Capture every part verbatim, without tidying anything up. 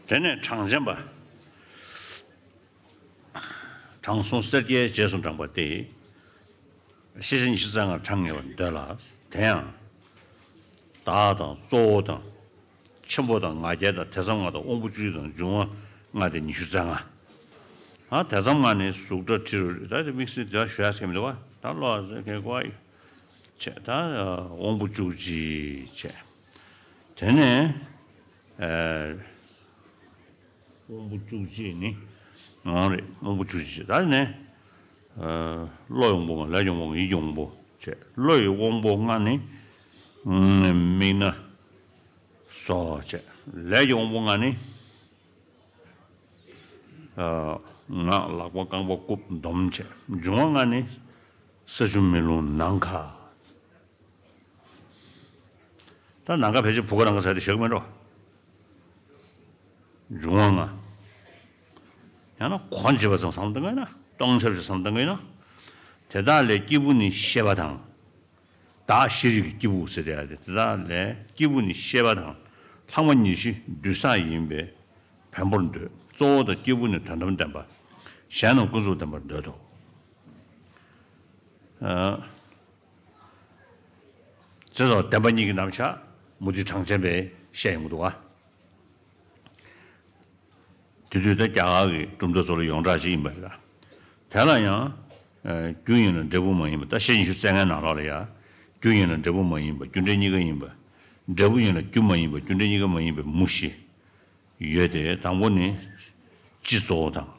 དེ་ནས་གྲངས་ཅན་པ། གྲངས་སུ་སེར་སྐྱའི་རྗེས་སུ་འབྲངས་པ་སྟེ། ཤེས་བྱ་ཉི་ཤུ་རྩ་ལྔ་གྲངས་ངེས་པར་འདོད་ལ། དེ་ཡང་། བདག་དང་གཙོ་བོ་དང་། ཆེན་པོ་དང་ང་རྒྱལ་དང་དེ་ཙམ་ལྔ་དང་དབང་པོ་བཅུ་བཞི་དང་འབྱུང་བ་ལྔ་སྟེ་ཉི་ཤུ་རྩ་ལྔ། ཨ་དེ་ཙམ་ལྔ་ནི་གཟུགས་སྒྲ་དྲི་རོ་ད་དེ་དམིགས་བསལ་དེ་ཞུ་ཡ་ཟེར་མི་འདུག་བ། ད་བློ་ཟེར་མཁན་གོ་ཡི། བྱས་ད་དབང་པོ་བཅུ་གཅིག་བྱས། དེ་ནས་ཨ། དབང་པོ་བཅུ་གཅིག་ནི་ངོ་རེད། དབང་པོ་བཅུ་གཅིག་ད་ནས་ཨ་བློ་ཡི་དབང་པོ་ལྔ། ལས་ཀྱི་དབང་པོ་ལྔ། ཡིད་ཀྱི་དབང་པོ་བྱས། བློ་ཡི་དབང་པོ་ལྔ་ནི་ཨ་མིག་རྣ་སོ་བྱས། ལས་ཀྱི་དབང་པོ་ལྔ་ནི་ཨ་ངག་ལག་པ་རྐང་པ་རྐུབ་འདོམ་བྱས། འབྱུང་བ་ལྔ་ནི་ས་ཆུ་མེ་རླུང་ནམ་མཁའ། ད་ནམ་མཁའ་ཕལ་ཆེར་བུ་ག་རང་ག་ཟེར་དེ་ཞིག་མིན་འགྲོ། འབྱུང་བ་ལྔ། ཡང་ན་གོ་འབྱེད་པ་ཙམ་བསམ་བཏང་གི་ན། སྟོང་ཆབས་ཅིག་བསམ་བཏང་གི་ན། དེ་དག་ལས་སྐྱེས་བུ་ནི་ཤེས་པ་དང་། བདག་ཤེས་རིག་གི་སྐྱེས་བུ་ཟེར་དེ་ཡ་དེ། དེ་དག་ལས་སྐྱེས་བུ་ནི་ཤེས་པ་དང་། ལྷག་མ་ཉེར་བཞི་རྡུལ་བཟང་ཡིན་པས་བེམ་པོར་འདོད། གཙོ་བོ་དང་སྐྱེས་བུ་ནི་དོན་དམ་བདེན་པ། གཞན་རྣམས་ཀུན་རྫོབ་བདེན་པར་འདོད་དོ། ཨ། ཅེས་སོགས་བདེན་པ་གཉིས་ཀྱི་རྣམ་གཞག་མུ་སྟེགས་གྲངས་ཅན་པས་བཤད་ཡོང་གི་འདུག་ག། དེ་དུས་ད་རྒྱ་གར་གྱི་གྲུབ་མཐའ་ཚོ་ལ་ཡོངས་གྲགས་ཅིག་ཡིན་པ་རེད་ལ། དེ་ལ་ཡང་། ཨ་རྒྱུ་ཡིན་ལ་འབྲས་བུ་མ་ཡིན་པ། ད་ཤེས་བྱ་ཉི་ཤུ་རྩ་ལྔའི་ནང་ལོགས་ལ་ཡ། རྒྱུ་ཡིན་ལ་འབྲས་བུ་མ་ཡིན་པ། རྒྱུ་འབྲས་གཉིས་ཀ་ཡིན་པ། འབྲས་བུ་ཡིན་ལ་རྒྱུ་མ་ཡིན་པ། རྒྱུ་འབྲས་གཉིས་ཀ་མ་ཡིན་པའི་མུ་བཞི་ཡོད་དེ། དང་པོ་ནི་སྤྱི་གཙོ་བོ་དང་།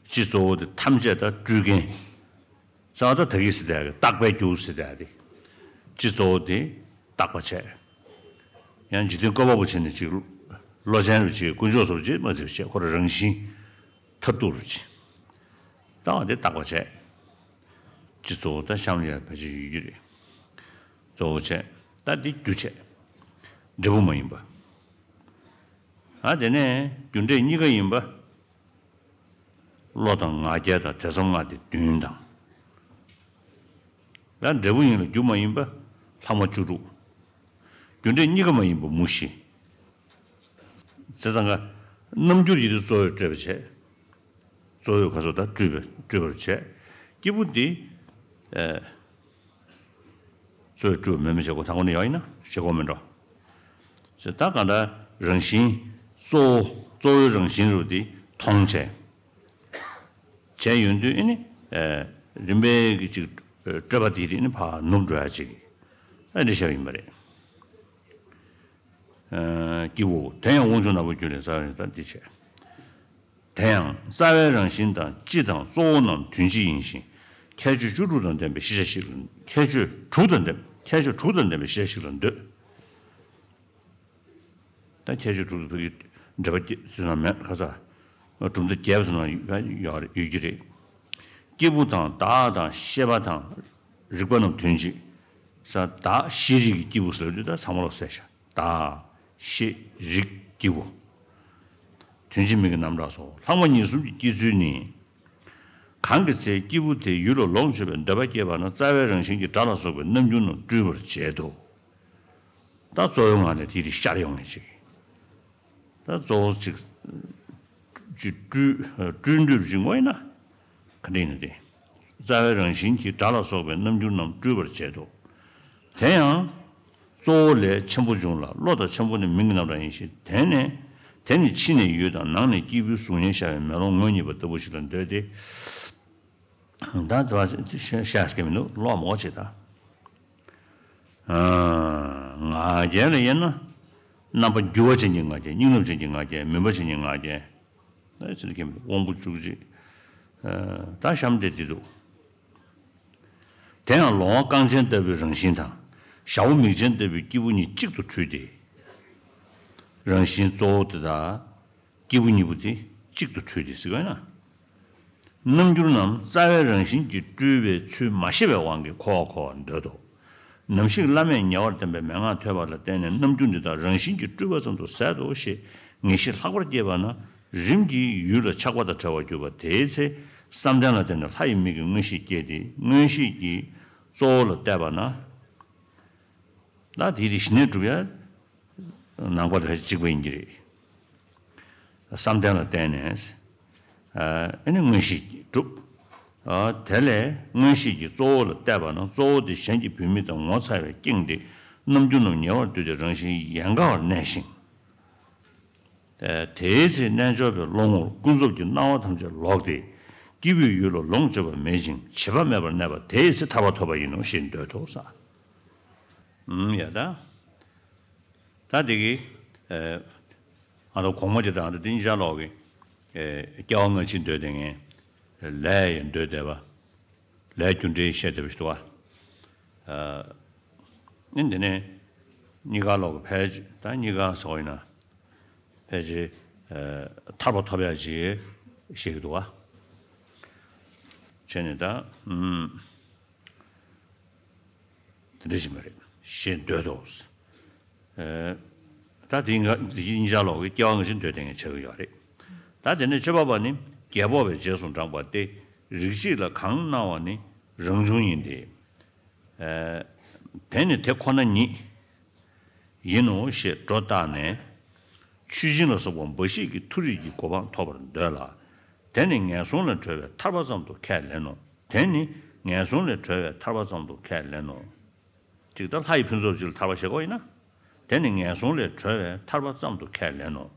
སྤྱི་གཙོ་བོ་དེ་ཐམས་ཅད་ད་སྤྲུལ་མཁན། རྩ་བ་ད་ད་གི་ཟེར་དེ་རྟག་པའི་རྒྱུ་ཟེར་དེ་རེད། སྤྱི་གཙོ་བོ་དེ་རྟག་པ་བྱས། ཡང་འཇིག་རྟེན་བཀོད་པ་པོ་བྱས་ནས་ཅིག་བློ་ཅན་རུ་ཅིག་དཀོན་མཆོག་སོགས་ཅིག་མ་ཟེར་བྱས། ཁོ་རང་རང་བཞིན་མཐར་ཐུག་རུ་ཅིག་ལྟ་བ་དེ་རྟག་པ་བྱས། སྤྱི་གཙོ་བོ་ད་གཤམ་ལ་ཡང་ཕལ་ཆེར་ཡོད་ཀྱི་རེད། གཙོ་བོ་བྱས། ད་འདི་རྒྱུ་བྱས། འབྲས་བུ་མ་ཡིན་པ། ཨ་དེ་ནས་རྒྱུ་འབྲས་གཉིས་ཀ་ཡིན་པ། བློ་དང་ང་རྒྱལ་དང་དེ་ཙམ་ལྔ་སྟེ་བདུན་དང་། ཡང་འབྲས་བུ་ཡིན་ལ་རྒྱུ་མ་ཡིན་པ་ལྷག་མ་བཅུ་དྲུག། རྒྱུ་འབྲས་གཉིས་ཀ་མ་ཡིན་པ་མུ་བཞི། བྱས་ཙང་ཀ་རྣམ་འགྱུར་ཡིད་དུ་གཙོ་བོས་སྤྲོས་པར་བྱས། གཙོ་བོས་ཁ་སོགས་དང་སྤྲུལ་པའི་སྤྲུལ་པར་བྱས། སྐྱེས་བུ་འདི། ཨེ། གཙོ་བོས་སྤྲུལ་པ་མེད་མི་བྱེད་སྒོ་དང་པོ་ནས་ཡོང་ཡིན་ན་བྱེད་སྒོ་མིན་འགྲོ། ཟེར་ད་གང་ལྟར་རང་བཞིན་གཙོ་བོ་གཙོ་བོའི་རང་བཞིན་རུ་དེ་མཐོང་བྱས། བྱས་ཡོང་དུས་ཨེ་ནི། ཨེ། རིམ་པས་ཀྱི་ཅིག་སྤྲོས་པ་དེ་དེ་ནི་ཕར་ནུབ་འགྲོ་ཡ་ཅིག་ཨ་འདི་བྱས་པ་ཡིན་པ་རེད། ཨེ། སྐྱེས་བུ་དེ་ཡང་དབང་ཕྱུག་ནག་པོའི་རྒྱུད་ལས་རྩ་བའི་ད་འདི་བྱས། དེ་ཡང་རྩ་བའི་རང་བཞིན་དང་སྤྱི་དང་གཙོ་བོ་རྣམས་དོན་སྤྱི་ཡིན་ཞིང་། ཁྱད་ཆོས་བཅུ་དྲུག་དང་ལྡན་པའི་ཤེས་བྱ་ཞིག་ལ། ཁྱད་ཆོས་དྲུག་དང་ལྡན། ཁྱད་ཆོས་དྲུག་དང་ལྡན་པའི་ཤེས་བྱ་ཞིག་ལ་འདོད། ད་ཁྱད་ཆོས་དྲུག་ཏུ་ཕ་གི་འགྲེལ་པ་བརྒྱད་ཟེར་ན་མེད་ཁ་ཚ། གྲུབ་མཐའ་བརྒྱད་པ་ཟེར་ན་ཡོད་ཡོད་ཀྱི་རེད། སྐྱེས་བུ་དང་བདག་དང་ཤེས་པ་དང་རིག་པ་རྣམས་དོན་སྤྱི། ས་བདག་ཤེས་རིག་གི་སྐྱེས་བུ་ཟེར་དུས་ད་ཚང་མ་ལོག་གསལ་ཤག་བདག་ཤེས་རིག་སྐྱེས་བུ། དོན་སྤྱི་མིང་གི་རྣམ་གྲངས་སོ། ལྷག་མ་ཉེར་གསུམ་གྱི་སྐྱེ་ཚུལ་ནི། གང་གི་ཚེ་སྐྱེས་བུ་དེ་ཡུལ་ལ་ལོངས་སྤྱོད་པའི་འདོད་པ་སྐྱེས་པ་ན། རྩ་བའི་རང་བཞིན་གྱིས་སྒྲ་ལ་སོགས་པའི་རྣམ་འགྱུར་རྣམས་སྤྲུལ་པར་བྱེད་དོ། ད་གཙོ་བོའི་ངང་ནས་དེ་དེ་ཤར་ཡོང་ངེས་ཅིག་ད་གཙོ་བོ་ཅིག་ཅིག་སྤྲུལ་སྤྲུལ་འདོད་ཅིག་དངོས་ཡིན་ན། ག་འདྲ་ཡིན་ན་དེ། རྩ་བའི་རང་བཞིན་གྱིས་སྒྲ་ལ་སོགས་པའི་རྣམ་འགྱུར་རྣམས་སྤྲུལ་པར་བྱེད་དོ། དེ་ཡང་། གཙོ་བོ་ལས་ཆེན་པོ་འབྱུང་ལ། བློ་དང་ཆེན་པོ་ནི་མིང་གི་རྣམ་གྲངས་ཡིན་ཞིང་། དེ་ནི། དེ་ནི་ཕྱི་ནས་ཡུལ་དང་ནང་ནས་སྐྱེས་བུའི་གཟུགས་བརྙན་ཤར་བའི་མེ་ལོང་ངོ་བོ་ཉིད་པ་ལྟ་བུ་ཞིག་ལ་འདོད་དེ། ད་དེ་བ་ཤ་ཤ་སྐད་མི་འདུག་ཀློག་མོ་ཆེ་ད། ང་རྒྱལ་ལ་དབྱེ་ན། རྣམ་པ་འགྱུ་བ་ཅན་གྱི་ང་རྒྱལ། སྙིང་རླུང་ཅན་གྱི་ང་རྒྱལ། མུན་པ་ཅན་གྱི་ང་རྒྱལ། ཨེ་ཚིག་གི་དབང་པོ་བཅུ་གཅིག་ད་གཤམ་དེ་འདི་འདུག་དེ་ཡང་ལོང་བ་རྐང་ཅན་ལྟ་བུའི་རང་བཞིན་དང་། ཞ་བོ་མིག་ཅན་ལྟ་བུའི་སྐྱེས་བུ་གཉིས་གཅིག་ཏུ་འཁྲུལ་ཏེ། རང་བཞིན་གཙོ་བོ་དེ་དག་སྐྱེས་བུ་གཉིས་པོ་དེ་གཅིག་ཏུ་འཁྲུལ་ཏེ་ཟེར་བས་ན། རྣམ་འགྱུར་རྣམས་རྩ་བའི་རང་བཞིན་གྱིས་སྤྲུལ་པའི་ཚུལ་མ་ཤེས་པའི་དབང་གིས་འཁོར་བར་འཁོར་བར་འདོད་དོ། ནམ་ཞིག་བླ་མས་ཉེ་བར་བསྟན་པའི་མན་ངག་ཐོས་པ་ལ་བརྟེན་ནས་རྣམ་འགྱུར་འདི་དག་རང་བཞིན་གྱིས་སྤྲུལ་པ་ཙམ་དུ་ཟད་དོ་ཞེས་ངེས་ཤེས་ལྷག་པར་སྐྱེས་པ་ན། རིམ་གྱིས་ཡུལ་ལ་ཆགས་པ་དང་བྲལ་བར་གྱུར་པ་དེའི་ཚེ། བསམ་གཏན་ལ་བརྟེན་ནས་ལྷ་ཡི་མིག་གི་མངོན་ཤེས་སྐྱེས་ཏེ། མངོན་ཤེས་ཀྱིས་གཙོ་བོ་ལ་བལྟས་པ་ན། ད་དེ་དེ་ཞི་གནས་སྒྲུབ་ཡ། ནང་པ་དང་ཕལ་ཆེར་གཅིག་པ་ཡིན་གྱི་རེད། བསམ་གཏན་ལ་བརྟེན་ནས། ཨ་ནི་མངོན་ཤེས་གྲུབ། ཨ་དེ་ལས་མངོན་ཤེས་ཀྱི་གཙོ་བོ་ལ་བལྟས་པ་ན། གཙོ་བོ་དེ་གཞན་གྱི་བུད་མེད་དང་ངོ་མཚར་བས་བསྐྱངས་ཏེ། རྣམ་འགྱུར་རྣམས་ཉེ་བར་བསྡུས་ཏེ་རང་བཞིན་ཡན་གར་བར་གནས་ཤིང་། ཨ་དེའི་ཚེ་རྣལ་འབྱོར་པའི་བློ་ངོར་ཀུན་རྫོབ་ཀྱི་སྣང་བ་ཐམས་ཅད་ལོག་སྟེ། སྐྱེས་བུའི་ཡུལ་ལ་ལོངས་སྤྱོད་པ་མེད་ཅིང་བྱིས་པ་མེད་པར་གནས་པ་དེའི་ཚེ་ཐར་པ་ཐོབ་པ་ཡིན་ནོ་ཞེས་འདོད་དོ་ཟེར། ཨུམ་ཡ་ད། ད་དེ་གི་ཨ་ང་ཚོ་གོང་མ་དེ་དང་དེ་གཉིས་ཆར་ལོག་གི་ཨ་སྐྱེ་བ་སྔ་ཕྱི་འདོད་བསྡད་མཁན། ལས་ཡང་འདོད་བསྡད་པ། ལས་རྒྱུ་འབྲས་བཤད་བསྡད་པ་ཞིག་འདུག་བ། ཨ་ནི་འདི་ནས་གཉིས་ཀ་ལོག་གི་ཕལ་ཆེར། ད་གཉིས་ཀ་ཟེར་བ་ཡིན་ན་ཕལ་ཆེར་ཨ་ཐར་པ་ཐོབ་ཡག་ཅིག་བཤད་ཀྱི་འདུག་བ། བྱས་ནས་ད་ཨུམ། དེ་འདྲ་ཞིག་མ་རེད་ཞེས་འདོད་དོ། ཨ་ད་དེ་ཡིན་ག་དེ་ཡིན་ཆ་ལོག་གི་སྐྱེ་བ་སྔ་ཕྱི་འདོད་དེ་ངས་བྱ་གི་ཡོད་རེད། ད་དེ་ནས་བཅུ་པ་པ་ནི། རྒྱལ་པོ་བས་རྗེས་སུ་འབྲངས་པ་སྟེ། རིགས་གཅིག་ལ་གང་སྣང་བ་ནི་རང་བྱུང་ཡིན་ཏེ། ཨ་དེ་ནི་དེ་ཁོ་ན་ཉིད་ཡིན་ནོ་ཞེས་སྒྲོ་བཏགས་ནས། ཆུ་སྦྱིན་ལ་སོགས་པ་འབའ་ཞིག་གིས་མཐོ་རིས་ཀྱི་གོ་འཕང་ཐོབ་པར་འདོད་ལ། དེ་ནི་ངན་སོང་ལས་གྲོལ་བའི་ཐར་པ་ཙམ་དུ་ཁས་ལེན་ནོ། དེ་ནི་ངན་སོང་ལས་གྲོལ་བའི་ཐར་པ་ཙམ་དུ་ཁས་ལེན་ནོ། ཅིག་ད་ལྷ་ཡི་ཕུན་ཚོགས་ཅིག་ལ་ཐར་པ་ཞེས་གོ་ཡིན་ན། དེ་ནི་ངན་སོང་ལས་གྲོལ་བའི་ཐར་པ་ཙམ་དུ་ཁས་ལེན་ནོ།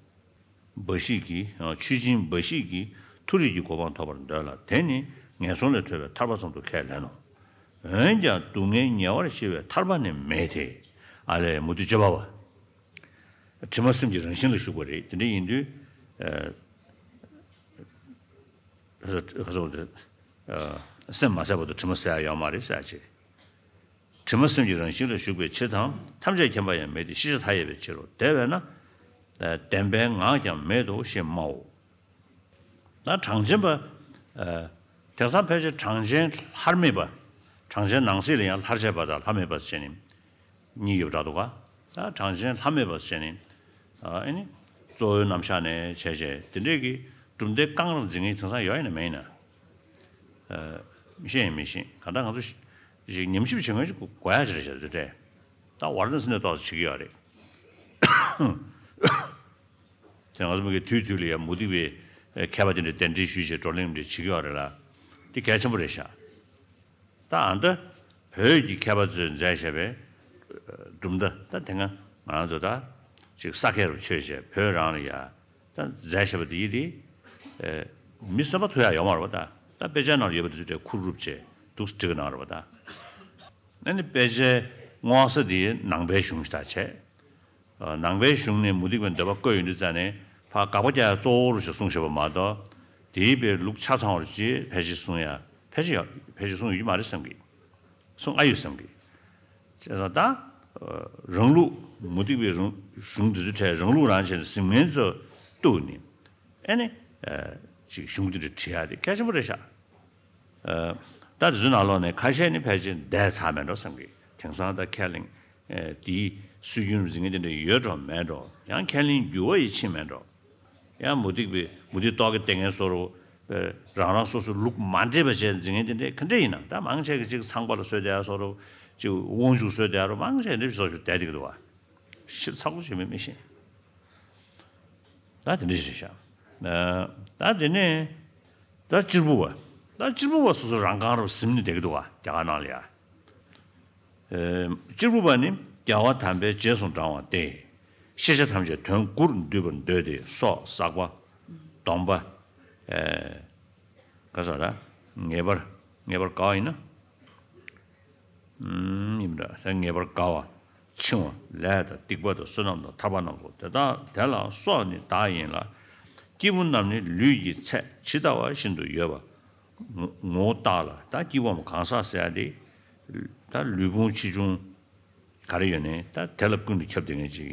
འབའ་ཞིག་གིས། ཆུ་སྦྱིན་འབའ་ཞིག་གིས་མཐོ་རིས་ཀྱི་གོ་འཕང་ཐོབ་པར་འདོད་ལ། དེ་ནི་ངན་སོང་ལས་གྲོལ་བའི་ཐར་པ་ཙམ་དུ་ཁས་ལེན་ནོ། འོན་ཀྱང་སྡུག་བསྔལ་ཉེ་བར་ཞི་བའི་ཐར་པ་ནི་མེད་དེ། ཨ་ལས་མུ་སྟེགས་སྤྱོད་པ་བ། དྲི་མ་སེམས་ཀྱི་རང་བཞིན་ལ་ཞུགས་པ་རེད། དེ་འདྲ་ཡིན་དུས། ཨ་སེམས་མ་ཟད་བར་དུ་དྲི་མ་ཟད་ཡ་ཡོད་མ་རེད་ཟེར་ཅེས། དྲི་མ་སེམས་ཀྱི་རང་བཞིན་ལ་ཞུགས་པའི་ཕྱིར་དང་། ཐམས་ཅད་མཁྱེན་པ་ཡང་མེད་དེ། ཤེས་བྱ་མཐའ་ཡས་པའི་ཕྱིར་རོ། དེ་བས་ན་བདེན་པའི་ངག་ཀྱང་མེད་དོ་ཞེས་སྨྲའོ། ད་གྲངས་ཅན་པ། ཨ་དེང་སང་ཕལ་ཆེར་གྲངས་ཅན་ལྷར་མེད་པ། གྲངས་ཅན་ནང་གསེས་ལ་ཡང་ལྷར་བཅས་པ་དང་ལྷ་མེད་པ་ཟེར་ནས་གཉིས་ཡོད་པ་འདྲ་འདུག་ག་ད་གྲངས་ཅན་ལྷ་མེད་པ་ཟེར་ནས། ཨ་ཨེ་ནི་གཙོ་བོའི་རྣམ་གཞག་ནས་བྱས་བྱས་དེ་འདྲས་ཀྱི་གྲུབ་མཐའི་རྐང་རང་འཛིན་མཁན་དེང་སང་ཡོད་ཡིན་ན་མེད་ཡིན་ན། ཨ་མི་ཤེས་ཡིན་མི་ཤེས། གང་ལྟར་ང་ཚོ་ཞིག་ཉམས་ཞིབ་བྱེད་མཁན་ཞིག་དགོས་ཡ་ཅིག་རེད་ཤག་དེ་འདྲས། ད་ཝར་ནས་ནས་ཏོག་ཙམ་བྱེད་ཀྱི་ཡོད་རེད། དེ་ང་ཚོ་མི་གི་དུས་དུས་ལ་ཡང་མུ་སྟེགས་པའི་མཁས་པ་དེ་འདྲ་གདན་འདྲེན་ཞུས་བྱས་བགྲོ་གླེང་འདྲ་བྱེད་ཀྱི་ཡོད་རེད་ལ། དེ་གལ་ཆེན་པོ་རེད་ཤག་ད་ཨ་ནི་ད་བོད་ཀྱི་མཁས་པ་ཚོས་མཛད་བཞག་པའི་གྲུབ་མཐའ། ད་དེ་སྔ་ང་རང་ཚོ་ད་ཅིག་ས་སྐྱ་རུ་ཆོས་བྱས་བོད་རང་ལ་ཡ་ད་མཛད་བཞག་པ་དེ་ཡིན་དེ། མི་གསོན་པོ་ཐུག་ཡ་ཡོད་མ་རེད་པ། ད་ད་དཔེ་ཆའི་ནང་ལ་ཡོད་པ་དེ་ཚོ་གྲས་ཁུར་རུབ་བྱས་འདུག་སེ་བྲིས་གི་གནང་རེད་པ། ད་ཨ་ནི་དཔེ་ཆའི་སྔོག་ས་དེ་ནང་པའི་གཞུང་ཞིག་ད་བྱས། ནང་པའི་གཞུང་ནས་མུ་སྟེགས་པའི་འདོད་པ་བཀོད་ཡོང་དུས་ཙ་ནས་ཕར་དགག་པ་རྒྱག་ཡ་གཙོ་བོ་རུ་ཞིག་གསུངས་བཞག་པ་མ་གཏོགས། དེའི་དཔེ་ལུགས་ཆ་ཚང་བར་ཅིག་ཕལ་ཆེར་གསུང་ཡ་ཕལ་ཆེར་ཡོད་ཕལ་ཆེར་གསུང་ཡོད་ཀྱི་མ་རེད་བསམ་གི། གསུང་ཨ་ཡོད་བསམ་གི། བྱས་ཙང་ད་རང་ལུགས་མུ་སྟེགས་པའི་རང་གཞུང་འདི་ཚོའི་གྲས་རང་ལུགས་རང་བྱས་ནས་ཟིན་མཁན་ཚོ་གཏུགས་ནས་ཨེ་ནི་ཅིག་གཞུང་འདི་འདྲ་བྲིས་ཡ་དེ་གལ་ཆེན་པོ་རེད་ཤག་ད་དེ་ཚོའི་ནང་ལོགས་ནས་ཁ་ཤས་ནི་ཕལ་ཆེར་འདས་ཚར་མེད་འགྲོ་བསམ་གི། དེང་སང་ད་ཁས་ལེན་དེའི་སྲོལ་རྒྱུན་འཛིན་མཁན་དེ་འདྲ་ཡོད་འགྲོ་མེད་འགྲོ། ཡང་ཁས་ལེན་འགྱུར་བ་ཡིས་ཕྱིན་མེད་འགྲོ། ཡང་མུ་སྟེགས་པའི་མུ་སྟེགས་རྟོག་གེ་བསྟེན་མཁན་བཟོ་འདྲ། རང་རང་སོ་སོའི་ལུགས་མ་འདྲེས་པ་བྱས་འཛིན་མཁན་དེ་འདྲས་ག་འདྲས་ཡིན་ན། ད་མང་ཆེ་གི་ཅིག་ཚངས་པ་ལ་གསོལ་བསྡད་ཡ་བཟོ་འདྲ། ཅིག་དབང་ཕྱུག་གསོལ་བསྡད་ཡ་འདྲ། མང་ཆེ་འདྲ་བཟོ་ཞིག་བསྡད་བསྡད་ཀྱི་འདུག་བ། ཞིབ་ཚགས་པོ་བྱེད་མིན་མི་ཤེས། ད་དེ་འདྲ་ཞིག་བཞག་ད་དེ་ནས་ད་གཅེར་བུ་བ། ད་གཅེར་བུ་བ་སོ་སོ་རང་གང་རུ་ཟིན་ནས་བསྡད་ཀྱི་འདུག་བ། རྒྱ་གར་ནང་ལ་ཡ། ཨེ་གཅེར་བུ་པ་ནི་རྒྱལ་བ་དམ་པས་རྗེས་སུ་འབྲང་བ་སྟེ། ཤེས་བྱ་ཐམས་ཅད་དོན་དགུར་འདུས་པར་འདོད་དེ། སྲོག་ཟག་པ། སྡོམ་པ། ཨེ་ག་ཟེར་ད། ངེས་པར་ངེས་པར་དགའ་བ་ཡིན་ན། ཨུམ་ཡིན་པ་འདྲ། ངེས་པར་དགའ་བ། འཆིང་བ། ལས་དང་སྡིག་པ་དང་བསོད་ནམས་དང་ཐར་པ་རྣམས་སོ། དེ་དག་དེ་ལ་སྲོག་ནི་བདག་ཡིན་ལ། སྐྱེས་བུ་རྣམས་ནི་ལུས་ཀྱི་ཚད། ཇི་ལྟ་བ་བཞིན་དུ་ཡོད་པ། ངོ་ངོ་བོ་བཏགས་ལ། ད་སྐྱེས་བུ་གང་ཟག་ཟེར་ཡ་དེ། ད་ལུས་ཕུང་ཆེ་ཆུང་ག་རེ་ཡོད་ནའི་ད་དེ་ལ་ཀུན་ཏུ་ཁྱབ་བསྡད་མཁན་ཅིག་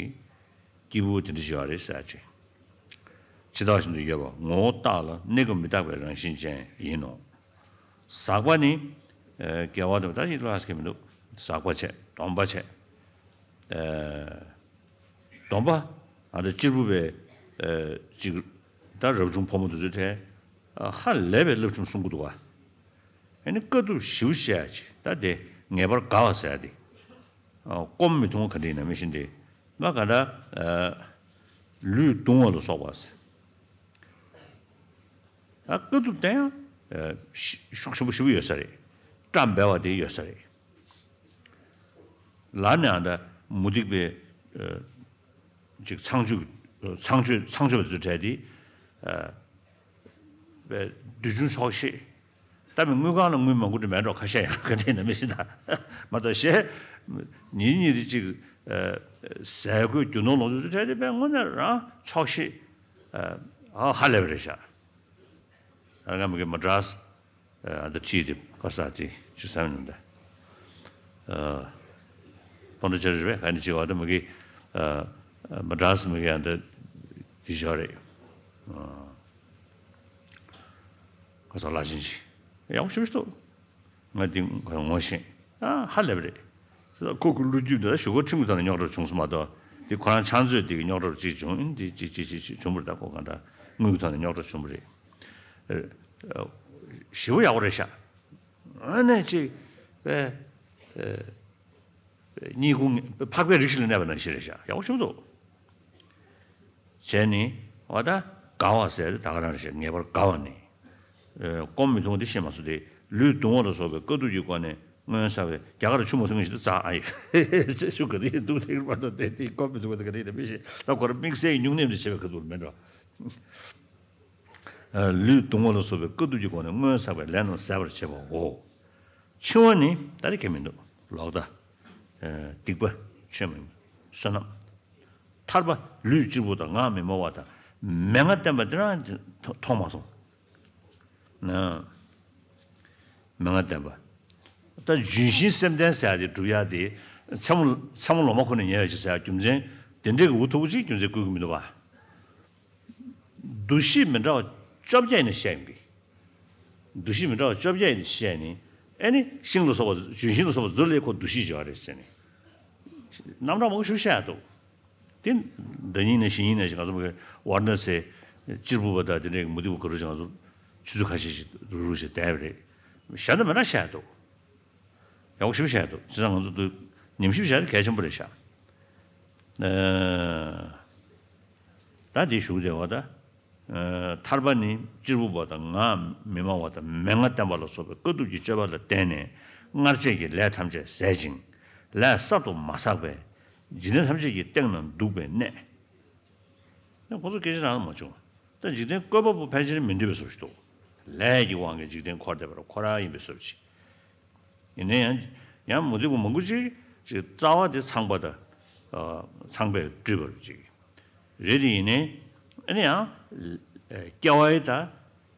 སྐྱེས་བུ་དེ་འདྲ་ཅིག་ཡོད་རེད་ཟེར་ཡ་ཅིག་ཇི་ལྟ་བ་བཞིན་དུ་ཡོད་པ་ངོ་བོ་བཏགས་ལ། གནས་སྐབས་མི་རྟག་པའི་རང་བཞིན་ཅན་ཡིན་ནོ། ཟག་པ་ནི། ཨེ་དགེ་བ་དང་། ད་ཡིད་ལ་སྐྱེ་མི་འདུག་ཟག་པ་བྱས། སྡོམ་པ་བྱས། ཨེ་སྡོམ་པ། ཨ་ད་གཅེར་བུ་པའི་ཨེ་ཅིག་ད་རབ་བྱུང་ཕོ་མོ་དེ་ཚོའི་གྲས་ཧ་ལས་པའི་བསླབ་ཁྲིམས་སྲུང་གི་འདུག་ག་ཨ་ནི་དཀའ་ཐུབ་ཞེ་པོ་བཤད་ཡ་ཅིག་ད་དེ་ངེས་པར་དགའ་བ་ཟེར་ཡ་དེ། སྐོམ་མི་ཐུང་བ་ག་འདྲ་ཡིན་ན་མི་ཤེས་ཏེ། ང་ག་འདྲ། ལུས་གདུང་བ་ལ་སོགས་པ། ཨ་དཀའ་ཐུབ་དེ་ཡང་ཤུགས་ཆེན་པོ་ཞེ་པོ་ཡོད་ས་རེད། བཀྲ་འབལ་བ་དེ་ཡོད་ས་རེད། ལར་ནས་ཨ་འདྲ་མུ་སྟེགས་པའི་ཅིག་ཚངས་སྤྱོད་ཚངས་སྤྱོད་ཚངས་སྤྱོད་པ་ཚོའི་གྲས་དེ། བདུད་ཆུང་ཆོག་ཤེས། ད་མི་དངུལ་ཁང་ལ་དངུལ་མང་པོ་འདྲ་མེད་འགྲོ། ཁ་ཤས་ཡང་ག་འདྲ་ཡིན་ན་མི་ཤེས་ད། མ་གཏོགས་གཞན། ཉིན་ཉིན་རེ་གཅིག་ཟས་གོས་རྒྱུ་ནོར་ལོངས་སྤྱོད་ཚོ་འཕྲད་དེ་དཔེ་དངོས་གནས་རང་ཆོག་ཤེས། ཧ་ལས་པ་རེད་ཤག་ད་ང་མི་གི་མ་འདྲ། ཨ་ད་ཁྲིད་དེ་ཀ་ས་དེ་ཅི་ས་མིན་ནམ་ད། སྤོན་ཏྲ་ཅ་རི་རེད་པས། ག་ནི་ཅི་བ་ད་མི་གི་མ་འདྲ་མི་གི་ཨ་ད་དེ་ཞོ་རེད། ཁ་སང་ལ་ཕྱིན་ཞིག་ཡག་པོ་ཞེ་པོ་ཞིག་འདུག་ང་འདི་ངོ་ཤེས། ཨ་ཧ་ལས་པ་རེད། ཁོ་གི་ལོ་རྒྱུས་འདི་ཞུ་སྒོ་ཁྲིམས་ཀྱི་ཐོག་ནས་རྙོག་དྲ་བྱུང་སོང་མ་གཏོགས། འདི་ཁོ་རང་ཕྱག་མཛོད་འདི་གི་རྙོག་དྲ་གཅིག་བྱུང་། འདི་གཅིག་གཅིག་གཅིག་གཅིག་བྱུང་བ་རེད། ད་ཁོ་གང་ལྟར་དངུལ་གྱི་ཐོག་ནས་རྙོག་དྲ་བྱུང་བ་རེད། ཞེ་པོ་ཡག་པོ་རེད་ཤག་ཨ་ནས་གཅིག་པས། གཉིད་ཁུག་འཕགས་པའི་རིགས་ཤིག་ལ་གནས་པ་ནང་བཞིན་རེད་ཤག་ཡག་པོ་ཞེ་པོ་འདུག་བྱས་ནི། འོ་ད་དགའ་བ་ཟེར་དེ་ད་ག་རང་རེད། ངེས་པར་དགའ་བ་ནི། ཨེ། སྐོམ་མི་ཐུབ་འདི་ཤེས་མ་སོང་སྟེ། ལུས་གདུང་བ་ལ་སོགས་པའི་དཀའ་སྡུག་གི་སྒོ་ནས་སྔོན་བསགས་པའི། རྒྱ་གར་ཆུ་མ་འཐུང་མཁན་ཞིག་ཏུ་བཙག་ཨ་ཡེ། ཆུ་ག་དུས་འཐུང་ཐེངས་མ་གཏོགས་དེ་དེ་སྐོམ་མི་ཐུབ་པ་དེ་ག་དུས་ཡིན་ན་མི་ཤེས། ད་ཁོ་རང་དམིགས་བསལ་གྱི་སྨྱུང་གནས་དེ་བྱེད་པའི་ཁ་ཐུག་མེད་འགྲོ། ལུས་གདུང་བ་ལ་སོགས་པའི་དཀའ་སྡུག་གི་སྒོ་ནས་སྔོན་བསགས་པའི་ལས་རྣམས་ཟད་པར་བྱེད་པའོ། འཆིང་བ་ནི་ད་རེས་ཁས་མི་འདུག་ལོག་ལྟ། སྡིག་པ། ཆོས་མིན་པ། བསོད་ནམས། ཐར་པ། ལུས་གཅེར་བུ་དང་ངག་མི་སྨྲ་བ་དང་མན་ངག་བསྟན་པ་འདི་རང་མཐོང་མ་སོང་། ན། མན་ངག་བསྟན་པ། ད་ལྗོན་ཤིང་སེམས་ལྡན་ཟེར་ཡ་དེ་སྒྲུབ་ཡ་དེ། མཚན་མོ་མཚན་མོ་ལོ་མ་ཁོ་ནས་ཉལ་བའི་ཕྱིར་ཟེར་ཡ་རྒྱུ་མཚན་དེ་འདྲའི་གི་འུ་ཐུག་པོ་ཅིག་རྒྱུ་མཚན་བསྐུལ་གི་མི་འདུག་ག་འདུ་ཤེས་མི་འདྲ་བ་བཅོ་བརྒྱད་ནས་བཤད་ཡོང་གི། འདུ་ཤེས་མི་འདྲ་བ་བཅོ་བརྒྱད་ནས་བཤད་ནི། ཨེ་ནི། ཤིང་ལ་སོགས་པ། ལྗོན་ཤིང་ལ་སོགས་པ་ཚོ་ལ་ཁོ་འདུ་ཤེས་བྱེད་པ་རེད་ཟེར་ནས། རྣམ་གྲངས་མང་པོ་ཞིག་བཤད་འདུག་དེ་ཟླ་ཉིན་ནས་གཞེས་ཉིན་ནས་ང་ཚོ་བར་ན་སེ། གཅེར་བུ་པ་དང་དེ་འདྲའི་མུ་སྟེགས་པ་ག་རུ་ཅིག་ང་ཚོ་ཆུ་ཚོད་ཁ་ཤས་ཤིག་རུག་རུག་བྱས་བསྡད་པ་རེད། གཞན་དག་མི་འདྲ་བཤད་འདུག་ཡག་པོ་ཞེ་པོ་བཤད་འདུག་བྱས་ཙང་ང་ཚོ་འདུ་ཉམས་ཞིབ་བྱས་ན་གལ་ཆེན་པོ་རེད་ཤག་ཨ། ད་དེ་ཞུ་བདེ་བ་ད། ཨ། ཐར་པ་ནི་གཅེར་བུ་པ་དང་ངག་མི་སྨྲ་བ་དང་མན་ངག་བསྟན་པ་ལ་སོགས་པའི་དཀའ་ཐུབ་ཀྱི་སྤྱོད་པ་ལ་བརྟེན་ནས་སྔར་བྱས་ཀྱི་ལས་ཐམས་ཅད་ཟད་ཅིང་། ལས་གསར་དུ་མ་བསགས་པས་འཇིག་རྟེན་ཐམས་ཅད་ཀྱི་སྟེང་ན་འདུག་པའི་གནས། ཁོ་ཚོ་སྐད་ཆ་རང་མ་བྱུང་། ད་འཇིག་རྟེན་བཀོད་པ་པོ་ཕལ་ཆེར་མི་འདོད་པའི་བཟོ་ཞིག་འདུག་ལས་ཀྱི་དབང་གིས་འཇིག་རྟེན་འཁོར་བསྡད་པ་ཁོ་རང་ཡིན་པའི་བཟོ་ཞིག་ཡིན་ན་ཡང་། ཡང་མུ་སྟེགས་པ་མང་པོ་ཅིག་ཅིག་རྩ་བ་དེ་ཚངས་པ་དང་། ཨ། ཚངས་པས་སྤྲུལ་པ་ཅིག་རེད་དེ། ཡིན་ནའི་ཨ་ནི་ཡང་སྐྱེ་བ་ཡི་ད་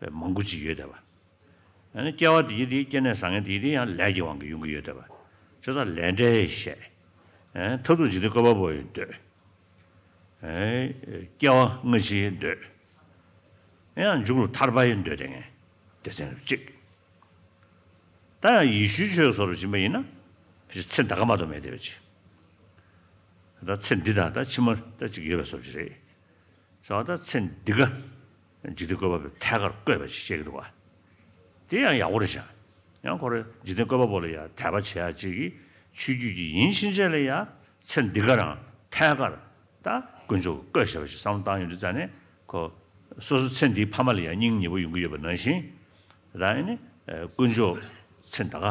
མང་པོ་ཅིག་ཡོད་བསྡད་པ། ཨ་ནི་སྐྱེ་བ་དེ་ཡི་དེ་སྐྱེ་གནས་བཟང་ངན་དེ་ཡི་དེ་ཡང་ལས་ཀྱི་དབང་གིས་ཡོང་གི་ཡོད་བསྡད་པ། བྱས་ཙང་ལས་འབྲས་བཤད། ཨ། མཐར་ཐུག་འཇིག་རྟེན་བཀོད་པ་པོ་ཡི་འདོད། ཨ། སྐྱེ་བ་སྔ་ཕྱི་འདོད། ཡང་མཇུག་ལ་ཐར་པ་ཡི་འདོད་དེ་ངས་སྡེ་ཚན་རུ་གཅིག་ད་ཡང་ཡེ་ཤུའི་ཆོས་སོགས་རུ་ཕྱིན་པ་ཡིན་ན། ཕལ་ཆེར་ཚེ་འདི་ག་མ་གཏོགས་མེད་བསྡད་པ་ཅིག་ད་ཚེ་འདི་དང་ད་ཕྱི་མ་ད་ཅིག་ཡོད་པའི་བཟོ་ཅིག་རེད། ས་ད་ཚེ་འདི་ག་འཇིག་རྟེན་བཀོད་པ་པོས་ཐད་ཀར་བཀོད་པ་ཅིག་བཤད་ཀྱི་འདུག་བ། དེ་ཡང་ཡག་པོ་རེད་ཤག་ཡང་ཁོ་རེ་འཇིག་རྟེན་བཀོད་པ་པོ་ལ་ཡང་དད་པ་བྱེད་ཡ་ཅིག་གི་ཆོས་བརྒྱུད་ཅིག་ཡིན་ཕྱིན་ཆད་ལ་ཡང་ཚེ་འདི་ག་རང་ཐད་ཀར་ད་དཀོན་མཆོག་གིས་བཀོད་བཞག་པ་ཞིག་བསམ་བློ་བཏང་ཡོང་དུས་ཙ་ནས་ཁོ་སོ་སོ་ཚེ་འདིའི་ཕ་མ་ལ་ཡང་སྙིང་ཉེ་པོ་ཡོང་གི་ཡོད་པ་ནང་བཞིན། ད་ཨ་ནི་དཀོན་མཆོག་ཚེ་འདི་ག་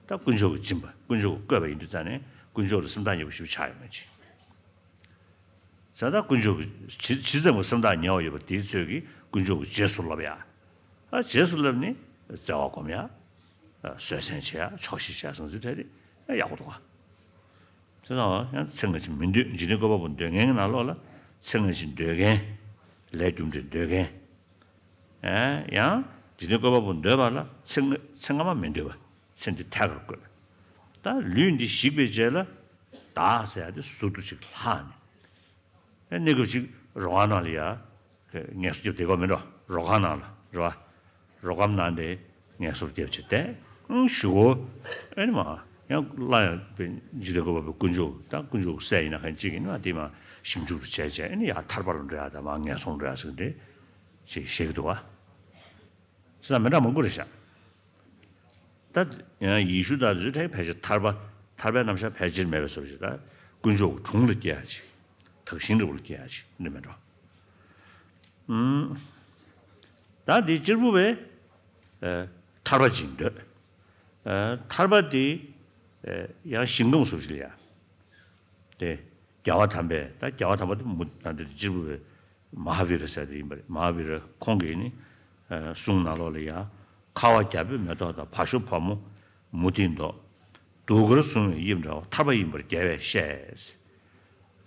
ད་དཀོན་མཆོག་གིས་སྦྱིན་པ་དཀོན་མཆོག་གིས་བཀོད་པ་ཡིན་དུས་ཙ་ནས་དཀོན་མཆོག་ལ་སེམས་ཐག་ཉེ་པོ་ཞིག་ཆགས་ཡོང་མ་ཅིག་ས་ད་དཀོན་མཆོག་གི་ཇི་ཇི་ཙམ་གྱི་སེམས་ཐག་ཉེ་བ་ཡོད་པ་དེའི་ཚོད་ཀྱིས་དཀོན་མཆོག་གི་རྗེས་སུ་སློབ་ཡ། ཨ། རྗེས་སུ་སློབ་ནི་བརྩེ་བ་སྒོམ་ཡ། ཨ། བཟོད་བསྲན་བྱེད་ཡ། ཆོག་ཤེས་བྱེད་ཡ་བཟང་ཚུལ་གྲས་དེ་ཡག་པོ་འདུག་ག་བྱས་ཙང་ཡང་ཚེ་སྔ་ཕྱི་མི་འདོད། འཇིག་རྟེན་བཀོད་པ་པོ་འདོད་མཁན་གྱི་ནང་ལོགས་ལ་ཚེ་སྔ་ཕྱི་འདོད་མཁན། ལས་རྒྱུ་འབྲས་འདོད་མཁན། ཨེ། ཡང་འཇིག་རྟེན་བཀོད་པ་པོ་འདོད་པ་ལ་ཚེ་སྔ་ཚེ་སྔ་མ་མི་འདོད་པ། ཚེ་འདི་ཐད་ཀར་བཀོད། ད་ལུས་འདི་ཞིག་པའི་རྗེས་ལ། བདག་ཟེར་ཡ་དེ་ཟུར་དུ་ཅིག་ལྷག་ནས། ཨེ། གནས་སྐབས་ཅིག་རོ་ཁང་ནང་ལ་ཡ་ངལ་གསོ་རྒྱབ་བསྡད་དགོས་མིན་འགྲོ། རོ་ཁང་ནང་ལ་རེད་བ། རོ་ཁང་ནང་དེ་ངལ་གསོ་རྒྱབ་བྱས་ཏེ། ཨང་། ཞུ་གོ། ཨེ་ནི་མ་ཡང་སླར་ཡང་འཇིག་རྟེན་བཀོད་པ་པོའི་དཀོན་མཆོག་ད་དཀོན་མཆོག་གི་སྲས་ཡིན་ན་མཁན་གཅིག་ཡིན་ན་དེ་མ་ཞིབ་འཇུག་ཏུ་བྱས་བྱས། ཨེ་ནི་ཡ་ཐར་པ་ལ་འགྲོ་ཡ་དང་མ་ངན་སོང་འགྲོ་ཡ་ཟེར་འདི་ཅིག་བཤད་ཀྱི་འདུག་བ། བྱས་ཙང་མི་འདྲ་མང་པོ་རེད་ཤག་ད་ཡང་ཡེ་ཤུ་དང་དེ་ཚོའི་གྲས་ཕལ་ཆེར་ཐར་པ་ཐར་པའི་རྣམ་གཞག་ཕལ་ཆེར་མེད་པའི་བཟོ་ཞིག་ད་དཀོན་མཆོག་གི་དྲུང་ལ་སྐྱེ་ཡ་ཅིག་དགག་ཞིང་འདྲ་བོ་ལ་སྐྱེ་ཡ་ཞིག་འདྲ་མེད་འགྲོ། ཨུམ། ད་འདི་གཅེར་བུ་བས་ཨ་ཐར་པ་ཅིག་འདོད། ཨ་ཐར་པ་འདི་ཨ་ཡང་ཞིང་ཁམས་སུ་ཞིག་ལ་ཡ། དེ་རྒྱལ་བ་དམ་པས། ད་རྒྱལ་བ་དམ་པ་དེ་མུ་ད་འདི་གཅེར་བུ་བས་མ་ཧཱ་བི་ར་ཟེར་དེ་ཡིན་པ་རེད། མ་ཧཱ་བི་ར་ཁོང་གིས་ནི་ཨ་གསུང་ནང་ལོགས་ལ་ཡ། ཁ་བ་རྒྱ་བོད་མེ་ཏོག་དང་། བ་ཤོ་བ་མོ་མུ་ཏིག་མདོག། གདུགས་དཀར་བཟུང་བའི་དབྱིབས་འདྲ་བ། ཐར་པ་ཡིན་པར་རྒྱལ་བས་བཤད།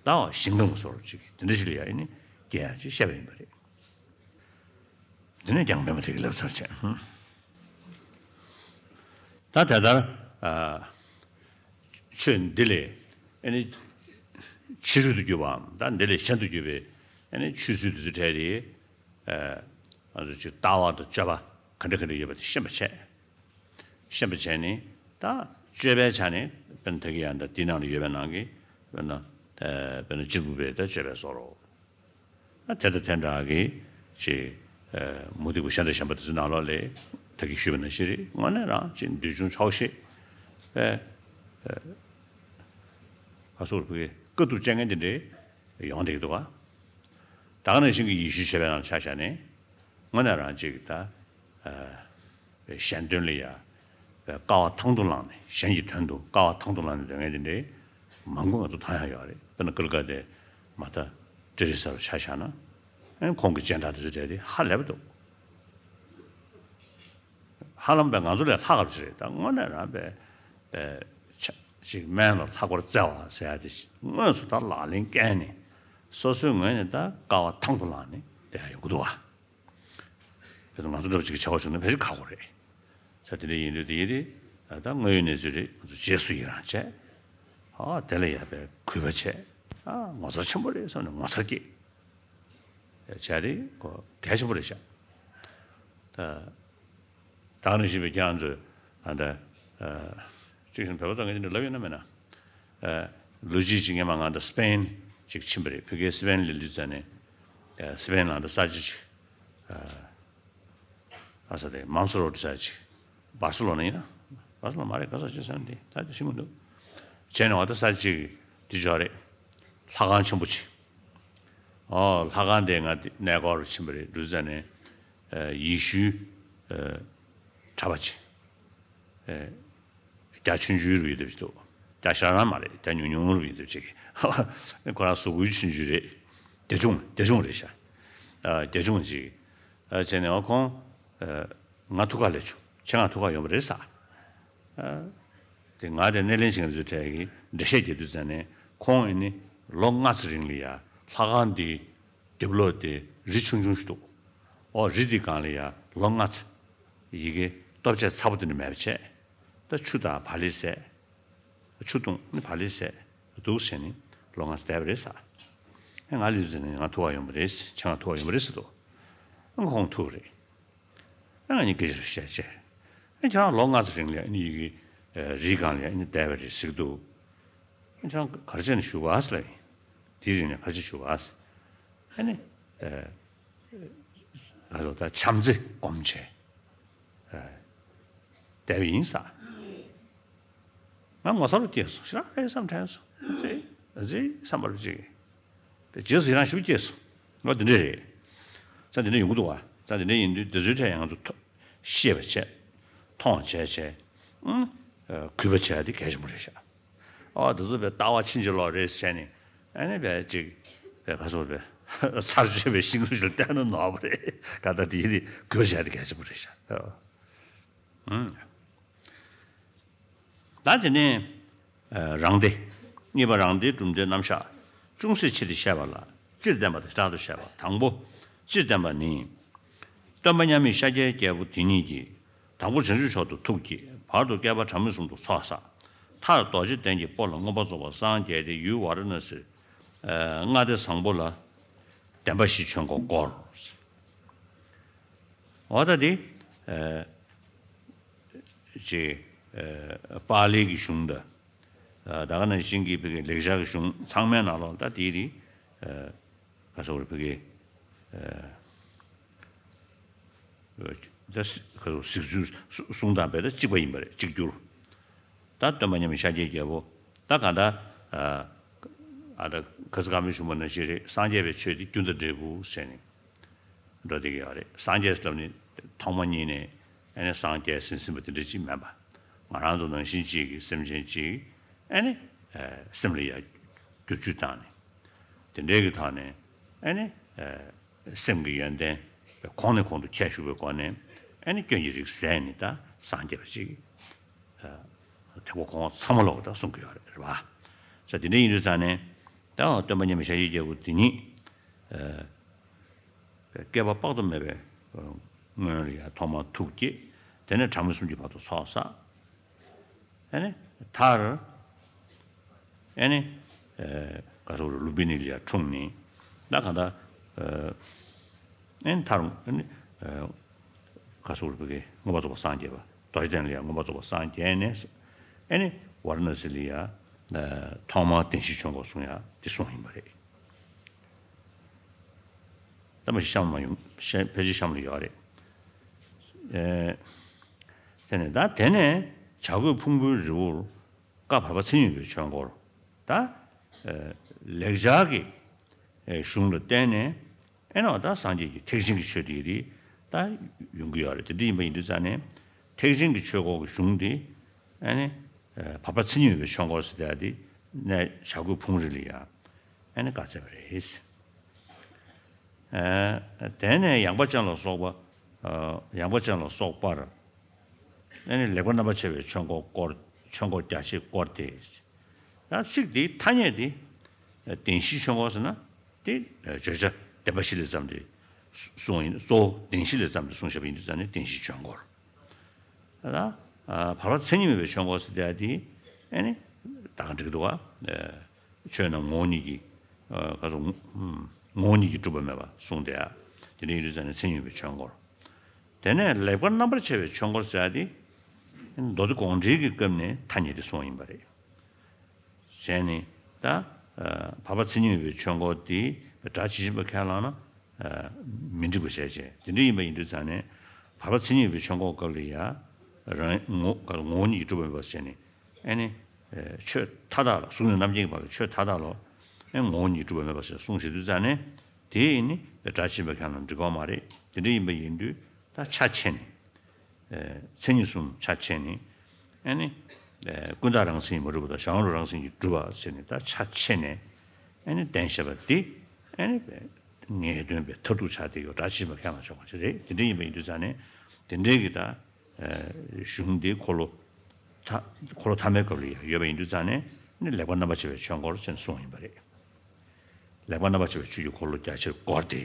ད་ཞིང་ཁམས་སོགས་ཅིག་དེ་འདྲ་ཞིག་ལ་ཡ་ཨེ་ནི་སྐྱེ་ཡ་ཅིག་བཤད་པ་ཡིན་པ་རེད། དེ་ནས་ཀྱང་པདྨ་དེ་གི་ལབ་ཚར་བྱས། ཧུམ། ད་དེ་ལྟར་ཨ་ཆོས་འདི་ལས་ཨེ་ནི་ཕྱི་རོལ་དུ་གྱུར་པའམ། ད་འདི་ལས་གཞན་དུ་གྱུར་པའི་ཨེ་ནི་ཆོས་ཚུལ་དེ་ཚོ་གྲས་དེ་ཨ་ང་ཚོ་ཅིག་ལྟ་བ་དང་སྤྱོད་པ་ག་འདྲ་ག་འདྲ་ཡོད་པ་དེ་ཤེས་པར་བྱས། ཤེས་པར་བྱས་ནས་ད་སྤྱོད་པའི་ཆ་ནས་དཔེར་ན་ད་གི་ཡང་ད་འདི་ནང་ལ་ཡོད་པའི་ནང་གི་དཔེར་ན་ཨ་དཔེར་ན་གཅེར་བུ་བས་ད་སྤྱོད་པའི་བཟོ་འདྲ། ཨ་དེ་དང་དེ་འདྲ་གི་ཅིག་ཨ་མུ་སྟེགས་པ་གཞན་དང་གཞན་པ་དེ་ཚོའི་ནང་ལོགས་ལ་ད་གིན་ཞུས་པ་ནང་བཞིན་རེད། དངོས་གནས་རང་ཅིག་འདོད་ཆུང་ཆོག་ཤེས་པའི་ཨ་ཁ་སོགས་ཕ་གི་དཀའ་ཐུབ་སྤྱད་མཁན་དེ་འདྲས་ཡོང་བསྡད་ཀྱི་འདུག་ག་ད་ག་ནང་བཞིན་གྱི་ཡེ་ཤུའི་ཆོས་པའི་ནང་ཆ་བཞག་ནས་དངོས་གནས་རང་ཅིག་ད་ཨ་པའི་གཞན་དོན་ལ་ཡ་པའི་དཀའ་བ་ཐང་དུ་བླངས་ནས། གཞན་གྱི་དོན་དུ་དཀའ་བ་ཐང་དུ་བླངས་ནས་སྡོད་མཁན་དེ་འདྲའི་མང་པོ་ང་ཚོ་མཐོང་ཡ་ཡོད་རེད། དཔེར་ན་ཀུན་དགའ་བདེ་མ་ད་ཏྲེ་རི་ས་རུ་ཆ་བཞག་ན། ཨེ་ཁོང་གི་སྤྱན་དྲངས་དེ་ཚོ་གྲས་དེ་ཧ་ལས་པ་འདུག་ཧ་ལམ་པའི་ང་ཚོ་ལས་ལྷག་ག་ཅིག་རེད། ད་དངོས་གནས་རང་པའི་པའི་ཆ་ཅིག་དམན་ལ་ལྷག་པར་བརྩེ་བ་ཟེར་ཡ་དེ་དངོས་སུ་ད་ལག་ལེན་བཀལ་ནས་སོ་སོའི་ངོས་ནས་ད་དཀའ་བ་ཐང་དུ་བླངས་ནས་བསྡད་ཡ་ཡོང་གི་འདུག་བ། བྱས་ཙང་ང་ཚོ་འདྲ་པོ་ཅིག་གི་བྱ་བ་བྱུང་ན་ཕལ་ཆེར་ཁག་པོ་རེད། ས་དེ་འདྲ་ཡིན་དུས་དེ་ཡིན་དུས་ད་དངོས་ཡོད་གནས་ཚུལ་རེད། ང་ཚོ་རྗེས་སུ་ཡི་རང་བྱས། ཨ་དེ་ལ་ཡ་པའི་གུས་པ་བྱས། ཨ་ངོ་མཚར་ཆེན་པོ་རེད་བསམ་ནས་ངོ་མཚར་སྐྱེས། བྱས་ཏེ་ཁོ་གལ་ཆེན་པོ་རེད་ཤག་ད་ད་ནི་ཞིག་པའི་ཁྱེད་རང་ཚོས་ཨ་ད་ཨ་ཅིག་བྱུང་བོད་པ་ཚོ་ངས་དེ་འདྲ་ལབ་ཡོད་ན་མེད་ན། ཨ་ལོ་གཅིག་ཅིག་སྔོན་མ་ང་ད་སི་པེན་ཅིག་ཕྱིན་པ་རེད། ཕ་གིའི་སི་པེན་ལ་ལུས་ཙ་ནས་ཨ་སི་པེན་ལ་ད་ས་ཆ་ཅིག་ཨ། ཨ་ས་དེ་མང་སོ་རོ་ཏི་ས་ཅིག་བར་སི་ལོ་ན་ཡིན་ན། བར་སི་ལོ་མ་རེད། ག་ས་ཅིག་ས་དེ་ད་དེ་ཤེས་མི་འདུག་བྱས་ནས་འོ་ད་ས་ཅིག་དེ་ཅོག་རེད། ལྷ་ཁང་ཆེན་པོ་ཅིག་ཨོ་ལྷ་ཁང་དེ་ང་དེ་གནས་སྐོར་ཕྱིན་པ་རེད། འགྲོ་ཙ་ནས་ཨ་ཡེ་ཤུའི་ཨ་གྲྭ་པ་ཅིག་ཨ་རྒྱ་ཆུང་ཆུང་རུ་ཡོད་དེ་ཅིག་འདུག་རྒྱ་ཞེ་དྲག་མ་རེད། རྒྱ་ཉུང་ཉུང་རུ་ཡོད་དེ་ཅིག་ཁོ་རང་གཟུགས་པོ་ཆུང་ཆུང་རེད། རྒྱ་ཆུང་རྒྱ་ཆུང་རེད་ཤག་ཨ་རྒྱ་ཆུང་ཅིག་ཨ་བྱས་ནས་ཨོ་ཁོང་ཨ་ང་ཐུག་ག་སླེབས་བྱུང་། ཁྱེད་རང་ཐུག་ག་ཡོང་པ་རེད་ཟེར། ཨ་དེ་ང་དེ་སྣེ་ལེན་བྱེད་མཁན་ཚོའི་གྲས་ཀྱིས་འགྲེལ་བཤད་རྒྱག་དུས་ཙ་ནས་ཁོང་ཨེ་ནི་ལོ་ལྔ་ཙམ་རིང་ལ་ཡ་ལྷ་ཁང་འདི་རྒྱབ་ལོགས་དེ་རི་ཆུང་ཆུང་ཞིག་འདུག་ཨོ་རི་འདི་སྒང་ལ་ཡ་ལོ་ལྔ་ཙམ་ཡི་གེ་ལྟོ་ཆས་ཚ་པོ་དེ་འདྲ་མེད་པ་བྱས། ད་ཆུ་དང་བག་ལེབ་བཟས། ཆུ་བཏུང་ནི་བག་ལེབ་བཟས་འདུག་ཟེར་ནས་ལོ་ལྔ་ཙམ་བསྡད་པ་རེད་ཟེར། ཨེ་ང་ལུས་ཙ་ནས་ང་ཐུག་ག་ཡོང་པ་རེད། ཁྱེད་རང་ཐུག་ག་ཡོང་པ་རེད་ཟེར་འདུག་ཨ་ཁོང་ཐུག་རེད། ཨ་ང་གཉིས་སྐད་ཆ་བཤད་བྱས། ཨ་ཁྱེད་རང་ལོ་ལྔ་ཙམ་རིང་ལ་ཨ་ནི་ཡི་གེ་རིའི་སྒང་ལ་ཨ་ནི་བསྡད་པ་རེད་ཟེར་གྱི་འདུག་ཨ་ཁྱེད་རང་ག་རེ་བྱས་ནས་བཞུགས་པ་ཟེར་ལབ་ཡིན། དེའི་རིང་ནས་ག་རེ་བྱས་བཞུགས་པ་ཟེར། ཨ་ནི་ཨ་ང་ཚོ་ད་བྱམས་བརྩེ་སྒོམ་བྱས་ཨ་བསྡད་པ་ཡིན་ཟེར། ང་ངོ་མཚར་པོ་སྐྱེས་སོང་། ཞེ་དྲག་རེད་བསམ་དྲན་སོང་། ཨ་ཙི་ཨ་ཙི་བསམ་པ་རེ་ཅིག་རྗེས་སུ་ཡི་རང་ཞེ་པོ་སྐྱེས་སོང་། ང་འདི་འདྲ་རེད། ཙང་འདི་འདྲ་ཡོང་གི་འདུག་བ། ཙང་འདི་འདྲ་ཡིན་དུས་འདི་ཚོའི་གྲས་ང་ཚོ་ཐོ་ཤེས་པ་བྱས། མཐོང་བྱས་བྱས། ཨང་། ཨ་གུས་པ་བྱས་ཏེ་གལ་ཆེན་པོ་རེད་ཤག་ཨོ་འདི་ཚོ་པའི་ལྟ་བ་ཕྱིན་ཅི་ལོག་རེད་བྱས་ནས་ཨ་ནི་པའི་ཅིག་པའི་ག་སོགས་པའི་ཚར་གཅོད་པའི་ཤིང་རུ་ཞིག་ལ་བལྟས་ན་ནོར་བ་རེད། ག་ད་དེ་ཡིན་དུས་གུས་པ་བྱས་ཏེ་གལ་ཆེན་པོ་རེད་ཤག་ཨང་། ད་དེ་ནས་ཨ་རང་སྡེ། གཉིས་པ་རང་སྡེའི་གྲུབ་མཐའི་རྣམ་གཞག་ཅུང་ཟད་ཕྱེ་སྟེ་བཤད་པ་ལ་སྤྱིར་བསྟན་པ་དང་ཕྲག་ཏུ་བཤད་པ། དང་པོ་སྤྱིར་བསྟན་པ་ནི། སྟོན་པ་མཉམ་མེད་ཤཱཀྱའི་རྒྱལ་པོ་དེ་ཉིད་ཀྱིས། དང་པོ་བྱང་ཆུབ་མཆོག་ཏུ་ཐུགས་བསྐྱེད། བར་དུ་བསྐལ་པ་གྲངས་མེད་གསུམ་དུ་ཚོགས་བསགས། མཐར་རྡོ་རྗེ་གདན་གྱི་སྤོ་ལ་མངོན་པར་རྫོགས་པར་སངས་རྒྱས་ཏེ་ཡུལ་ཝཱ་ར་ཎཱ་སིར་ཨ་མངའ་སྡེ་བཟང་པོ་ལ་བདེན་པ་བཞི་བྱོན་ཁོངས་བསྐོར། འོ་ད་དེ་ཨ་ཅེ་ཨ་པཱ་ལིའི་གི་གཞུང་དང་། ཨ་ད་ག་ནང་བཞིན་གྱི་བོད་ཀྱི་ལེགས་སྦྱར་གྱི་གཞུང་ཚང་མའི་ནང་ལོགས་ད་དེའི་རིགས་ཨ་ག་ཟེར་བ་རེད། བོད་ཀྱི་ཨ་ད་ག་ཟེར་བ་གཟིགས་ཚུལ་གསུང་སྟངས་བས་ད་གཅིག་པ་ཡིན་པ་རེད། གཅིག་གྱུར། ད་སྟོན་པ་མཉམ་མེད་ཤཱཀྱའི་རྒྱལ་པོ་ད་ག་ད་ཨ་ ཨ་ད་ཁ་སང་ཀ་མུ་ནི་ཤི་མོ་ནང་བཞིན་རེད། སངས་རྒྱས་པའི་ཆོས་དེ་རྒྱུ་དང་འབྲས་བུ་ཟེར་ནས་འགྲོ་བསྡད་ཀྱི་ཡོད་རེད། སངས་རྒྱས་ལབ་ནི་ཐོག་མ་ཉིད་ནས་ཨ་ནི་སངས་རྒྱས་ཟིན་ཟིན་པ་དེ་འདྲ་ཅིག་མིན་པ། ང་རང་ཚོ་ནང་བཞིན་ཅིག་གི་སེམས་ཅན་ཅིག་ཨ་ནི་སེམས་ལ་ཡ་བསྒྱུར་བཅོས་བཏང་ནས། དེ་འདྲའི་གི་ཐོག་ནས་ཨ་ནི་སེམས་ཀྱི་ཡོན་ཏན་གོང་ནས་གོང་དུ་ཁྱད་ཞུགས་པའི་སྒོ་ནས་ཨ་ནི་སྐྱོན་གྱི་རིགས་ཟད་ནས་ད་སངས་རྒྱས་པ་ཅིག་ཐེག་པ་གོང་འོག་ཚང་མ་ལོག་ད་གསུང་གི་ཡོད་རེད་བ། ས་དེ་འདྲ་ཡིན་དུས་ཙང་ནས་ད་སྟོན་པ་མཉམ་མེད་ཤཱཀྱའི་རྒྱལ་པོ་དེ་ཉིད་བསྐལ་པ་དཔག་ཏུ་མེད་པའི་སྔོན་ལ་ཡང་ཐོག་མར་ཐུགས་བསྐྱེད། དེ་ནས་གྲངས་མེད་གསུམ་གྱི་བར་དུ་ཚོགས་བསགས། ཨ་ནི་མཐར་ཨ་ནི་ག་སོགས་ལུམ་བི་ནི་ལ་ཡང་འཁྲུངས་ནས་ད་གང་ལྟར་ཨ་ནི་མཐར་ཨ་ནི་ག་སོགས་ལུམ་བི་གི་མངོན་པར་རྫོགས་པར་སངས་རྒྱས་པ། རྡོ་རྗེ་གདན་ལ་ཡང་མངོན་པར་རྫོགས་པར་སངས་རྒྱས་ནས། ཨ་ནི་ཝཱ་ར་ཎ་སི་ལ་ཡང་ཐོག་མར་བདེན་བཞིའི་ཆོས་འཁོར་གསུང་ཡ་དེ་གསུངས་ཡིན་པ་རེད། ད་མ་གཞི་གཤམ་ལ་ཡོང་། ཕལ་ཆེར་གཤམ་ལ་ཡོད་རེད། ཨེ། དེ་ནས་ད་དེ་ནས་བྱ་རྒོད་ཕུང་པོའི་རི་བོར་བཀའ་བར་པ་མཚན་ཉིད་པའི་ཆོས་འཁོར། ད་ཨེ་ལེགས་སྦྱར་གྱི་ཨེ་གཞུང་ལ་བརྟེན་ནས་ཨེ་ནོ་ད་སངས་རྒྱས་ཀྱི་ཐེག་ཆེན་གྱི་ཆོས་དེ་རིགས་ད་ཡོང་གི་ཡོད་རེད། དེ་འདྲ་ཡིན་པ་ཡིན་དུས་ཙང་ནས་ཐེག་ཆེན་གྱི་ཆོས་འཁོར་གྱི་གཞུང་དེ་ཨེ་ནི་ཨེ་བར་པ་མཚན་ཉིད་པའི་ཆོས་འཁོར་ཟེར་ཡ་དེ་ནས་བྱ་རྒོད་ཕུང་རི་ལ་ཡང་ཨེ་ནི་བཀའ་སྩལ་བ་རེད། ཨ་དེ་ནས་ཡངས་པ་ཅན་ལ་སོགས་པ། ཨ་ཡངས་པ་ཅན་ལ་སོགས་པར། ཨ་ནི་ལེགས་པར་རྣམ་པར་ཕྱེ་བའི་ཆོས་འཁོར་བསྐོར། ཆོས་འཁོར་རྒྱ་ཆེར་བསྐོར་ཏེ། ད་ཚིག་འདིའི་ཐ་སྙད་འདི། བདེན་བཞིའི་ཆོས་འཁོར་ཟེར་ན། དེ་བརྗོད་བྱ་བདེན་པ་བཞི་ལས་བརྩམས་ཏེ་གསུངས་ཡིན། གཙོ་བོ་བདེན་བཞི་ལས་བརྩམས་ཏེ་གསུངས་བཞག་པ་ཡིན་དུས་ཙང་ནས་བདེན་བཞིའི་ཆོས་འཁོར། ད་བར་པ་མཚན་ཉིད་མེད་པའི་ཆོས་འཁོར་ཟེར་ཡ་དེ་ཨ་ནི་ད་ག་འགྲིག་འདུག་ག་ཆོས་རྣམས་ངོ་བོ་ཉིད་ཀྱིས། ཨ་ག་ཚོད། ངོ་བོ་ཉིད་ཀྱིས་གྲུབ་པ་མེད་པ་གསུངས་ཏེ། དེ་འདྲ་ཡིན་དུས་ཙང་ནས་མཚན་ཉིད་མེད་པའི་ཆོས་འཁོར། དེ་ནས་ལེགས་པར་རྣམ་པར་ཕྱེ་བའི་ཆོས་འཁོར་ཟེར་ཡ་དེ། མདོ་སྡེ་དགོངས་འགྲེལ་གྱི་སྐབས་ནས་ཐ་སྙད་དེ་གསུངས་ཡིན་པ་རེད། བྱས་ནས་ད་ཨ་བར་པ་མཚན་ཉིད་མེད་པའི་ཆོས་འཁོར་དེ་སྒྲ་ཇི་བཞིན་པ་ཁས་བླངས་ན་ཨ་མི་འགྲིག་པ་བྱས་བྱས། དེ་འདྲ་ཡིན་པ་ཡིན་དུས་ཙང་ནས་བར་པ་མཚན་ཉིད་མེད་པའི་ཆོས་འཁོར་སྐབས་ལ་ཡ་རང་ངོ་ངོ་བོ་ཉིད་ཀྱིས་གྲུབ་པ་མེད་པ་བྱས་ནས། ཨ་ནི་ཨ་ཆོས་མཐའ་དག་ལ། གཟུགས་ནས་རྣམ་མཁྱེན་གྱི་བར་གྱི་ཆོས་མཐའ་དག་ལ་ཨ་ངོ་བོ་ཉིད་ཀྱིས་གྲུབ་པ་མེད་པ་ཞེས་གསུངས་བཞག་དུས་ཙང་ནས། དེ་ནི་སྒྲ་ཇི་བཞིན་པ་ཁས་བླངས་ན་འགྲིག་གི་མ་རེད། དེ་འདྲ་ཡིན་པ་ཡིན་དུས་ད་ཆ་ཕྱེ་ནས། ཨ་མཚན་ཉིད་གསུམ་ཆ་ཕྱེ་ནས། ཨ་ནི་ཨ་ཀུན་བརྟགས་རང་མཚན་གྱིས་མ་གྲུབ་པ་དང་གཞན་དབང་རང་མཚན་གྱིས་གྲུབ་པ་ཟེར་ནས་ད་ཆ་ཕྱེ་ནས་ཨ་ནི་བསྟན་བཞག་པ་འདི་ཨ་ནི་ངེས་དོན་པའི་མཐར་ཐུག་ཆགས་བསྡད་ཡོད། སྒྲ་ཇི་བཞིན་པ་ཁས་བླངས་ཆོག་པ་ཞིག་རེད། དེ་འདྲ་ཡིན་པ་ཡིན་དུས་ཙང་ནས་དེ་འདྲའི་གི་ད་ཨ་གཞུང་འདི་འཁོར་ལོ་ཐ་འཁོར་ལོ་ཐ་མའི་སྐབས་ལ་ཡང་ཡོད་པ་ཡིན་དུས་ཙང་ནས་ནི་ལེགས་པར་རྣམ་པར་ཕྱེ་བའི་ཆོས་འཁོར་ཅེས་གསུངས་ཡིན་པ་རེད། ལེགས་པར་རྣམ་པར་ཕྱེ་བའི་ཆོས་ཀྱི་འཁོར་ལོ་རྒྱ་ཆེར་བསྐོར་ཏེ།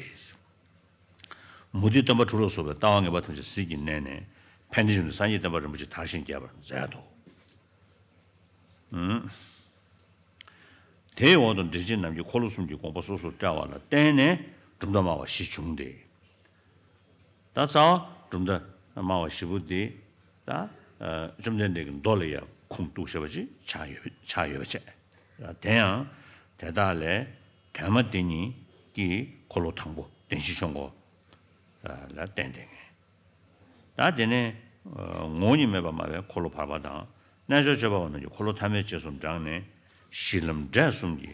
མུ་སྟེགས་སྟོན་པ་དྲུག་ལ་སོགས་པའི་ལྟ་བ་ངན་པ་ཐམས་ཅད་ཟིལ་གྱིས་མནན་ནས་ཕན་བདེའི་གཞུང་ནི་སངས་རྒྱས་བསྟན་པ་རིན་པོ་ཆེ་དར་ཞིང་རྒྱས་པར་མཛད་དོ། ཨུམ། དེའི་འོག་ཏུ་འགྲེལ་ཆེན་རྣམས་ཀྱིས་འཁོར་ལོ་གསུམ་གྱི་དགོངས་པ་སོ་སོར་བཀྲལ་བ་ལ་བརྟེན་ནས་གྲུབ་མཐའ་སྨྲ་བ་བཞི་བྱུང་སྟེ། ད་རྩ་བ་གྲུབ་མཐའ་སྨྲ་བ་བཞི་པོ་འདི་ད་ཨ་བཅོམ་ལྡན་འདས་ཀྱི་མདོ་ལ་ཡང་ཁུངས་གཏུགས་བཞག་པ་ཅིག་ཆགས་ཡོད་ཆགས་ཡོད་པ་བྱས། དེ་ཡང་དེ་དག་ལས་དོན་སྨྲ་སྡེ་གཉིས་ཀྱིས་འཁོར་ལོ་དང་པོ་བདེན་བཞིའི་ཆོས་འཁོར་ལ་བརྟེན་ཏེ། ད་དེ་ནས་ངོ་བོ་ཉིད་མེད་པར་སྨྲ་བའི་འཁོར་ལོ་བར་པ་དང་། རྣལ་འབྱོར་སྤྱོད་པ་པོ་རྣམས་ཀྱིས་འཁོར་ལོ་ཐ་མའི་རྗེས་སུ་འབྲངས་ནས་གཞི་ལམ་འབྲས་གསུམ་གྱི་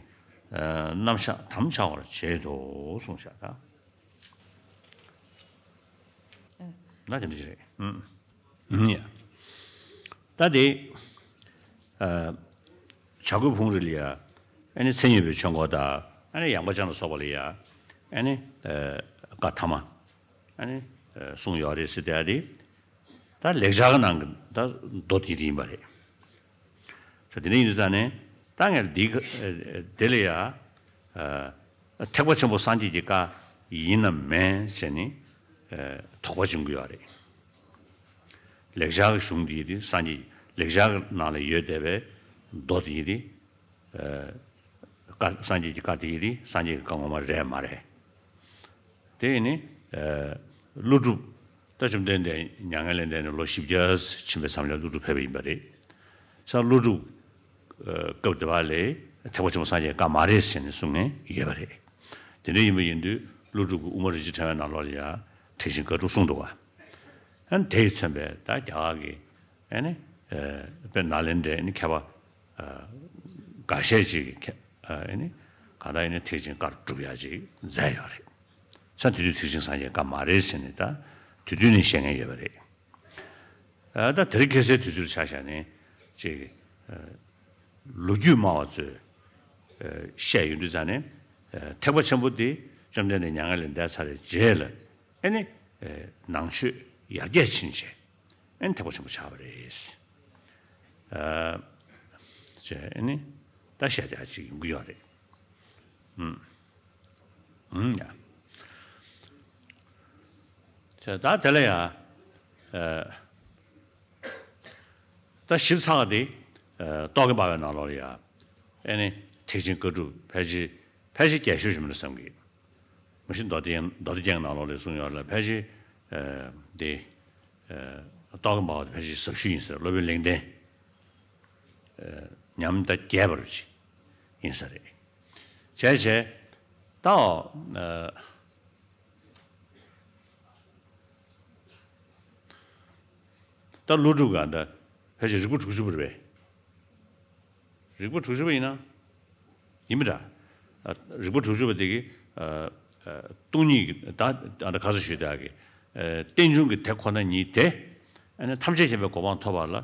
རྣམ་གཞག་དམ་འཆའ་བར་བྱེད་དོ་གསུངས་བཞག་ད། ན་དེ་འདྲ་ཞིག་རེད། ཨུམ། ཨུམ་ཡ། ད་དེ་ཨ་བྱ་རྒོད་ཕུང་རི་ལ་ཡ་ཨ་ནི་མཚན་ཉིད་པའི་ཆོས་འཁོར་དང་ཨ་ནི་ཡངས་པ་ཅན་ལ་སོགས་པ་ལ་ཡ་ཨ་ནི་ཨ་བཀའ་ཐ་མ་ཨ་ནི་ཨ་གསུངས་ཡོད་རེད་ཟེར་དེ་ཨ་རེད། ད་ལེགས་སྦྱར་གྱི་ནང་གི་ད་མདོ་དེ་དེ་ཡིན་པ་རེད། ས་དེ་འདྲ་ཡིན་དུས་ཙང་ནས་ད་ངས་འདི་ག་དེ་ལ་ཡ་ཨ་ཐེག་པ་ཆེན་པོ་སངས་རྒྱས་ཀྱི་བཀའ་ཡིན་ནམ་མིན་ཟེར་ནས་ཨ་དོགས་པ་བྱུང་གི་ཡོད་རེད། ལེགས་སྦྱར་གྱི་གཞུང་དེ་ཡིན་དུས་སངས་རྒྱས་ལེགས་སྦྱར་གྱི་ནང་ལ་ཡོད་བསྡད་པའི་མདོ་དེ་ཡིན་དུས་ཨ་བཀའ་སངས་རྒྱས་ཀྱི་བཀའ་དེ་ཡིན་དུས་སངས་རྒྱས་ཀྱི་བཀའ་ངོ་མ་རེད་མ་རེད། དེ་ཡིན་ནི་ཨ་ཀླུ་སྒྲུབ་ད་བཅོམ་ལྡན་འདས་མྱ་ངན་ལས་འདས་ནས་ལོ་བཞི་བརྒྱ་ཕྱིན་པའི་མཚམས་ལ་ཀླུ་སྒྲུབ་ཕེབས་པ་ཡིན་པ་རེད། ས་ཀླུ་སྒྲུབ་ཨ་སྐབས་དེ་བ་ལས་ཐེག་པ་ཆེན་པོ་སངས་རྒྱས་བཀའ་མ་རེད་ཟེར་ནས་གསུང་མཁན་ཡོད་པ་རེད། དེ་འདྲ་ཡིན་པ་ཡིན་དུས་ཀླུ་སྒྲུབ་ཀྱི་དབུ་མ་རིན་ཆེན་ཕྲེང་བའི་ནང་ལོགས་ལ་ཡང་ཐེག་ཆེན་བཀའ་དྲུག་གསུངས་འདུག་ག་ཨ་ནི་དེས་མཚོན་པའི་ད་རྒྱ་གར་གྱི་ཨ་ནི་ཨ་དཔེ་ནཱ་ལེནྡྲའི་ཨ་ནི་མཁས་པ་ཨ་འགའ་ཤས་ཅིག་གིས་ཨ་ནི་ ད་ལྟ་ཡིན་ན་ཐེག་ཆེན་བཀའ་སྒྲུབ་ཡག་ཅིག་མཛད་ཡོད་རེད། ས་དེ་དུས་ཐེག་ཆེན་སངས་རྒྱས་བཀའ་མ་རེད་ཟེར་ནས་ད་དེ་དུས་ནས་བཤད་མཁན་ཡོད་པ་རེད། ཨ་ད་དེ་རིང་ཁ་སའི་དུས་ཚོད་ཆ་བཞག་ནས་ཅིག་ལོ་རྒྱུས་སྨྲ་བ་ཚོས་བཤད་ཡོང་དུས་ཙང་ནས་ཐེག་པ་ཆེན་པོ་དེ་བཅོམ་ལྡན་འདས་མྱ་ངན་ལས་འདས་ཚར་བའི་རྗེས་ལ་ཨེ་ནི་ནང་ཆོས་ཡར་རྒྱས་ཕྱིན་བྱས་ཨེ་ནི་ཐེག་པ་ཆེན་པོ་ཆགས་པ་རེད། ཨ་ཅེས་ཨེ་ནི་ད་བཤད་བསྡད་ཅིག་ཡོང་གི་ཡོད་རེད། ཨུམ། ཨུམ་ཡ། ད་དེ་ལ་ཡ། ཨ། ད་ཞིབ་ཚགས་དེ། ཨ། རྟོག་གེ་འབར་བའི་ནང་ལོགས་ལ་ཡ། ཨེ་ནི་ཐེག་ཆེན་བཀའ་སྒྲུབ་ཕལ་ཆེར་ཕལ་ཆེར་རྒྱས་ཤོས་ཞིག་མིན་འགྲོ་བསམ་གི། མ་གཞི་མདོ་སྡེ་མདོ་སྡེ་རྒྱན་གྱི་ནང་ལོགས་ལ་གསུངས་ཡོད་ལ་ཕལ་ཆེར། ཨ། དེ། ཨ། རྟོག་གེ་འབར་བ་དེ་ཕལ་ཆེར་ཟབ་ཤོས་ཡིན་ས་རེད། སློབ་དཔོན་ལེགས་ལྡན། ཨ། ཉམས་ད་རྒྱས་པ་རུ་ཅིག་ཡིན་ས་རེད། བྱས་བྱས། ད། ཨ། ད་ཀླུ་སྒྲུབ་ག་འདྲ་ཕལ་ཆེར་རིགས་པ་དྲུག་ཅུ་པ་རེད་པས། རིགས་པ་དྲུག་ཅུ་པ་ཡིན་ན། ཡིན་པ་འདྲ། ཨ། རིགས་པ་དྲུག་ཅུ་པ་དེ་གི། ཨ། ཨ། སྟོང་ཉིད་ཀྱི་ད་ཨ་ད་ག་ས་ཞུས་དག་གི། ཨ། རྟེན་འབྱུང་གི་དེ་ཁོ་ན་ཉིད་དེ། ཨ་ནི་ཐམས་ཅད་མཁྱེན་པའི་གོ་འཕང་ཐོབ་པ་ལ་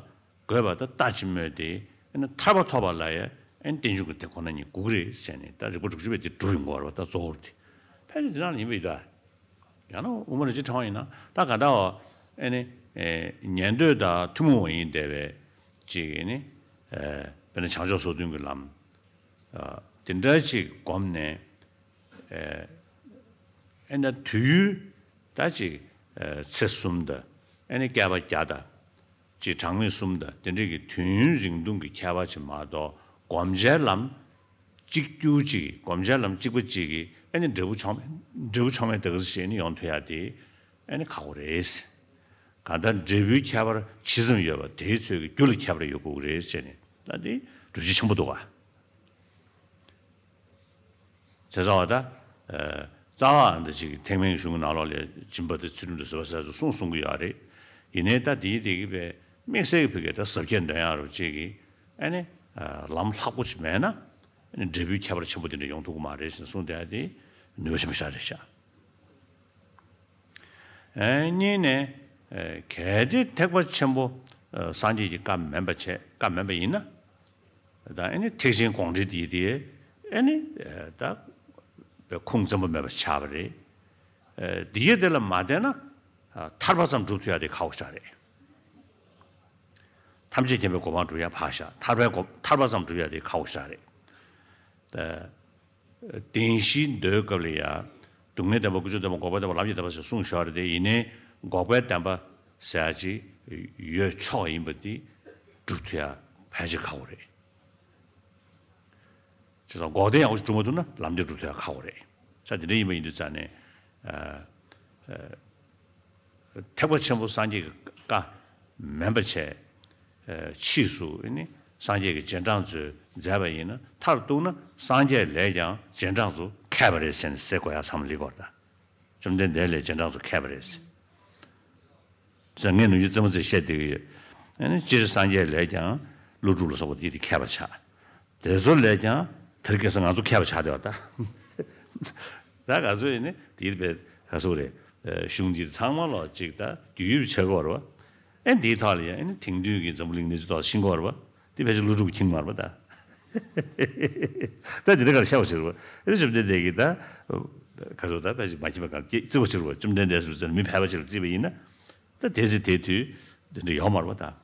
དགོས་པ་ད་ལྟ་ཅི་སྨོས་ཏེ། ཨ་ནི་ཐར་པ་ཐོབ་པ་ལ་ཡང་ཨ་ནི་རྟེན་འབྱུང་གི་དེ་ཁོ་ན་ཉིད་དགོས་ཀྱི་རེད་ཟེར་ནས་ད་རིགས་པ་དྲུག་ཅུ་པས་དེ་གྲུབ་ཡོང་གི་ཡོད་རེད་པ། ད་གཙོ་བོར་དེ་ཕལ་ཆེར་དེ་ནང་ལ་ཡིན་པ་ཡིན་ད། ཡང་ན་དབུ་མ་རིན་ཆེན་ཕྲེང་བ་ཡིན་ན་ད་ག་འདྲ་བ། ཨེ་ནི། ཨེ། ཉན་ཐོས་དང་ཐུན་མོང་བ་ཡིན་བསྡད་པའི་ཅིག་ཨེ་ནི། ཨེ། དཔེར་ན་བྱང་ཕྱོགས་སོ་བདུན་གྱི་ལམ། ཨ། དེ་འདྲ་ཅིག་བསྒོམས་ནས། ཨེ། ཨེ་ན་དུས་ཡུན་ད་ཅིག་ཨེ། ཚེ་གསུམ་དང་ཨེ་ནི་བསྐལ་པ་བརྒྱ་དང་། ཅིག་གྲངས་མེད་གསུམ་དང་དེ་འདྲ་གི་དུས་ཡུན་རིང་ཐུང་གི་ཁྱད་པར་ཅིག་མ་གཏོགས་བསྒོམ་བྱའི་ལམ། གཅིག་གྱུར་གཅིག་གི་སྒོམ་བྱ་ལམ་གཅིག་པ་གཅིག་གི་ཨ་ནི་འབྲས་བུ་ཆོག་མེད་འབྲས་བུ་ཆོག་མེད་དེ་ག་ཚོད་ཞིག་ཨ་ནི་ཡོང་ཐུབ་ཡ་དེ་ཨ་ནི་ཁག་པོ་རེད། གང་ལྟར་འབྲས་བུའི་ཁྱད་པར་ཇི་ཙམ་ཡོད་པ་དེའི་ཚོད་ཀྱི་རྒྱུ་ལ་ཁྱད་པར་ཡོད་དགོས་ཀྱི་རེད་ཟེར་ནས་ད་དེ་སྒྲུབ་བྱེད་ཆེན་པོ་འདུག་ག། བྱས་ཙང་བ་ད། ཨ། རྩ་བ་འདི་ཅིག་ཐེག་དམན་གྱི་གཞུང་གི་ནང་ལོགས་ལ་སྦྱིན་པ་དང་ཚུལ་ཁྲིམས་དང་བཟོད་པ་ཟེར་ཚུལ་གསུངས་གསུང་གི་ཡོད་རེད། ཡིན་ནའི་ད་དེའི་དེ་གི་པའི་དམིགས་བསལ་གྱི་བོད་སྐད་ད་ཟབ་རྒྱས་འདོན་ཡག་རུ་ཅིག་གི་ཨ་ནི། ཨ། ལམ་ལྷག་པོ་ཅིག་མེད་ན་ཨ་ནི་འབྲས་བུའི་ཁྱད་པར་ཆེན་པོ་དེ་འདྲ་ཡོང་ཐུབ་ཀྱི་མ་རེད་ཟེར་གསུངས་བསྡད་དེ་ནུས་པ་ཆེན་པོ་ཞིག་རེད་ཤག། ཨ། གཉིས་ནས། ཨ། གལ་ཏེ་ཐེག་པ་ཆེན་པོ། ཨ། སངས་རྒྱས་ཀྱི་བཀའ་མིན་པ་བྱས་བཀའ་མིན་པ་ཡིན་ན། ད་ཨ་ནི་ཐེག་ཆེན་དགོངས་འགྲེལ་འདི་དེ་ཨ་ནི་ད་ཁུངས་བཙན་པོ་མེད་པ་ཆགས་པ་རེད། འདི་ཡི་དེ་ལ་མ་བརྟེན་ན་ཐར་པ་ཙམ་སྒྲུབ་ཐུབ་ཡ་དེ་ཁག་པོ་ཞིག་རེད། ཐམས་ཅད་མཁྱེན་པའི་གོ་འཕང་སྒྲུབ་ཡ་ཕར་བཞག་ཐར་པའི་གོ་ཐར་པ་ཙམ་སྒྲུབ་ཡ་དེ་ཁག་པོ་ཞིག་རེད། བདེན་བཞིའི་མདོའི་སྐབས་ལ་ཡ། སྡུག་བསྔལ་བདེན་པ་ཀུན་འབྱུང་བདེན་པ་འགོག་པའི་བདེན་པ་ལམ་གྱི་བདེན་པ་ཞེས་གསུངས་ཞོར་རེད་དེ་ཡིན་ནའི་འགོག་པའི་བདེན་པ་ཟེར་ཡ་ཅིག་ཡོད་ཆོག་ཡིན་པ་འདི་སྒྲུབ་ཐུབ་ཡ་ཕལ་ཆེར་ཁག་པོ་རེད། བྱས་ཙང་འགོག་བདེན་ཡག་པོ་ཞིག་སྒྲུབ་མ་ཐུབ་ན་ལམ་འདི་སྒྲུབ་ཐུབ་ཡ་ཁག་པོ་རེད། ས་དེ་འདྲ་ཡིན་པ་ཡིན་དུས་ཙང་ནས། ཐེག་པ་ཆེན་པོ་སངས་རྒྱས་ཀྱི་བཀའ་མིན་པ་བྱས། ཕྱིས་སུ་ནི་སངས་རྒྱས་ཀྱི་རྗེས་འབྲང་ཚོས་མཛད་པ་ཡིན་ན་མཐར་གཏུགས་ན་སངས་རྒྱས་ལས་ཀྱང་རྗེས་འབྲང་ཚོ་མཁས་པ་རེད་ཟེར་ནས་ཟེར་དགོས་ཡ་ཚང་མ་ལི་གོར་ད། བཅོམ་ལྡན་འདས་ལས་རྗེས་འབྲང་ཚོ་མཁས་པ་རེད་ཟེར། ངས་ནམ་རྒྱུན་རྩེད་མོ་རྩེ་བཤད་བསྡད་ཀྱི་ཡོད། སྤྱིར་སངས་རྒྱས་ལས་ཀྱང་ཀླུ་སྒྲུབ་ལ་སོགས་པ་དེ་དེ་མཁས་པ་ཆགས། དེ་ཚོ་ལས་ཀྱང་དེར་སྐྱེས་ས་ང་ཚོ་མཁས་པ་ཆགས་བསྡད་པ་ད། ད་ང་ཚོ་ཡིན་ནི་དེ་པའི་ག་ཚོད་རེད། གཞུང་འདི་ཚང་མ་ལོ་གཅིག་ད་རྒྱུས་ཡོད་ཆགས་ཀྱི་ཡོད་རེད་པ། ཨེ་འདིའི་ཐོག་ལ་ཡང་ཨེ་ནི་དེང་དུས་ཀྱི་འཛམ་བུ་གླིང་གནས་ཚུལ་ཐོག་ཤེས་ཀྱི་ཡོད་རེད་པ། དེ་ཕལ་ཆེར་ཀླུ་སྒྲུབ་ཀྱིས་མཁྱེན་མ་རེད་པ་ད། ད་དེ་འདྲ་ག་ལ་ཤར་བ་ཞིག་རེད་པ། ཨེ་བཅོམ་ལྡན་འདས་ཀྱིས་ད་ག་ཚོད་ད་ཕལ་ཆེར་མ་མཁྱེན་པ་གང་བརྩི་བ་ཞིག་རེད་པ། བཅོམ་ལྡན་འདས་སུ་བརྩིས་ན་མི་ཕལ་པ་ཅིག་ལ་བརྩིས་པ་ཡིན་ན། ད་དེ་ཚེ་དེ་དུས་དེ་འདྲ་ཡོད་མ་རེད་པ་ད།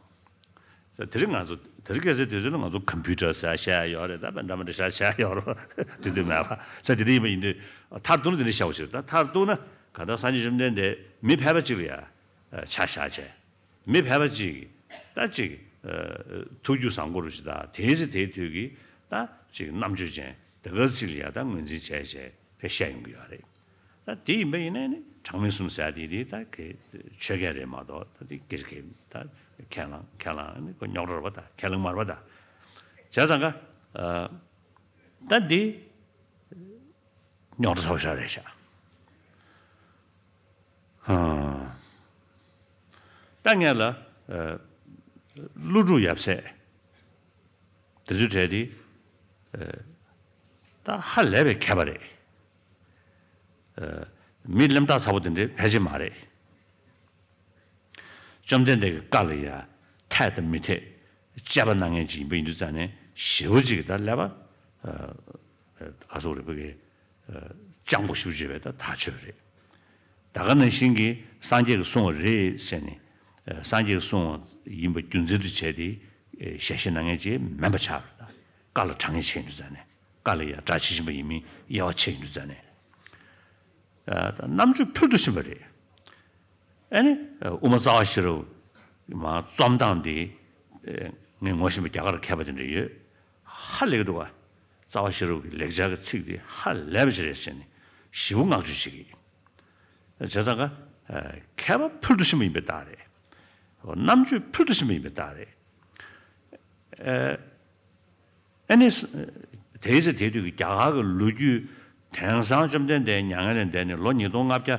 ས་དེ་རིང་ང་ཚོ་དེ་རིང་ཁ་སང་དུས་ཚོད་ལ་ང་ཚོ་ཀམ་པུ་ཊར་ཟེར་བཤད་ཡ་ཡོད་རེད། ད་པ་འདྲ་མི་འདྲ་བཤད་བཤད་ཡ་ཡོད་རེད་པ། དེ་དུས་མེད་པ། ས་དེ་འདྲ་ཡིན་པ་ཡིན་དུས་མཐར་གཏུགས་ན་དེ་འདྲ་བཤད་པ་ཞིག་རེད། ད་མཐར་གཏུགས་ན་གང་ལྟར་སངས་རྒྱས་བཅོམ་ལྡན་འདས་མི་ཕལ་པ་ཅིག་ལ་ཡ་ཆ་བཞག་བྱས། མི་ཕལ་པ་ཅིག་ད་ཅིག་ཐུགས་རྒྱུད་བཟང་པོ་རུ་ཞིག་ད་དེའི་ཚེ་དེའི་དུས་ཀྱི་ད་ཅིག་རྣམ་དཔྱོད་ཅན་དེ་ག་ཚོད་ལ་ཡ་ད་ངོས་འཛིན་བྱས་བྱས་ཕེ་བཤད་ཡོང་གི་ཡོད་རེད། ད་དེ་ཡིན་པ་ཡིན་ན་ནི་གྲངས་མེད་གསུམ་ཟེར་དེ་དེ་ད་གི་ཆོས་སྐད་རེད་མ་གཏོགས་ད་དེ་སྒེར་གྱི་ད་ཁས་བླངས་ཁས་བླངས་ནི་ཁོ་རྙོག་དྲ་རེད་པ། ད་ཁས་བླངས་མ་རེད་པ། ད་བྱས་ཙང་ཀ་ད་འདི་རྙོག་དྲ་ཚ་པོ་ཞིག་རེད་ཤག། ད་ངས་ལ་ཀླུ་སྒྲུབ་ཡབ་སྲས། དེ་ཚོའི་གྲས་དེ། ད་ ད་ཧ་ལས་པའི་མཁས་པ་རེད། ཨ། མི་གླེན་རྟགས་ཚ་པོ་དེ་འདྲའི་ཕལ་ཆེར་མ་རེད། བཅོམ་ལྡན་འདས་ཀྱི་བཀའ་ལ་ཡ་འཐད་དང་མི་འཐད་དཔྱད་པ་གནང་མཁན་ཅིག་ཡིན་པ་ཡིན་དུས་ཙང་ནས་ཞེ་པོ་ཅིག་ད་ཀླད་པ། ཨ། ག་ཟེར་དགོས་རེད། ཕ་གི། ཨ། སྤྱང་པོ་ཞེ་པོ་ཅིག་ཡོད་པའི་ད་ཐག་ཆོད་རེད། ད་ག་ནང་བཞིན་གྱི་སངས་རྒྱས་ཀྱིས་གསུངས་པ་རེད་ཟེར་ནས། ཨ། སངས་རྒྱས་ཀྱིས་གསུངས་པ་ཡིན་པ་རྒྱུ་མཚན་དུ་བྱས་ཏེ། ཨ། ཞལ་བཞེས་གནང་མཁན་ཅིག་མིན་པ་ཆགས་པ་རེད། ད་བཀའ་ལ་དྲང་ངེས་བྱས་ཡིན་དུས་ཙང་ནས། བཀའ་ལ་ཡ་གྲགས་ཆེ་བཞིན་པ་ཡིན་མིན་དབྱེ་བ་ཕྱེ་ཡིན་དུས་ཙང་ནས། ཨ། ད་རྣམ་དཔྱོད་ཕུལ་དུ་ཕྱིན་པ་རེད། ཨ་ནི། ཨ། དབུ་མ་རྩ་བ་ཤེས་རབ་མ་རྩོམ་སྟངས་འདི། ཨ། ངས་ངོ་ཤེས་པའི་རྒྱ་གར་མཁས་པ་དེ་འདྲ་ཡོད། ཧ་ལས་ཀྱི་འདུག་ག་རྩ་བ་ཤེས་རབ་ཀྱི་ལེགས་སྦྱར་གྱི་ཚིག་འདི་ཧ་ལས་པ་ཞིག་རེད་ཟེར་ནས་ཞེ་པོ་བསྔགས་བརྗོད་བྱེད་ཀྱི། བྱས་ཙང་ཀ། ཨ། མཁས་པ་ཕུལ་དུ་ཕྱིན་པ་ཡིན་པའི་རྟགས་རེད། རྣམ་དཔྱོད་ཕུལ་དུ་ཕྱིན་པ་ཡིན་པའི་རྟགས་རེད། ཨ། ཨ་ནི། དེའི་ཚེ་དེའི་དུས་ཀྱི་རྒྱ་གར་གྱི་ལོ་རྒྱུས། དེང་སང་བཅོམ་ལྡན་འདས་མྱ་ངན་ལས་འདས་ནས་ལོ་ཉིས་སྟོང་ལྔ་བརྒྱ་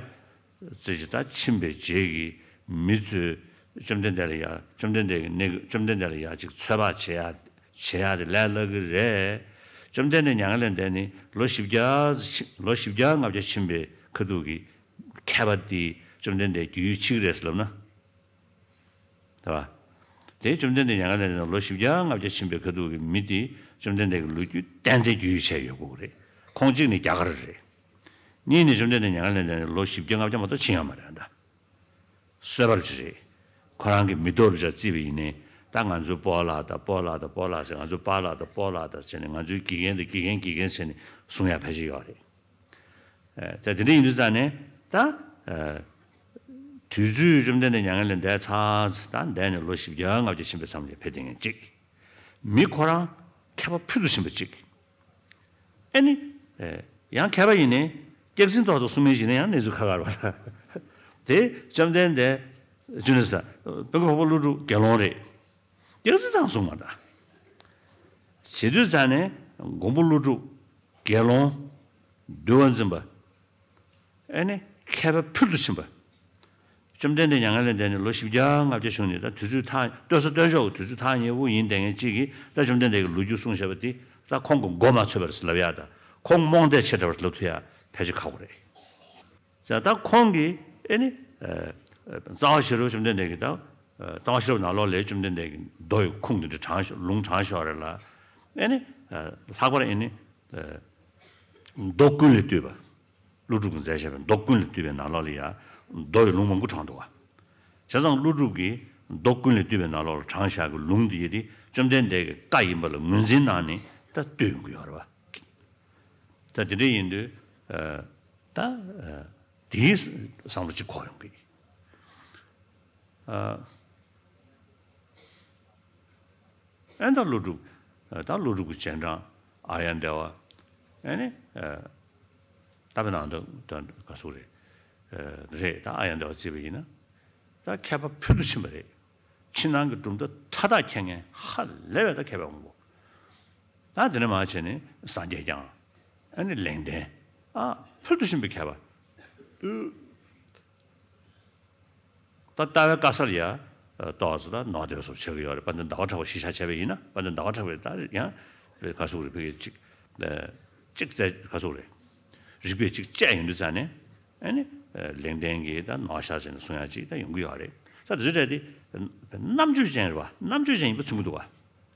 ཙམ་ཞིག་ད་ཕྱིན་པའི་རྗེས་ཀྱི་མི་ཚོས་བཅོམ་ལྡན་འདས་ལ་ཡ། བཅོམ་ལྡན་འདས་ཀྱི་གནས། བཅོམ་ལྡན་འདས་ལ་ཡ་ཅིག་ཚོད་དཔག་བྱེད་ཡ། བྱེད་ཡ་དེ་ལས་སླ་གི་རེད། བཅོམ་ལྡན་འདས་མྱ་ངན་ལས་འདས་ནས་ལོ་བཞི་བརྒྱ། ལོ་བཞི་བརྒྱ་ལྔ་བརྒྱ་ཕྱིན་པའི་ཁ་ཐུག་གི་མཁས་པ་དེ་བཅོམ་ལྡན་འདས་རྒྱུས་ཡོད་ཕྱིན་པ་རེད་ཟེར་ལབ་ན། རེད་པ། དེ་བཅོམ་ལྡན་འདས་མྱ་ངན་ལས་འདས་ནས་ལོ་བཞི་བརྒྱ་ལྔ་བརྒྱ་ཕྱིན་པའི་ཁ་ཐུག་གི་མི་དེ་བཅོམ་ལྡན་འདས་ཀྱི་ལོ་རྒྱུས་ཏན་ཏན་རྒྱུས་ཡོད་བྱས་ཡོད་དགོས་ཀྱི་རེད། ཁོང་གཅིག་ནི་རྒྱ་གར་རེད། གཉིས་ནི་བཅོམ་ལྡན་འདས་མྱ་ངན་ལས་འདས་ནས་ལོ་བཞི་བརྒྱ་ལྔ་བརྒྱ་མ་གཏོགས་ཕྱིན་ཡོད་མ་རེད་ད། གསོལ་བ་རུ་ཅི་རེད། ཁོ་རང་གི་མི་ཐོག་རུ་ཅག་བརྩིས་པ་ཡིན་ནའི། ད་ང་ཚོའི་སྤོ་ལགས་དང་སྤོ་ལགས་དང་སྤོ་ལགས་ཟེར། ང་ཚོའི་པཱ་ལགས་དང་སྤོ་ལགས་དང་ཟེར་ནས། ང་ཚོའི་དགེ་རྒན་དང་དགེ་རྒན་དགེ་རྒན་ཟེར་ནས་གསུང་ཡ་ཕལ་ཆེར་ཡོད་རེད། ཨ། ད་དེ་འདྲ་ཡིན་དུས་ཙང་ནས་ད། ཨ། དུས་ཚོད་བཅོམ་ལྡན་འདས་མྱ་ངན་ལས་འདས་ཚར། ད་འདས་ནས་ལོ་བཞི་བརྒྱ་ལྔ་བརྒྱ་ཕྱིན་པའི་མཚམས་ལ་ཕེབས་བསྡད་མཁན་གཅིག། མི་ཁོ་རང་མཁས་པ་ཕུལ་དུ་ཕྱིན་པ་གཅིག། ཨ་ནི། ཨ། ཡང་མཁས་པ་ཡིན་ནའི་སྐྱག་རྫུན་ཐོག་ཏུ་གསུང་མཁན་ཞིག་ནི་ཡང་གནས་ཚུལ་ཁག་ཁག་རེད་པ། དེ་བཅོམ་ལྡན་འདས་ཅི་ནས་ཟེར། དཔལ་མགོན་འཕགས་པ་ཀླུ་སྒྲུབ་དགེ་སློང་རེད། སྐྱག་རྫུན་ཙང་གསུངས་མ་ད། བྱེད་དུས་ཙང་ནས་མགོན་པོ་ཀླུ་སྒྲུབ་དགེ་སློང་། འདུལ་བ་འཛིན་པ། ཨ་ནི་མཁས་པ་ཕུལ་དུ་ཕྱིན་པ། བཅོམ་ལྡན་འདས་མྱ་ངན་ལས་འདས་ནས་ལོ་བཞི་བརྒྱ་ལྔ་བརྒྱ་བྱུང་ནས། ད་དུས་ཚོད་ཐག། སྟོན་ས་སྟོན་ཕྱོགས་ཀྱི་དུས་ཚོད་ཐག་ཉེ་པོ་ཡིན་བསྡད་མཁན་གཅིག་གིས་ད་བཅོམ་ལྡན་འདས་ཀྱི་ལོ་རྒྱུས་གསུངས་བཞག་པ་དེ་ད་ཁོང་གི་མགོ་མ་ཚོས་པ་རེད་ཟེར་ལབ་ཡ་དང་། ཁོང་རྨོངས་དད་ཆེ་དྲགས་པ་ལབ་ཐུབ་ཡ་ཕལ་ཆེར་ཁག་པོ་རེད། ཟེར། ད་ཁོང་གིས་ཨེ་ནི། ཨ། རྩ་བ་ཤེས་རབ་བཅོམ་ལྡན་འདས་ཀྱི་ད། ཨ། རྩ་བ་ཤེས་རབ་ནང་ལོགས་ལ་བཅོམ་ལྡན་འདས་ཀྱི་མདོ་ཡི་ཁུངས་དེ་འདྲ་དྲངས་ཤོག། ལུང་དྲངས་ཤོག་རེད་ལ། ཨེ་ནི། ཨ། ལྷག་པར་ཨེ་ནི། ཨ། མདོ་ཀུན་ལས་བཏུས་པ། ཀླུ་སྒྲུབ་ཀྱིས་མཛད་བཞག་པའི་མདོ་ཀུན་ལས་བཏུས་པའི་ནང་ལོགས་ལ་ཡ་མདོ་ཡི་ལུང་མང་པོ་དྲངས་འདུག་པ། བྱས་ཙང་ཀླུ་སྒྲུབ་ཀྱིས་མདོ་ཀུན་ལས་བཏུས་པའི་ནང་ལོགས་ལ་དྲངས་བཞག་གི་ལུང་འདི་ཡི་དེ་བཅོམ་ལྡན་འདས་ཀྱི་བཀའ་ཡིན་པ་ལ་ངོས་འཛིན་གནང་ནས་ད་བཏུས་ཡོང་གི་ཡོད་རེད་པ། ད་དེ་འདྲ་ཡིན་དུས། ཨ། ད། ཨ། དེའི་བསམ་བློ་གཅིག་འཁོར་ཡོང་གི། ཨ། ཨེ། ད་ཀླུ་སྒྲུབ། ཨ། ད་ཀླུ་སྒྲུབ་ཀྱི་རྗེས་འབྲང་ཨཱརྱ་དེ་བ། ཨེ་ནི། ཨ། ད་དཔེར་ན་ད་ད་ག་ཟེར་དགོས་རེད། ཨ། རེད། ད་ཨཱརྱ་དེ་བ་བརྩིས་པ་ཡིན་ན། ད་མཁས་པ་ཕུལ་དུ་ཕྱིན་པ་རེད། ཕྱི་ནང་གི་གྲུབ་མཐའ་མཐའ་དག་མཁྱེན་མཁན་ཧ་ལས་པའི་ད་མཁས་པའི་དབང་པོ། ད་དེ་ནས་མར་བྱས་ནས་སངས་རྒྱས་བསྐྱངས། ཨ་ནི་ལེགས་ལྡན། ཨ། ཕུལ་དུ་ཕྱིན་པའི་མཁས་པ། ད་ལྟ་བའི་བཀའ་སར་ཡ། ཨ། ཏོག་ཙམ་ད་ནོར་བསྡད་པ་སོགས་ཆགས་ཀྱི་ཡོད་རེད། དཔལ་ལྡན་ཟླ་བ་གྲགས་པ་གཞི་བཞག་བྱས་པ་ཡིན་ན། དཔལ་ལྡན་ཟླ་བ་གྲགས་པས་ད་ཡང་ག་ཟེར་དགོས་རེད། ཕ་གི་ཅིག། ཨ། ཅིག་བཙལ། ག་ཟེར་དགོས་རེད། རིགས་པས་ཅིག་དཔྱད་ཡོང་དུས་ཙང་ནས། ཨ་ནི། ཨ། ལེགས་ལྡན་གྱིས་ད་ནོར་བཞག་ཟེར་ནས་གསུང་ཡ་ཅིག་ད་ཡོང་གི་ཡོད་རེད། ས་དེ་ཚོའི་གྲས་དེ་རྣམ་དཔྱོད་ཅན་རེད་པ། རྣམ་དཔྱོད་ཅན་ཡིན་པ་མཚོན་གྱི་འདུག་པ།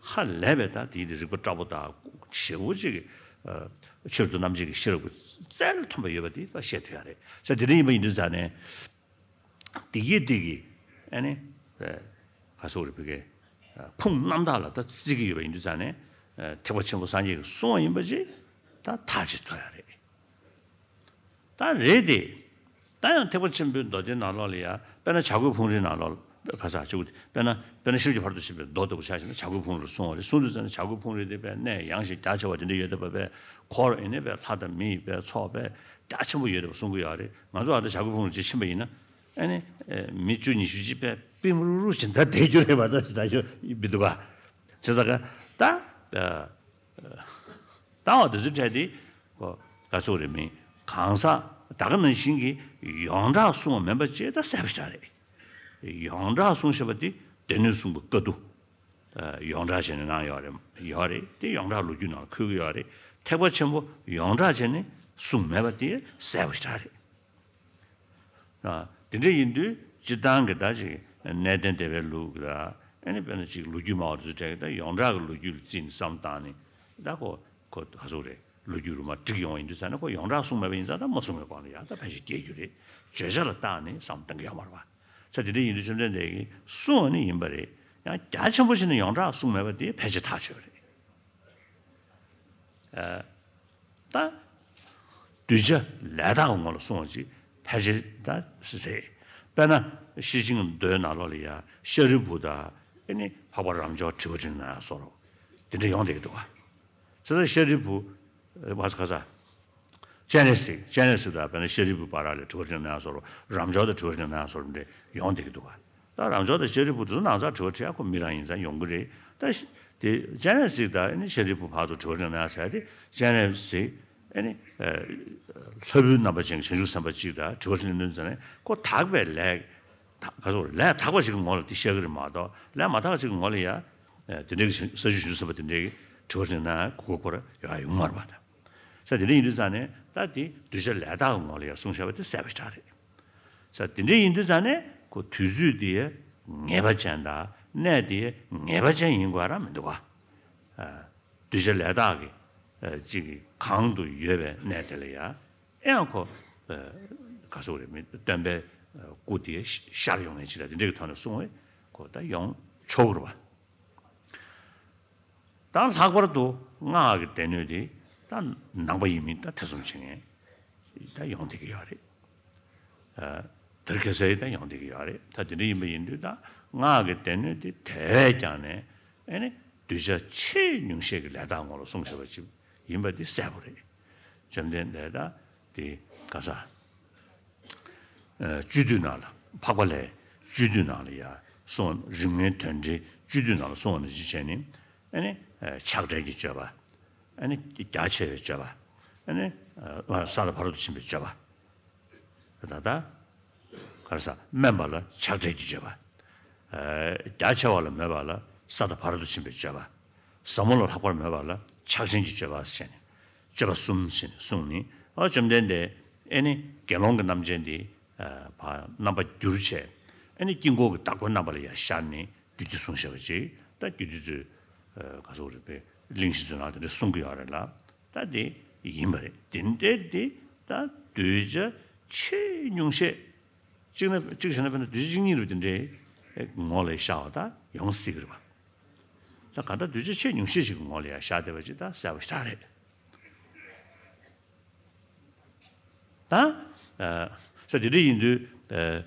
ཧ་ལས་པའི་ད་དེའི་དེ་རིག་པ་བཀྲ་པོ་དང་ཞེ་པོ་ཅིག་གི། ཨ། ཆོས་རབ་ཏུ་རྣམ་འབྱེད་ཀྱི་ཤེས་རབ་ཀྱི་རྩལ་མཐོན་པོ་ཡོད་པ་དེ་ད་བཤད་ཐུབ་ཡ་རེད། ས་དེ་འདྲ་ཡིན་པ་ཡིན་དུས་ཙང་ནས། དེ་གི་དེ་གི། ཨ་ནི། ཨ། ག་ཟེར་དགོས་རེད། ཕ་གི། ཨ། ཁུངས་རྣམ་དག་ལ་ད་བརྩི་གི་ཡོད་པ་ཡིན་དུས་ཙང་ནས། ཨ། ཐེག་པ་ཆེན་པོ་སངས་རྒྱས་ཀྱིས་གསུངས་པ་ཡིན་པ་ཅིག་ད་ཐག་ཆོད་ཐུབ་ཡ་རེད། ད་རེད་དེ། ད་ཡང་ཐེག་པ་ཆེན་པོའི་མདོ་སྡེ་ནང་ལོགས་ལ་ཡ། དཔེར་ན་བྱ་རྒོད་ཕུང་རི་ནང་ལོགས་ལ་ཁ་ས་ཆུ། དཔེར་ན། དཔེར་ན་ཤེས་རབ་ཀྱི་ཕ་རོལ་ཏུ་ཕྱིན་པའི་མདོ་ལྟ་བུ་ཆ་བཞག་ན་བྱ་རྒོད་ཕུང་རི་ལ་གསུངས་པ་རེད། གསུངས་དུས་ཙང་ནས་བྱ་རྒོད་ཕུང་རི་དེ་དཔེ་གནས་ཡངས་ཤིང་རྒྱ་ཆེ་བ་དེ་འདྲ་ཡོད་བསྡད་པ། དཔེ་འཁོར་ཡིན་ནའི་དཔེ་ལྷ་དང་མི་ཡི་དཔེ་ཚོགས་དཔེ་རྒྱ་ཆེན་པོ་ཡོད་བསྡད་པ་གསུང་གི་ཡོད་རེད། ང་ཚོ་ཨ་ད་བྱ་རྒོད་ཕུང་རི་ཅིག་ཕྱིན་པ་ཡིན་ན། ཨ་ནི། ཨེ། མི་བཅུ་ཉི་ཤུ་ཅིག་དཔེ་པིམ་རུ་རུ་བྱས་ད་བསྡད་རྒྱུ་རེད་པ། ད་ད་ཤོ་མི་འདུག་ག་བྱས་ཙང་ཀ་ད། ཨ། ད་འོ་དེ་ཚོའི་གྲས་དེ། ཁོ་ག་ཚོད་རེད་མིན། གང་ཟག་ད་ག་ནང་བཞིན་གྱི་ཡོངས་གྲགས་གསུངས་པ་མིན་པ་བྱས་ད་གསལ་པོ་ཞིག་རེད། ཡོངས་གྲགས་གསུངས་བཞག་པ་དེ་སྡེ་སྣོད་གསུམ་པོ་བཀའ་བསྡུ། ཨ། ཡོངས་གྲགས་བྱས་ནས་གནང་ཡོད་རེད། ཡོད་རེད། དེ་ཡོངས་གྲགས་ལོ་རྒྱུས་ནང་འཁོད་ཀྱི་ཡོད་རེད། ཐེག་པ་ཆེན་པོ་ཡོངས་གྲགས་བྱས་ནས་གསུངས་མེད་པ་དེ་གསལ་པོ་ཞེ་དྲག་རེད། ཨ། དེ་འདྲ་ཡིན་དུས་སྤྱིར་བཏང་གི་ད་ཅིག་གནས་བརྟན་སྡེ་པའི་ལུགས་ལ། ཨ་ནི་དཔེར་ན་ཅིག་ལོ་རྒྱུས་སྨྲ་བ་དེ་ཚོའི་གྲས་ཀྱིས་ད་ཡོངས་གྲགས་ཀྱི་ལོ་རྒྱུས་ལ་བརྩིས་ནས་བསམ་བཏང་ནས། ད་ཁོ་ཁོ་ག་ཟེར་རེད། ལོ་རྒྱུས་རུ་མ་འགྲིག་ཡོང་བ་ཡིན་དུས་ཙང་ནས་ཁོ་ཡོངས་གྲགས་གསུངས་མེད་པ་ཡིན་ཙང་། ད་མ་གསུངས་པའི་སྒང་ལ་ཡང་ད་ཕལ་ཆེར་རྒྱས་རྒྱུ་རེད། བརྗོད་བྱ་ལ་བརྟགས་ནས་བསམ་བཏང་གི་ཡོད་མ་རེད་པ། ས་དེ་འདྲ་ཡིན་དུས་བཅོམ་ལྡན་འདས་ཀྱིས་གསུངས་པ་ནི་ཡིན་པ་རེད། ཡང་རྒྱ་ཆེན་པོ་ཞིག་ནས་ཡོངས་གྲགས་གསུངས་མེད་པ་དེ་ཕལ་ཆེར་ཐག་ཆོད་པ་རེད། ཨ། ད་གདུལ་བྱ་ལས་དག་གི་ངོ་ལ་གསུངས་པ་ཅིག་ཕལ་ཆེར་ད་རེད། དཔེར་ན་ཤེར་ཕྱིན་མདོའི་ནང་ལོགས་ལ་ཡ་ཤཱ་རིའི་བུ་དང་། ཨ་ནི་འཕགས་པ་རབ་འབྱོར་དྲི་བ་དྲིས་ལན་གནང་ཡ་སོགས་དེ་འདྲ་ཡོང་བསྡད་ཀྱི་འདུག་ག། ས་ད་ཤཱ་རིའི་བུ། ཨ། བ་ས་ག་ས། སྤྱན་རས་གཟིགས། སྤྱན་རས་གཟིགས་དང་དཔེར་ན་ཤཱ་རིའི་བུ་བར་ལ་དྲི་བ་དྲིས་ལན་གནང་ཡ་སོགས། རབ་འབྱོར་དང་དྲི་བ་དྲིས་ལན་གནང་ཡ་སོགས་དེ་འདྲ་ཡོང་བསྡད་ཀྱི་འདུག་ག། ད་རབ་འབྱོར་དང་ཤཱ་རིའི་བུ་དེ་ཚོ་ནང་ཚགས་དྲི་བ་དྲི་ཡ་ཁོ་མི་རང་ཡིན་ཙང་ཡོང་གི་རེད། ད་ཤ་དེ་སྤྱན་རས་གཟིགས་དང་ཨ་ནི་ཤཱ་རིའི་བུ་བར་དུ་དྲི་བ་དྲིས་ལན་གནང་ཟེར་ཏེ། སྤྱན་རས་གཟིགས་ཨ་ནི་ལྷ་བུའི་རྣམ་པ་ཅན་གྱི་བྱང་ཆུབ་སེམས་དཔའ་གཅིག་དང་དྲི་བ་དྲིས་ལན་གནང་ཙང་ནས་ཁོ་དག་པའི་ལས། ད་ག་ཟེར། ལས་དག་པ་ཞིག་གི་ངོ་ལ་དེ་བཤད་གི་རེད་མ་གཏོགས། ལས་མ་དག་པ་ཞིག་གི་ངོ་ལ་ཡ་དེ་འདྲའི་གི་ས་བཅུ་བྱང་ཆུབ་སེམས་དཔའ་དེ་འདྲའི་གི་དྲི་བ་དྲིས་ལན་གནང་གོ་སྐོར་ཡོང་ཡ་ཡོང་མ་རེད་པ། ད་ས་དེ་འདྲ་ཡིན་དུས་ཙང་ནས་ད་དེ་གདུལ་བྱ་ལས་དག་གི་ངོ་ལ་ཡ་གསུངས་བཞག་པ་དེ་གསལ་པོ་ཞེ་དྲག་རེད། ས་དེ་འདྲ་ཡིན་དུས་ཙང་ནས་ཁོ་དུས་ཚོད་དེ་ངེས་པ་ཅན་དང་གནས་དེ་ངེས་པ་ཅན་ཡིན་དགོས་རང་མི་འདུག་ག། ཨ། གདུལ་བྱ་ལས་དག་གི་ཨ་ཅིག་གི་གང་དུ་ཡོད་པའི་གནས་དེ་ལ་ཡ། ཨེ་ཡང་ཁོ་ཨ་ག་ཟེར་རེད། མི་སྟོན་པའི་ཨ་སྐུ་དེ་ཤར་ཡོང་ངེས་ཅིག་ལ་དེ་འདྲའི་གི་ཐོག་ནས་གསུངས་པས་ཁོ་ད་ཡོང་ཆོག་གི་རེད་པ། ད་ལྷག་པར་དུ་སྔགས་ཀྱི་སྡེ་སྣོད་དེ་ད་ནང་པ་ཡིན་མིན་ད་ཐེ་ཚོམ་བྱེད་མཁན་ད་ཡོང་བསྡད་ཀྱི་ཡོད་རེད། ཨ། དེར་ཁ་གསལ་ཡིན་ད་ཡོང་བསྡད་ཀྱི་ཡོད་རེད། ད་དེ་འདྲ་ཡིན་པ་ཡིན་དུས་ད་སྔགས་ཀྱི་སྡེ་སྣོད་དེ་དེ་བས་ཀྱང་ནས་ཨ་ནི་གདུལ་བྱ་ཆེས་ཉུང་ཤས་ཀྱི་ལས་དག་ངོ་ལ་གསུངས་བཞག་པ་ཅིག་ཡིན་པ་དེ་གསལ་པོ་རེད། བཅོམ་ལྡན་འདས་ད་དེ་ག་ས། ཨ། བཅུད་བསྡུས་ནང་ལ། འཕགས་པ་ལྷའི་བཅུད་བསྡུས་ནང་ལ་ཡ་གསུངས། རིམ་ལྔའི་དོན་འགྲེལ་བཅུད་བསྡུས་ནང་ལ་གསུངས་པ་ནང་བཞིན་བྱས་ནས། ཨ་ནི་ཨ་ཆགས་བྲལ་གྱི་སྤྱོད་པ། ཨ་ནི་རྒྱ་ཆེ་བའི་སྤྱོད་པ། ཨ་ནི་ཨ་ས་དང་ཕ་རོལ་ཏུ་ཕྱིན་པའི་སྤྱོད་པ། ད་ལྟ་ག་རེ་ཟ། དམན་པ་ལ་ཆགས་བྲལ་གྱི་སྤྱོད་པ། ཨ་རྒྱ་ཆེ་བ་ལ་མོས་པ་ལ་ས་དང་ཕ་རོལ་ཏུ་ཕྱིན་པའི་སྤྱོད་པ། ཟབ་མོ་ལ་ལྷག་པར་མོས་པ་ལ་ཕྱག་ཆེན་གྱི་སྤྱོད་པ་ཟེར་ནས། སྤྱོད་པ་གསུམ་ཟེར་ནས་གསུངས་ནས། ཨ་བཅོམ་ལྡན་འདས་ཨེ་ནི་དགེ་སློང་གི་རྣམ་ཅན་འདི་ཨ་ཕར་རྣམ་པ་བསྒྱུར་བྱས། ཨེ་ནི་དཀྱིལ་འཁོར་གྱི་བདག་པོའི་རྣམ་པ་ལ་ཡང་ཤར་ནས་རྒྱུད་སྡེ་གསུངས་བཞག་པ་ཅིག་ད་རྒྱུད་སྡེ་ཚོས་ཨ་ག་ཟེར་རེད་པས། གླེང་གཞི་ཚོའི་ནང་དེ་འདྲ་གསུང་གི་ཡོད་རེད་ལ། ད་དེ་ཡིན་པ་རེད། དེ་འདྲ་དེ་ད་གདུལ་བྱ་ཆེས་ཉུང་ཤས། གཅིག་ན་གཅིག་བྱས་ན་དཔེར་ན་གདུལ་བྱ་གཅིག་གཉིས་རེད་པ། དེ་འདྲའི་ངོ་ལ་ཤར་བ་ད་ཡོང་སྲིད་ཀྱི་རེད་པ། ད་ག་ད་གདུལ་བྱ་ཆེས་ཉུང་ཤས་ཤིག་གི་ངོ་ལ་ཡང་ཤར་བསྡད་པ་ཅིག་ད་གསལ་པོ་ཞེ་དྲག་རེད། ད་ཨ་ས་དེ་འདྲ་ཡིན་དུས། ཨ་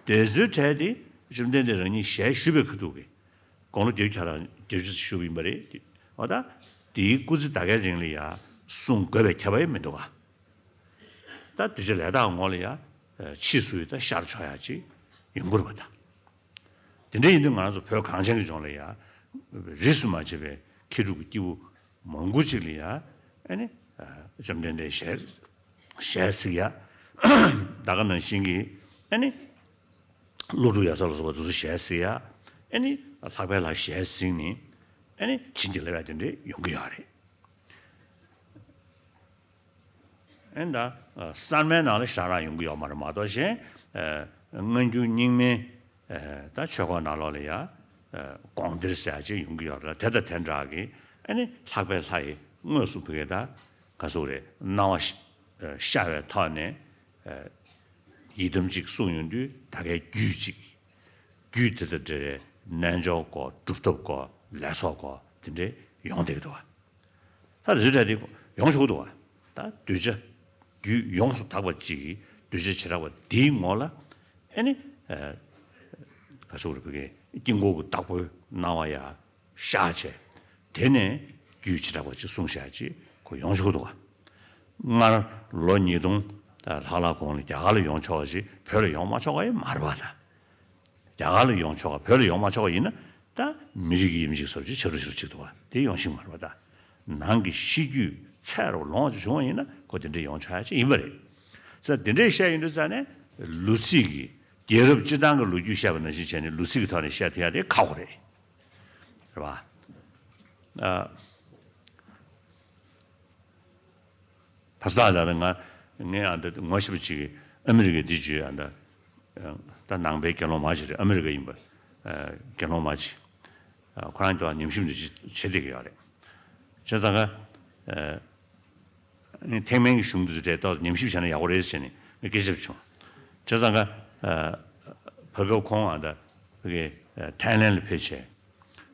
དེ་ཚོའི་གྲས་དེ་བཅོམ་ལྡན་འདས་རང་ཉིད་ཞལ་བཞུགས་པའི་ཁ་ཐུག་གི་དགུང་ལོ་བརྒྱད་ཅུ་གྱ་ར་བརྒྱད་ཅུ་བཞུགས་པ་ཡིན་པ་རེད། འོ་ད་དེའི་སྐུ་ཚེ་ད་གའི་རིང་ལ་ཡང་གསུང་དགོས་པའི་ཁྱབ་པ་ཡང་མི་འདུག་ག། ད་གདུལ་བྱ་ལས་དག་ངོ་ལ་ཡང་ཕྱིས་སུ་ཡང་ད་ཤར་ཆོག་ཡ་ཅིག་ཡོང་གི་རེད་པ། ད་དེ་འདྲ་ཡིན་དུས་ང་རང་ཚོ་བོད་གངས་ཅན་གྱི་ལྗོངས་ལ་ཡང་རིས་སུ་མ་ཆད་པའི་མཁས་གྲུབ་ཀྱི་སྐྱེས་བུ་མང་པོ་ཅིག་ལ་ཡང་ཨ་ནི་བཅོམ་ལྡན་འདས་ཞལ་ཞལ་གཟིགས་ཡ། ད་ག་ནང་བཞིན་གྱི་ཨ་ནི་ཀླུ་སྒྲུབ་ཡབ་སྲས་ལ་སོགས་པ་དེ་ཚོ་ཞལ་གཟིགས་ཡ། ཨ་ནི་ལྷག་པའི་ལྷ་ཞལ་གཟིགས་ནས་ཨ་ནི་བྱིན་གྱིས་བརླབས་ཡ་དེ་འདྲ་ཡོང་གི་ཡོད་རེད། ཨེ་ད་གསར་མའི་ནང་ལ་ཞེ་དྲག་ཡོང་གི་ཡོད་མ་རེད་མ་གཏོགས་གཞན། སྔ་འགྱུར་རྙིང་མའི་ད་ཆོས་སྐོར་ནང་ལོགས་ལ་ཡ་དགོངས་གཏེར་ཟེར་ཡ་ཅིག་ཡོང་གི་ཡོད་རེད། དེ་དང་དེ་འདྲ་གི་ཨ་ནི་ལྷག་པའི་ལྷ་ཡི་དངོས་སུ་བོད་ཀྱི་ད་ག་ཟེར་རེད། སྣང་བ་ཤར་བའི་ཐོག་ནས་ཡི་དམ་ཅིག་གསུངས་ཡོང་དུས་ད་གའི་རྒྱུད་ཅིག་རྒྱུད་དེ་དང་འབྲེལ་བའི་རྣལ་འབྱོར་སྐོར། སྒྲུབ་ཐབས་སྐོར། ལས་ཚོགས་སྐོར། དེ་འདྲའི་ཡོང་བསྡད་ཀྱི་འདུག་བ། ད་རི་ར་དེ་ཡོང་ཆོག་འདུག་བ། ད་གདུལ་བྱ་རྒྱུད་ཡོངས་སུ་དག་པ་ཅིག་གིས་གདུལ་བྱ་བྱེ་བྲག་པ་འདིའི་ངོ་ལ་ཨེ་ནི་ག་ཟེར་རེད། བོད་ཀྱི་དཀྱིལ་འཁོར་གྱི་བདག་པོའི་སྣང་བ་ཡ་ཤར་བྱས། དེ་ནས་རྒྱུད་བྱེ་བྲག་པ་ཅིག་གསུངས་བཞག་ཅིག་ཁོ་ཡོང་ཆོག་འདུག་བ། སྔར་ལོ་ཉིས་སྟོང་ལྷག་ལྷག་གོང་ལ་རྒྱ་གར་ལ་ཡོང་ཆོག་པ་ཅིག་བོད་ལ་ཡོང་མ་ཆོག་པ་ཡང་མ་རེད་བ། ད་རྒྱ་གར་ལ་ཡོང་ཆོག་པ། བོད་ལ་ཡོང་མ་ཆོག་པ་ཡིན་ན་ད་མི་རིགས་ཀྱི་དབྱེ་འབྱེད་ཟེར་བ་ཅིག་ཆགས་འགྲོ་ཞིག་འདུག་བ། དེ་ཡོང་ཤེས་མ་རེད་བ། ད་ནང་གི་གཤིས་རྒྱུད་ཚད་རུ་ལོངས་ཅིག་བྱུང་བ་ཡིན་ན་ཁོ་དེ་འདྲས་ཡོང་ཆོག་ཡ་ཅིག་ཡིན་པ་རེད། ས་དེ་འདྲས་བཤད་ཡོང་དུས་ཙ་ནས་ལོ་ཚིགས་ཀྱི་རྒྱལ་རབས་སྤྱི་བཏང་གི་ལོ་རྒྱུས་བཤད་པ་ནང་བཞིན་བྱས་ནས་ལོ་ཚིགས་ཀྱི་ཐོག་ནས་བཤད་ཐུབ་ཡ་དེ་ཁག་པོ་རེད། རེད་བ། ཨ། ཕ་ས་ལ་ལ་ང་ངས་ཨ་འདི་ངོ་ཤེས་པ་ཅིག་གིས་ཨ་མི་རི་ཀའི་འདི་བརྗོད། ཨ་འདི་ད་ནང་པའི་དགེ་སློང་མ་ཅིག་རེད། ཨ་མི་རི་ཀ་ཡིན་པ། དགེ་སློང་མ་ཅིག་ཁོ་རང་ཚོ་ཉམས་ཞིབ་འདི་བྱེད་བསྡད་ཀྱི་ཡོད་རེད། བྱས་ཙང་ཀ་ཨ་ནི་ཐེག་དམན་གྱི་གཞུང་འདི་ཚོ་དེ་ཏོག་ཉམས་ཞིབ་བྱས་ན་ཡག་པོ་རེད་ཟེར་ནས་ངས་སྐད་ཆ་བྱུང་། བྱས་ཙང་ཀ་ཨ་བར་སྐབས་ཁོང་ཨ་ད་ཕ་གི་ཐའི་ལན་ལ་ཕེབས་བྱས།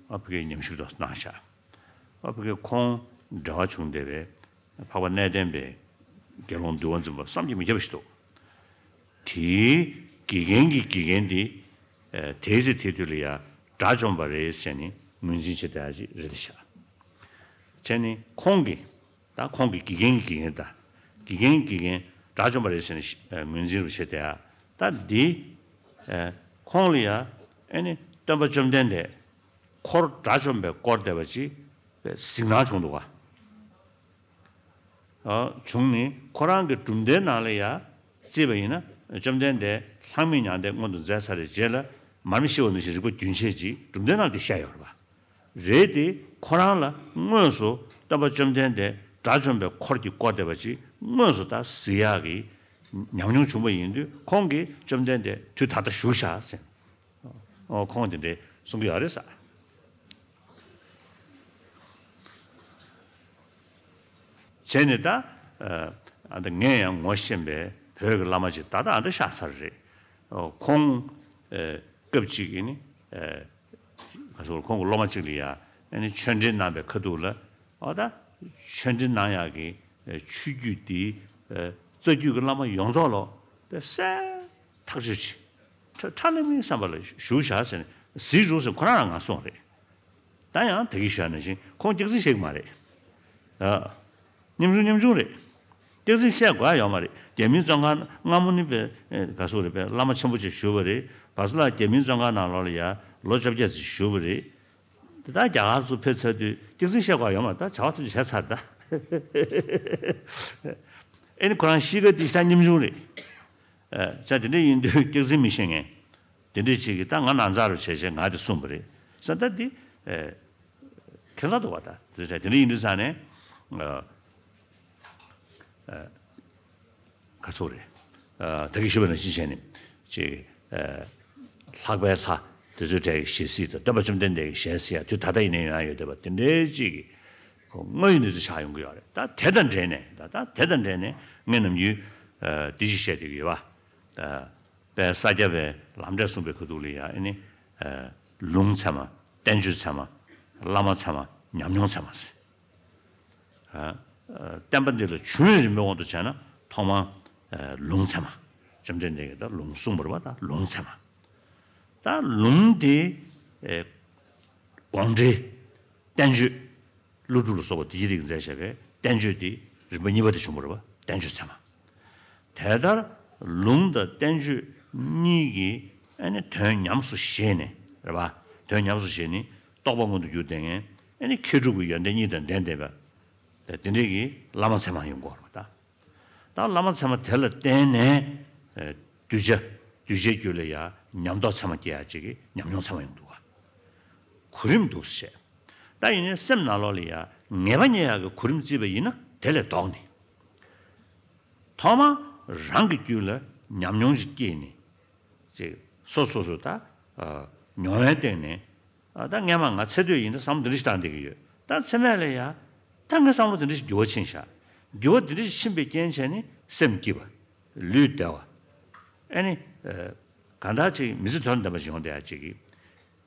ཨ་ཕ་གི་ཉམས་ཞིབ་ཏོག་གནང་ཤག་ཨ་ཕ་གི་ཁོང་འབྲེལ་བ་བྱུང་བསྡད་པའི་འཕགས་པ་གནས་བརྟན་པའི་དགེ་སློང་འདུལ་བ་འཛིན་པ་བསམ་གྱིས་མི་ཁྱབ་པ་ཞིག་འདུག་དེའི་དགེ་རྒན་གྱི་དགེ་རྒན་དེ་ཨ་དེའི་ཚེ་དེ་དུས་ལ་ཡ་དགྲ་བཅོམ་པ་རེད་ཟེར་ནས་ངོས་འཛིན་བྱེད་བསྡད་ཡ་ཅིག་རེད་ཤག་བྱས་ནས་ཁོང་གིས་ད་ཁོང་གི་དགེ་རྒན་གྱི་དགེ་རྒན་དང་། དགེ་རྒན་གྱི་དགེ་རྒན་དགྲ་བཅོམ་པ་རེད་ཟེར་ནས་ཨ་ངོས་འཛིན་རུ་བྱེད་བསྡད་ཡ། ད་འདི་ཨ་ཁོང་ལ་ཡ་ཨ་ནི་སྟོན་པ་བཅོམ་ལྡན་འདས་འཁོར་དགྲ་བཅོམ་པས་བསྐོར་བསྡད་པ་ཅིག་གཟིགས་སྣང་བྱུང་འདུག་ག་ཨ་བྱུང་ནས་ཁོ་རང་གི་གྲུབ་མཐའི་ནང་ལ་ཡ་བརྩིས་པ་ཡིན་ན། བཅོམ་ལྡན་འདས་ལྷག་མེད་མྱང་འདས་མངོན་དུ་མཛད་ཚར་བའི་རྗེས་ལ་མར་མེ་ཤི་བ་ནང་བཞིན་རིག་པ་རྒྱུན་ཆད་ཅིག་གྲུབ་མཐའི་ནང་དེ་བཤད་ཡོད་རེད་པ། རེད་དེ། ཁོ་རང་ལ་དངོས་སུ་སྟོན་པ་བཅོམ་ལྡན་འདས་དགྲ་བཅོམ་པའི་འཁོར་གྱིས་བསྐོར་བསྡད་པ་ཅིག་དངོས་སུ་ད་གཟིགས་ཡག་གི་ཉམས་མྱོང་བྱུང་བ་ཡིན་དུས། ཁོང་གིས་བཅོམ་ལྡན་འདས་དུས་ད་ལྟ་བཞུགས་བཞག་ཟེར། ཨོ་ཁོང་དེ་འདྲའི་གསུང་གི་ཡོད་རེད་ས། བྱས་ནས་ད་ཨ་ད་ངས་ཡང་ངོ་ཤེས་པའི་བོད་ཀྱི་བླ་མ་ཅིག་ད་ལྟ་ཨ་འདྲ་ཤག་ཚར་རེད། ཨོ་ཁོང་ཨ་སྐབས་གཅིག་གི་ནི་ཨ་ག་ཚོད་ཁོང་གི་སློབ་མ་གཅིག་ལ་ཡ་ཨ་ནི་ཆོས་འབྲེལ་གནང་པའི་ཁ་ཐུག་ལ། ཨོ་ད་ཆོས་འབྲེལ་གནང་ཡག་གི་ཨ་ཆོས་བརྒྱུད་དེའི་ཨ་རྩ་རྒྱུད་ཀྱི་བླ་མ་ཡོངས་རྫོགས་ལོ་དཔེ་གསལ་ཐག་ཆོད་ཅིག་ཁྲ་ཁྲ་ལེ་མིན་བསམ་པ་ལ་བཞུགས་བཞག་ཟེར་ནས་གཟིགས་རོགས་ཟེར་ཁོ་རང་ལ་ང་གསུངས་རེད། ད་ཡང་ད་གིན་ཞུས་ནང་བཞིན་ཁོང་སྐྱག་རྫུན་བཤད་ཀྱི་མ་རེད། ཨ། ཉམ་ཆུང་ཉམ་ཆུང་རེད། སྐྱག་རྫུན་བཤད་དགོས་ཡ་ཡོད་མ་རེད། རྒྱ་མིའི་བཙོན་ཁང་སྔ་མོ་ནི་པའི་ཨེ་ག་ཚོད་རེད་པས། བླ་མ་ཆེན་པོ་ཅིག་བཞུགས་པ་རེད། བ་སི་ལ་རྒྱ་མིའི་བཙོན་ཁང་ནང་ལོགས་ལ་ཡ་ལོ་བཅོ་བརྒྱད་ཙམ་བཞུགས་པ་རེད། དེ་ད་རྒྱ་གར་ཚོ་ཕེབས་ཚར་དུས་སྐྱག་རྫུན་བཤད་དགོས་ཡ་ཡོད་མ་རེད། ད་བྱ་བ་ཐུབ་ཅིག་བྱས་ཚར་ད། ཨེ་ནི་ཁོ་རང་གཤིས་ཀ་དེ་ཤ་ཉམ་ཆུང་རེད། ཨ་ཅག་དེ་འདྲ་ཡིན་དུས་སྐྱག་རྫུན་མི་བཤད་མཁན་དེ་འདྲ་ཅིག་གིས་ད་ང་ནང་ཚགས་རུ་བྱས་བྱས་ང་དེ་གསུངས་པ་རེད་ཟེར། ད་འདི་ཨ་ཁྱད་མཚར་འདུག་བ། ད་དེ་འདྲ་ཡིན་དུས་ཙང་ནས་ཨ་ཨ་ག་ཚོད་རེད། ཨ་ད་གིན་ཞུས་པ་ནང་བཞིན་བྱས་ནས་ཅིག་ཨ་ལྷག་པའི་ལྷ་དེ་ཚོའི་གྲས་ཀྱི་ཞལ་གཟིགས་དང་། སྟོན་པ་བཅོམ་ལྡན་འདས་ཀྱི་ཞལ་གཟིགས་ཡ་དུས་ད་ལྟ་ཡིན་ན་ཡོང་ཡ་ཡོད་བསྡད་པ་དེ་འདྲའི་ཅིག་གི་ཁོ་དངོས་ཡོད་གནས་ཚུལ་ཆགས་ཡོང་གི་ཡོད་རེད། ད་དེ་དང་འབྲེལ་ནས་ད་ད་དེ་དང་འབྲེལ་ནས་ངས་ནམ་རྒྱུན་ཨ་འདི་ཞིག་བཤད་བསྡད་ཀྱི་ཡོད་པ། ཨ་དཔལ་ས་སྐྱ་པའི་ལམ་འབྲས་གསུངས་པའི་ཁ་ཐུག་ལ་ཡ་ཨ་ནི་ཨ་ལུང་ཚད་མ། བསྟན་བཅོས་ཚད་མ། བླ་མ་ཚད་མ། ཉམས་མྱོང་ཚད་མ་ཟེར། ཨ་ཨ་བསྟན་པ་འདི་ལ་བྱུང་བའི་རིམ་པའི་དབང་དུ་བྱས་ན་ཐོག་མར་ཨ་ལུང་ཚད་མ། བཅོམ་ལྡན་འདས་ཀྱིས་ད་ལུང་གསུངས་པ་རེད་པ། ད་ལུང་ཚད་མ། ད་ལུང་དེ་ཨེ་དགོངས་འགྲེལ། བསྟན་བཅོས། ཀླུ་སྒྲུབ་ལ་སོགས་པ་དེའི་རིགས་མཛད་བྱས་པའི་བསྟན་བཅོས་དེ་རིམ་པ་གཉིས་པ་དེ་བྱུང་བ་རེད་པ། བསྟན་བཅོས་ཚད་མ། དེ་ལྟར་ལུང་དང་བསྟན་བཅོས་གཉིས་ཀྱི་ཨ་ནི་དོན་ཉམས་སུ་བཞེས་ནས་རེད་པ། དོན་ཉམས་སུ་བཞེས་ནས་རྟོགས་པ་མངོན་དུ་གྱུར་བསྡད་མཁན་ཨ་ནི་མཁས་གྲུབ་ཀྱི་ཡོན་ཏན་གཉིས་དང་ལྡན་བསྡད་པ། དེ་འདྲའི་གི་བླ་མ་ཚད་མ་ཡོང་དགོས་རེད་པ། ད་ད་བླ་མ་ཚད་མ་དེ་ལ་བརྟེན་ནས་ཨ་གདུལ་བྱ་གདུལ་བྱའི་རྒྱུད་ལ་ཡ་ཉམས་རྟོགས་ཚད་མ་སྐྱེ་ཡ་ཅིག་གི་ཉམས་མྱོང་ཚད་མ་ཡོང་འདུག་ག་གོ་རིམ་འདུག་ཟེར། ད་ཡིན་ནའི་སེམས་ནང་ལོགས་ལ་ཡ་ངེས་པ་རྙེད་ཡག་གི་གོ་རིམ་བརྩིས་པ་ཡིན་ན། དེ་ལས་ལྡོག་ནས་ཐོག་མར་རང་གི་རྒྱུད་ལ་ཉམས་མྱོང་ཞིག་སྐྱེས་ནས་ཅིག་སོ་སོ་སོ་ད་ཨ་མྱོང་བའི་སྟེང་ནས། ཨ་ད་སྔས་མ་ང་ཚེ་སྟོད་ཡིན་ན་བསམ་བློ་འདི་འདྲ་ཞིག་བཏང་བསྡད་ཀྱི་ཡོད། ད་ཚེ་སྨད་ལ་ཡ་ད་ངའི་བསམ་བློ་འདི་འདྲ་ཞིག་འགྱུར་བ་ཕྱིན་ཤག་འགྱུར་བ་འདི་འདྲ་ཞིག་ཕྱིན་པའི་རྐྱེན་བྱས་ནས་སེམས་སྐྱིད་པ། ལུས་བདེ་བ། ཨ་ནི་ཨ་གང་ལྟར་ཅིག་མི་ཚེ་དོན་ལྡན་པ་ཞིག་ཡོང་བསྡད་ཡ་ཅིག་གི་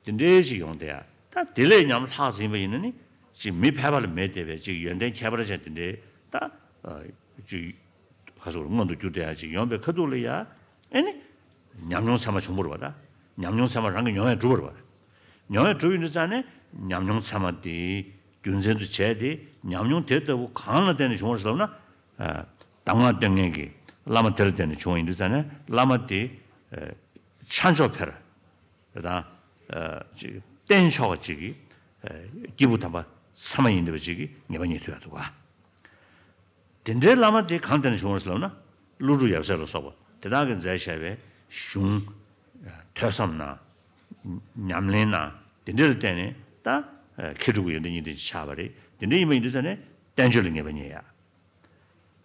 དེ་འདྲའི་ཞིག་ཡོང་བསྡད་ཡ། ད་དེ་ལས་ཉམས་ལྷག་ཟིན་པ་ཡིན་ན་ནི་ཅིག་མི་ཕལ་པ་ལ་མེད་བསྡད་པའི་ཅིག་ཡོན་ཏན་ཁྱད་པར་ཅན་དེ་འདྲའི་ད་ཨ་ཅིག་ག་ཚོད་མངོན་དུ་གྱུར་བསྡད་ཡ་ཅིག་ཡོང་པའི་ཁ་ཐུག་ལ་ཡ་ཨ་ནི་ཉམས་མྱོང་ཚད་མ་བྱུང་བ་རེད་པ། ད་ཉམས་མྱོང་ཚད་མ་རང་གི་མྱོང་བས་གྲུབ་པ་རེད་པ། མྱོང་བས་གྲུབ་ཡོང་དུས་ཙང་ནས་ཉམས་མྱོང་ཚད་མ་དེ་རྒྱུ་མཚན་དུ་བྱས་ཏེ། ཉམས་མྱོང་དེ་ལྟ་བུ་གང་ལ་བརྟེན་ནས་བྱུང་བ་རེད་ཟེར་ལབ་ན། ཨ་གདམས་ངག་སྟོན་མཁན་གྱི་བླ་མ་དེ་ལ་བརྟེན་ནས་བྱུང་བ་ཡིན་དུས་ཙང་ནས་བླ་མ་དེ་ཨ་ཆ་འཇོག་འཕེར་དང་ཨ་ཅིག་བསྟེན་ཆོག་པ་ཅིག་གི་ཨ་སྐྱེས་བུ་དམ་པ་ཚད་མ་ཡིན་བསྡད་པ་ཅིག་གི་ངེས་པ་རྙེད་ཐུབ་ཡག་འདུག་ག་དེ་འདྲའི་བླ་མ་དེ་གང་དེ་ནས་བྱུང་བ་ཟེར་ལབ་ན། ཀླུ་སྒྲུབ་ཡབ་སྲས་ལ་སོགས་པ་དེ་དག་གིས་མཛད་བཞག་པའི་གཞུང་། ཐོས་བསམ་གནང་། ཉམས་ལེན་གནང་། དེ་འདྲ་ལ་བརྟེན་ནས་ད་མཁས་གྲུབ་ཀྱི་ཡོན་ཏན་གཉིས་ལྡན་ཅིག་ཆགས་པ་རེད། དེ་འདྲ་ཡིན་པ་ཡིན་དུས་ཙང་ནས་བསྟན་བཅོས་ལ་ངེས་པ་རྙེད་ཡ།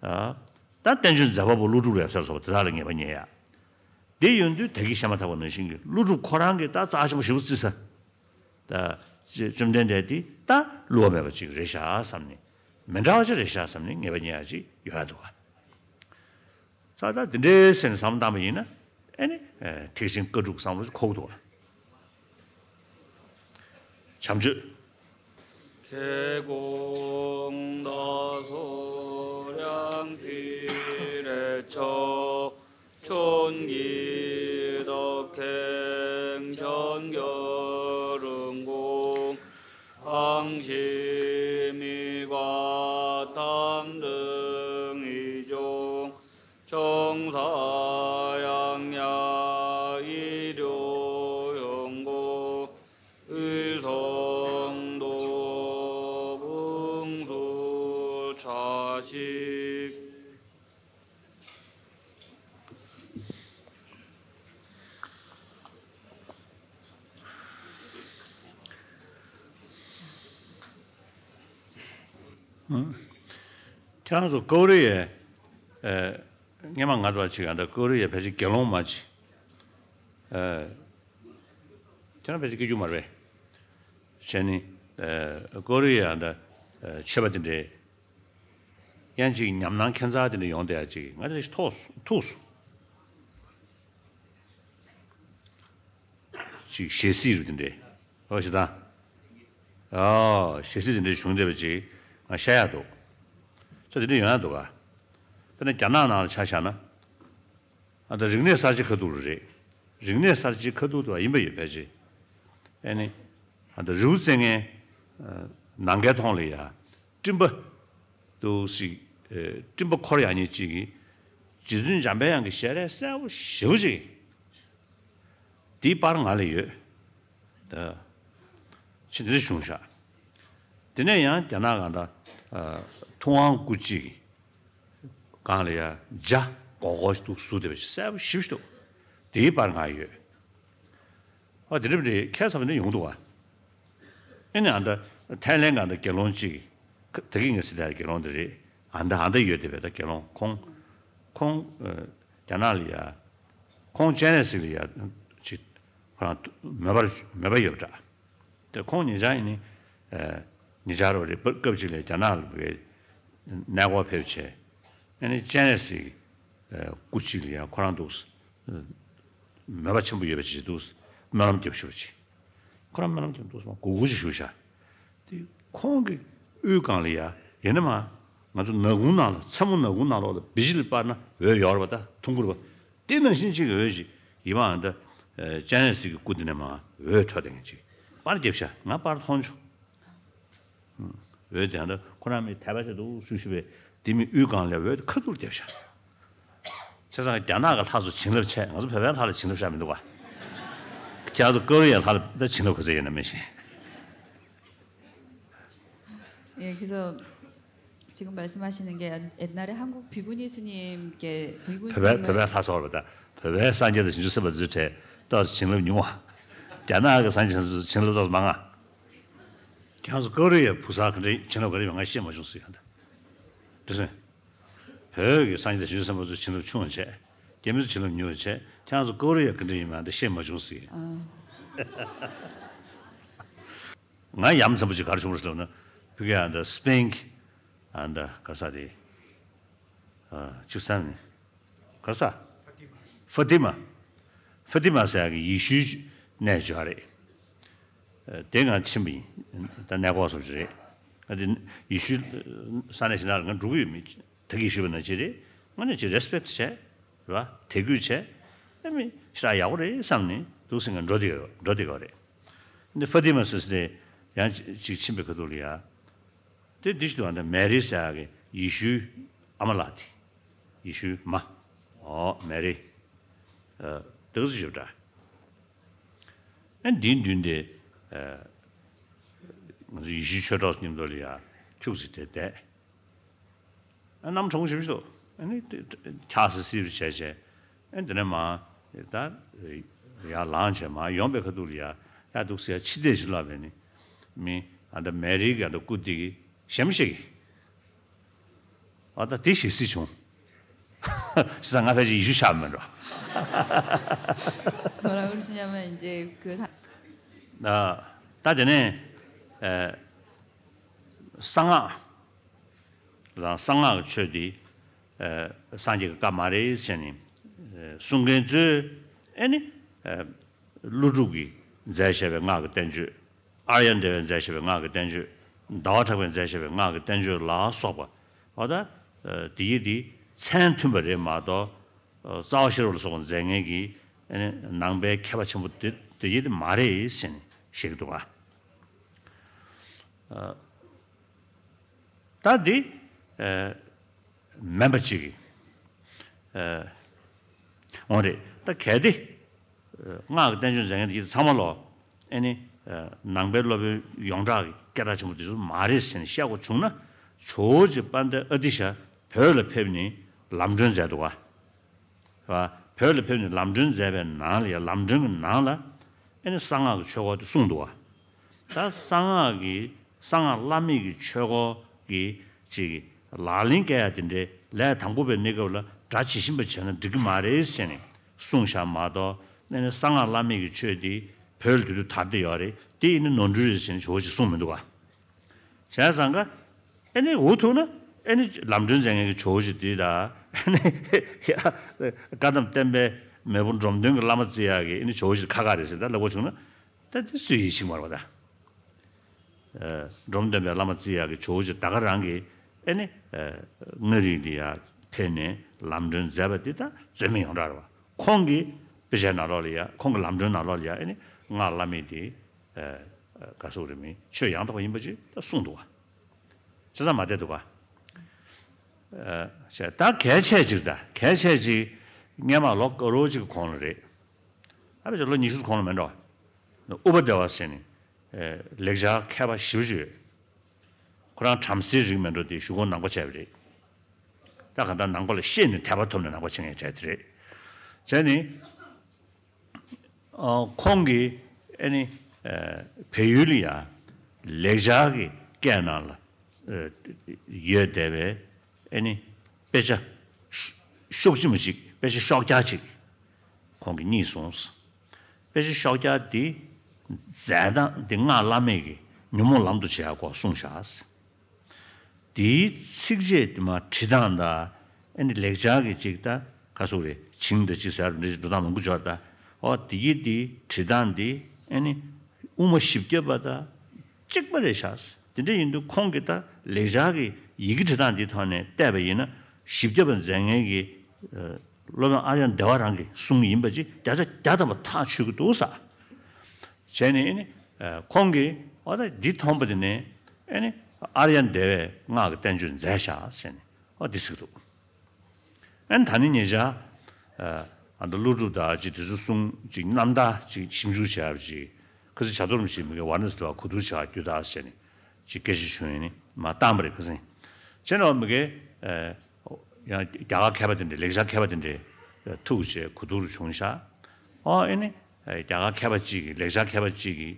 ཨ། ད་བསྟན་བཅོས་མཛད་པ་པོ་ཀླུ་སྒྲུབ་རེད་ཟེར་སོགས་པ་དེ་དག་ལ་ངེས་པ་རྙེད་ཡ། དེ་ཡོང་དུས་ད་གིན་བཤད་མ་ཐག་པ་ནང་བཞིན་གྱི་ཀླུ་སྒྲུབ་ཁོ་རང་གིས་ད་རྩ་ཆེན་པོ་ཞེ་པོ་བརྩི་ས། ད་བཅོམ་ལྡན་འདས་དེ་ད་བསླུ་བ་མེད་པ་ཅིག་རེད་ཤག་བསམ་ནས། མི་འདྲ་བ་ཅིག་རེད་ཤག་བསམ་ནས་ངེས་པ་རྙེད་ཡ་ཅིག་ཡོང་ཡ་འདུག་ག། ས་ད་དེ་འདྲའི་སེམས་བསམ་བློ་བཏང་པ་ཡིན་ན། ཨེ་ནི། ཨེ། ཐེག་ཆེན་བཀའ་དྲུག་བསམ་བློ་འཁོར་གི་འདུག་ག། བྱམས་ཆོས། ཁྱེད་དགོངས་དག་སོ་ཡང་ཏི་རེ་ཆོ། ཁྱོད་ཀྱིས་བདག་ཁེངས་ཁྱོད་འགྱུར་དགོངས། ཧང་ཤི་མི་དགའ་ཐམ་དུ་ངེས་འབྱུང་། ཅུང་ཟད་ཡང་ཉག་གི་འགྲོ་ཡོང་གོ། འོད་སྲུང་དོ་དགོངས་སུ་གྲགས་ཤིག། ཁྱེད་རང་ཚོ་ཀོ་རི་ཡའི། ཨེ། སྔས་མ་ང་ཚོ་ཅིག་ཡང་ད་ཀོ་རི་ཡའི་ཕལ་ཆེར་དགེ་སློང་མ་ཅིག་ཨེ། ཁྱེད་རང་ཕལ་ཆེར་སྐྱེ་རྒྱུ་མ་རེད། བྱས་ནས། ཨེ། ཀོ་རི་ཡ་ད། ཨེ། ཆོས་པ་དེ་འདྲའི། ཡང་ཅིག་ཉམས་སྣང་ཁྱད་མཚར་དེ་འདྲ་ཡོང་བསྡད་ཡ་ཅིག་ང་དེ་ཐུག་སོང་། ཐུག་སོང་། ཅིག་ཞལ་གཟིགས་རུ་དེ་འདྲའི། ཨོ་ཞེ་དང་། ཨོ་ཞལ་གཟིགས་དེ་འདྲའི་བྱུང་བསྡད་པ་ཅིག་ང་ཤར་ཡག་འདུག་ཅིག་དེ་འདྲ་ཡོང་ཡག་འདུག་ག། དཔེར་ན་རྒྱ་ནག་ནང་ལ་ཆ་བཞག་ན། ཨ་ད་རིག་གནས་གསར་བརྗེ་ཁ་ཐུག་རེད། རིག་གནས་གསར་བརྗེ་ཁ་ཐུག་ཏུ་ཡིན་པ་ཡོད་ཕལ་ཆེར། ཨེ་ནི། ཨ་ད་རི་བོ་རྩེ་ལྔའི་ནམ་མཁའི་མཐོངས་ལ་ཡ། སྤྲིན་པ། འདུག་སེ། ཨེ། སྤྲིན་པ་འཁོར་ཡག་ཉིད་ཅིག་གིས། རྗེ་བཙུན་འཇམ་དཔལ་དབྱངས་ཀྱི་ཞལ་རས་གསལ་པོ་ཞེ་པོ་ཅིག་དེའི་པར་ང་ལ་ཡོད། ད། ཕྱིན་འདི་འདྲ་བྱུང་ཤག་དེ་ནས་ཡང་རྒྱ་ནག་གང་ལྟར། ཨ། ཐུབ་དབང་སྐུ་གཅིག་གི་སྒང་ལ་ཡ་འཇའ་གོག་གོག་ཞིག་འདུག་བཟོས་བསྡད་པ་ཞིག་གསལ་པོ་ཞེ་པོ་ཞིག་འདུག་དེའི་པར་ང་ཡོད། ཨ་དེ་འདྲ་རེད། ཁ་སང་འདི་ཡོང་འདུག་ག་ཨེ་ནི་ཨ་ད་ཐའི་ལེན་གང་ལྟར་དགེ་སློང་གཅིག་ད་གིན་ངས་ཟེར་དེ་དགེ་སློང་དེ་རེད། ཨ་ད་ཨ་ད་ཡོད་དེ་བས་ད་དགེ་སློང་ཁོང་། ཁོང་། ཨ། རྒྱ་ནག་ལ་ཡ། ཁོང་སྤྱན་རས་གཟིགས་ལ་ཡ། ཅིག་ཁོ་རང་མོས་པ་མོས་པ་ཡོད་པ་འདྲ། དེ་ཁོང་ཉེ་ཆར་ཡིན་ནི། ཨ། ཉེ་ཆར་བ་རེད། སྐབས་ཅིག་ལ་རྒྱ་ནག་ལ་བའི་གནས་སྐོར་ཕེབས་བྱས། ཨ་ནི་སྤྱན་རས་གཟིགས་སྐུ་གཅིག་ལ་ཡང་ཁོ་རང་འདུག་མོས་པ་ཆེན་པོ་ཡོད་པ་ཅིག་འདུག་སྨོན་ལམ་རྒྱབ་ཞུ་བ་ཅིག་ཁོ་རང་སྨོན་ལམ་རྒྱབ་འདུག་སྨོན་གུ་གུ་ཅིག་ཞུ་བྱ། དེ་ཁོང་གི་དབུའི་སྒང་ལ་ཡ། ཡིན་ན་མ། ང་ཚོ་ནག་ཁུང་ནང་ལ། མཚན་མོ་ནག་ཁུང་ནང་ལོགས་ལ་བི་ཇི་ལི་སྤར་ན་འོད་ཡོད་རེད་པ། ད་ཐུང་ཀུ་རེད་པ། དེ་ནང་བཞིན་གཅིག་གི་འོད་ཅིག་ཡིན་པའང་ད། ཨ། སྤྱན་རས་གཟིགས་ཀྱི་སྐུ་འདི་ནས་མར་འོད་འཕྲོ་བསྡད་མཁན་ཅིག་པར་རྒྱབ་ཤག་ང་པར་མཐོང་བྱུང་། འོད་དེ་ཡང་ད་ཁོ་རང་མི་དད་པ་བྱེད་འདུག་ཞུ་ཞུ་བས་དེ་མི་དབུས་སྒང་ལ་འོད་ཁ་ཐུག་རྒྱབ་ཤག་བྱས་ཙང་རྒྱ་ནག་གི་ལྷ་ཚོ་བྱིན་རླབས་ཆེ། ང་ཚོ་བོད་པའི་ལྷ་ལ་བྱིན་རླབས་ཤར་མི་འདུག་ག་ཁྱེད་ཚོ་ཀོ་རི་ཡའི་ལྷ་ལ་ད་བྱིན་རླབས་ག་ཚོད་ཡོད་ན་མི་ཤེས། 예, 그래서 지금 말씀하시는 게 옛날에 한국 비구니 스님께 비구니 བོད་པའི་བོད་པའི་ལྷ་ཚོགས་རེད་པ། ད་བོད་པའི་སངས་རྒྱས་དང་བྱང་ཆུབ་སེམས་དཔའ་ཚོའི་གྲས་ཏོག་ཙམ་བྱིན་རླབས་ཉུང་བ། རྒྱ་ནག་གི་སངས་རྒྱས་བྱང་ཆུབ་བྱིན་རླབས་ཏོག་ཙམ་མང་ང་། ཁྱེད་ཚོ་ཀོ་རི་ཡའི་བུ་གསར་ག་འདྲ་བྱིན་རླབས་ག་འདྲ་ཡོད་ང་ཤེས་མ་བྱུང་ཟེར་ཡ་འདི། འདི་སོང་། བོད་ཀྱི་སངས་རྒྱས་དང་བྱང་ཆུབ་སེམས་དཔའ་ཚོའི་བྱིན་རླབས་ཆུང་བ་བྱས། རྒྱ་མི་ཚོ་བྱིན་རླབས་ཉུང་བ་བྱས། ཁྱེད་ཚོ་ཀོ་རི་ཡ་ག་འདྲ་ཡིན་མིན་འདི་ཤེས་མ་བྱུང་ཟེར། ང་ཡ་མཚན་པོ་ཅིག་ག་རེ་བྱུང་རེད་ཟེར་ན། བོད་ཀྱི་ཨ་ད་སྤེན། ཨ་ད་ག་ས་དེ། ཨ་ཅིག་ས་ནས། ག་ས། ཧྥ་ཏི་མ། ཧྥ་ཏི་མ་ཟེར་ཡག་གི་ཡེ་ཤུའི་གནས་ཅིག་རེད། ཨ་དེ་ང་ཕྱིན་པ་ཡིན། ད་གནས་སྐོར་བཟོ་ཅིག་རེད། ཨ་དེ་ཡེ་ཤུའི་ས་གནས་ཞིག་ནང་ལ་ང་འགྲོ་གི་ཡོད་མེད་ད་གིན་ཞུས་པ་ནང་བཞིན་རེད། ང་ནས་ཅིག་རེ་སི་པེག་བྱས། རེད་པ། དད་གུས་བྱས། ཨ་མི་ཞེ་དྲག་ཡག་པོ་རེད་བསམ་ནས་འདུག་སེ་ང་འགྲོ་བསྡད་ཡོད། འགྲོ་བསྡད་ཡོད་རེད། འདི་ཧྥ་ཏི་མ་ཟེར་ས་དེ་ཡང་ཅིག་ཕྱིན་པའི་ཁ་ཐུག་ལ་ཡ། དེ་འདི་ཞིག་འདུག་ཨ་ད་མེ་རི་ཟེར་ཡག་གི་ཡེ་ཤུའི་ཨ་མ་ལགས་དེ། ཡེ་ཤུའི་མ། ཨོ་མེ་རི། ཨ་དེ་ག་ཚོད་ཞིག་འདྲ། ཨ་འདིའི་མདུན་དེ། ཨ་ང་ཚོ་ཡེ་ཤུའི་ཆོས་གྲོགས་མཉམ་དུ་ལ་ཡ་ཁྱུག་ཙམ་དེ་བསྡད། ཨ་གནམ་གྲང་མོ་ཞེ་པོ་ཞིག་འདུག་ཨ་ནི་འཁྱག་སིབ་སིབ་བྱས་བྱས། ཨ་དེ་ནས་མར་ད་ཡར་ལངས་བྱས་མར་ཡོང་པའི་ཁ་ཐུག་ལ་ཡ་ཡར་འདུག་སེ་ཡར་ཕྱི་བལྟས་ཤིག་ལབ་པས་ནི། མི་ཨ་ད་མེ་རི་གི་ཨ་ད་སྐུ་དེ་གི་ཞེ་མོ་ཞིག་གི། ཨ་ད་དེ་ཞེ་སྲིད་བྱུང་། བྱས་ཙང་ང་ཕལ་ཆེར་ཡེ་ཤུ་ཆགས་མེད་འགྲོ། 뭐라고 그러시냐면 이제 그 ད- ཨ་ད་དེ་ནས་ཨ་གསང་སྔགས་དང་གསང་སྔགས་ཀྱི་ཆོས་འདི་ཨ་སངས་རྒྱས་ཀྱི་བཀའ་མ་རེད་ཟེར་ནས་ཨ་གསུང་མཁན་ཚོས་ཨེ་ནི་ཨ་ཀླུ་སྒྲུབ་ཀྱིས་མཛད་བཞག་པའི་སྔགས་ཀྱི་བསྟན་བཅོས། ཨཱརྱ་དེ་བས་མཛད་བཞག་པའི་སྔགས་ཀྱི་བསྟན་བཅོས། ཟླ་བ་གྲགས་པས་མཛད་བཞག་པའི་སྔགས་ཀྱི་བསྟན་བཅོས་ལ་སོགས་པ། འོ་ད་དེ་ཡི་དེ་མཚན་མཐུན་པ་རེད་མ་གཏོགས། རྩ་བ་ཤེས་རབ་ལ་སོགས་པ་མཛད་མཁན་གྱི་ནང་པའི་མཁས་པ་ཆེན་པོ་དེ་དེ་ཡི་དེ་མ་རེད་ཟེར་ནས་བཤད་ཀྱི་འདུག་ག་ད་འདི་ཨ་མིན་པ་ཅིག་གི་ཨ་འོང་རེད། ད་གལ་ཏེ་ཨ་སྔགས་ཀྱི་བསྟན་བཅོས་མཛད་མཁན་དེ་ཚང་མ་ལོ་ཨེ་ནི་ཨ་ནང་པའི་སློབ་དཔོན་ཡོངས་གྲགས་ཀྱི་སྐད་གྲགས་ཆེན་པོ་དེ་ཚོ་མ་རེད་ཟེར་ནས་བཤད་དགོས་བྱུང་ན། ཇོ་བོ་རྗེ་དཔལ་ལྡན་ཨ་ཏི་ཤ་བོད་ལ་ཕེབས་ནས་ལམ་སྒྲོན་མཛད་འདུག་ག་བ། བོད་ལ་ཕེབས་ནས་ལམ་སྒྲོན་མཛད་པའི་ནང་ལ་ཡང་ལམ་སྒྲོན་གྱི་ནང་ལ་ཨེ་ནི་གསང་སྔགས་ཀྱི་ཆོས་སྐོར་དེ་གསུངས་འདུག་བ། ད་གསང་སྔགས་ཀྱི་གསང་སྔགས་བླ་མེད་ཀྱི་ཆོས་སྐོར་གྱི་ཅིག་ལག་ལེན་བཀལ་ཡ་དེ་འདྲའི་ལས་དང་པོ་པའི་གནས་སྐབས་ལ་སྒྲ་ཇི་བཞིན་པ་བྱས་ན་འགྲིག་གི་མ་རེད་ཟེར་ནས་གསུངས་བཞག་མ་གཏོགས། ཨེ་ནི་གསང་སྔགས་བླ་མེད་ཀྱི་ཆོས་དེ་བོད་ལ་དེ་དུས་དར་བསྡད་ཡོད་རེད། དེ་ཡིན་ན་ནོར་འཁྲུལ་རེད་ཟེར་ནས་ཇོ་བོ་རྗེས་གསུངས་མི་འདུག་ག་བྱས་ཙང་ཀ་ཨེ་ནི་འུ་ཐུག་ན་ཨེ་ནི་ལམ་སྒྲོན་མཛད་མཁན་གྱི་ཇོ་བོ་རྗེ་འདི་དང་ཨེ་ནི་ཡ་བཀའ་གདམས་བསྟན་པའི་མེས་པོ་འབྲོམ་སྟོན་གྱི་བླ་མ་བརྩི་ཡག་གི་ཨེ་ནི་ཇོ་བོ་རྗེ་ཁ་ཁ་རེད་ཟེར། ད་ལབ་དགོས་བྱུང་ན་ད་དེ་སུས་ཡིད་ཆེས་མ་རེད་པ། ད་ཨ་འབྲོམ་སྟོན་པའི་བླ་མ་བརྩི་ཡག་གི་ཇོ་བོ་རྗེ་ད་ག་རང་གིས་ཨེ་ནི་ཨ་མངའ་རིས་འདི་ཡར་ཕེབས་ནས་ལམ་སྒྲོན་མཛད་པ་འདི་ད་རྩོད་མེད་ཡོངས་གྲགས་རེད་པ། ཁོང་གིས་དཔེ་ཆའི་ནང་ལོགས་ལ་ཡ་ཁོང་གི་ལམ་སྒྲོན་ནང་ལོགས་ལ་ཡ་ཨེ་ནི་སྔགས་བླ་མེད་འདི་ཨ་ག་ཟེར་དགོས་རེད། མི་ཆོས་ཡང་དག་པ་ཡིན་པ་ཅིག་ད་གསུངས་འདུག་ག་བྱས་ཙང་མ་བསྡད་འདུག་ག་ཨ་བྱས་ད་གལ་ཆེ་ཅིག་ད་གལ་ཆེ་ཅིག་སྔོན་མ་ལོ་དཀར་པོ་ཅིག་གི་གོང་ལ་རེད། ཨ་ཕལ་ཆེར་ལོ་ཉི་ཤུ་གོང་ལ་མེད་འགྲོ། ཨུ་པ་དེ་ཝ་ཟེར་ནས་ཨ་ལེགས་སྦྱར་མཁས་པ་ཞེ་པོ་ཅིག་ཡོད། ཁོ་རང་བྲམ་ཟེའི་རིགས་མེད་འགྲོ། དེ་གཞུག་གུ་ནང་པ་བྱས་པ་རེད། ད་གང་ལྟར་ནང་པ་ལ་ཤེས་ནས་དད་པ་ཐོབ་ནས་ནང་པ་བྱེད་མཁན་གྲས་དེ་རེད། བྱས་ནས་ཨ་ཁོང་གིས་ཨེ་ནི་ཨ་བལ་ཡུལ་ལ་ཡ་ལེགས་སྦྱར་གྱི་སྐད་ནང་ལ་ཨ་ཡོད་བསྡད་པའི་ཨེ་ནི་དཔེ་ཆ་ཤོག་ཤོག་ཅི་མ་ཅིག་དཔེ་ཆ་ཤོག་རྒྱག་ཅིག་ཁོང་གིས་རྙེད་སོང་། དཔེ་ཆ་ཤོག་རྒྱག་འདི་མཛད་སྟངས་འདི་སྔགས་བླ་མེད་ཀྱི་ཉོན་མོངས་ལམ་དུ་བྱེད་ཡག་སྐོར་གསུངས་བཞག་དེའི་ཚིགས་བཅད་དེ་མ་བྲིས་སྟངས་དང་ཨ་ནི་ལེགས་སྦྱར་གྱི་ཅིག་ད་ག་ཟེར་དགོས་རེད། བྱིངས་དང་ཅིག་ཟེར་འདི་འགྲོ་སྟངས་མང་པོ་འབྱོར། ད་འོ་དེ་གི་དེ་བྲིས་སྟངས་དེ་ཨ་ནི་དབུ་མ་བཞི་བརྒྱ་པ་དང་གཅིག་པ་རེད་བཞག་དེ་འདྲ་ཡིན་དུས་ཁོང་གིས་ད་ལེགས་སྦྱར་གྱི་ཡི་གེ་བྲིས་སྟངས་དེའི་ཐོག་ནས་བལྟས་པ་ཡིན་ན་བཞི་བརྒྱ་པ་མཛད་མཁན་གྱི་ཨ་སློབ་དཔོན་ཨཱརྱ་དེ་ཝ་རང་གི་གསུང་ཡིན་པ་ཅིག་བརྒྱ་ཆ་བརྒྱ་ཐམ་པ་ཐག་ཆོད་ཀྱི་འདུག་ས། བྱས་ནས་ཨ་ནི་ཨ་ཁོང་གིས་འོ་ད་འདི་མཐོང་པ་དེ་ནས་ཨ་ནི་ཨཱརྱ་དེ་ཝས་སྔགས་ཀྱི་བསྟན་བཅོས་མཛད་བཞག་ཟེར་ནས་འོ་འདི་ཟེར་གྱི་འདུག་ཨ་ནི་ད་ནི་ཉེ་ཆར་ཨ་ད་ཀླུ་སྒྲུབ་དང་ཅིག་དེ་ཚོ་གསུང་ཅིག་རྣམ་ཐར་ཅིག་ཞིབ་འཇུག་བྱས་པ་ཅིག་ཁ་སང་ཇ་རྡོར་རིན་པོ་ཆེས་མི་དགེ་ཝཱ་ར་ཎ་སི་ལ་གོ་བསྡུར་བྱས་པ་བརྒྱུད་ད་ཟེར་ནས་ཅིག་སྐད་ཆ་བྱུང་ཡིན་ནི་མ་བཏང་པ་རེད། ཁ་སང་བྱས་ན་མི་དགེ་ཨ་ཡང་རྒྱ་གར་མཁས་པ་དེ་འདྲས་ལེགས་སྦྱར་མཁས་པ་དེ་འདྲས་ཐུག་བྱས་གོ་བསྡུར་བྱུང་ཤག་ཨོ་ཨེ་ནི་རྒྱ་གར་མཁས་པ་གཅིག་གིས་ལེགས་སྦྱར་མཁས་པ་གཅིག་གིས་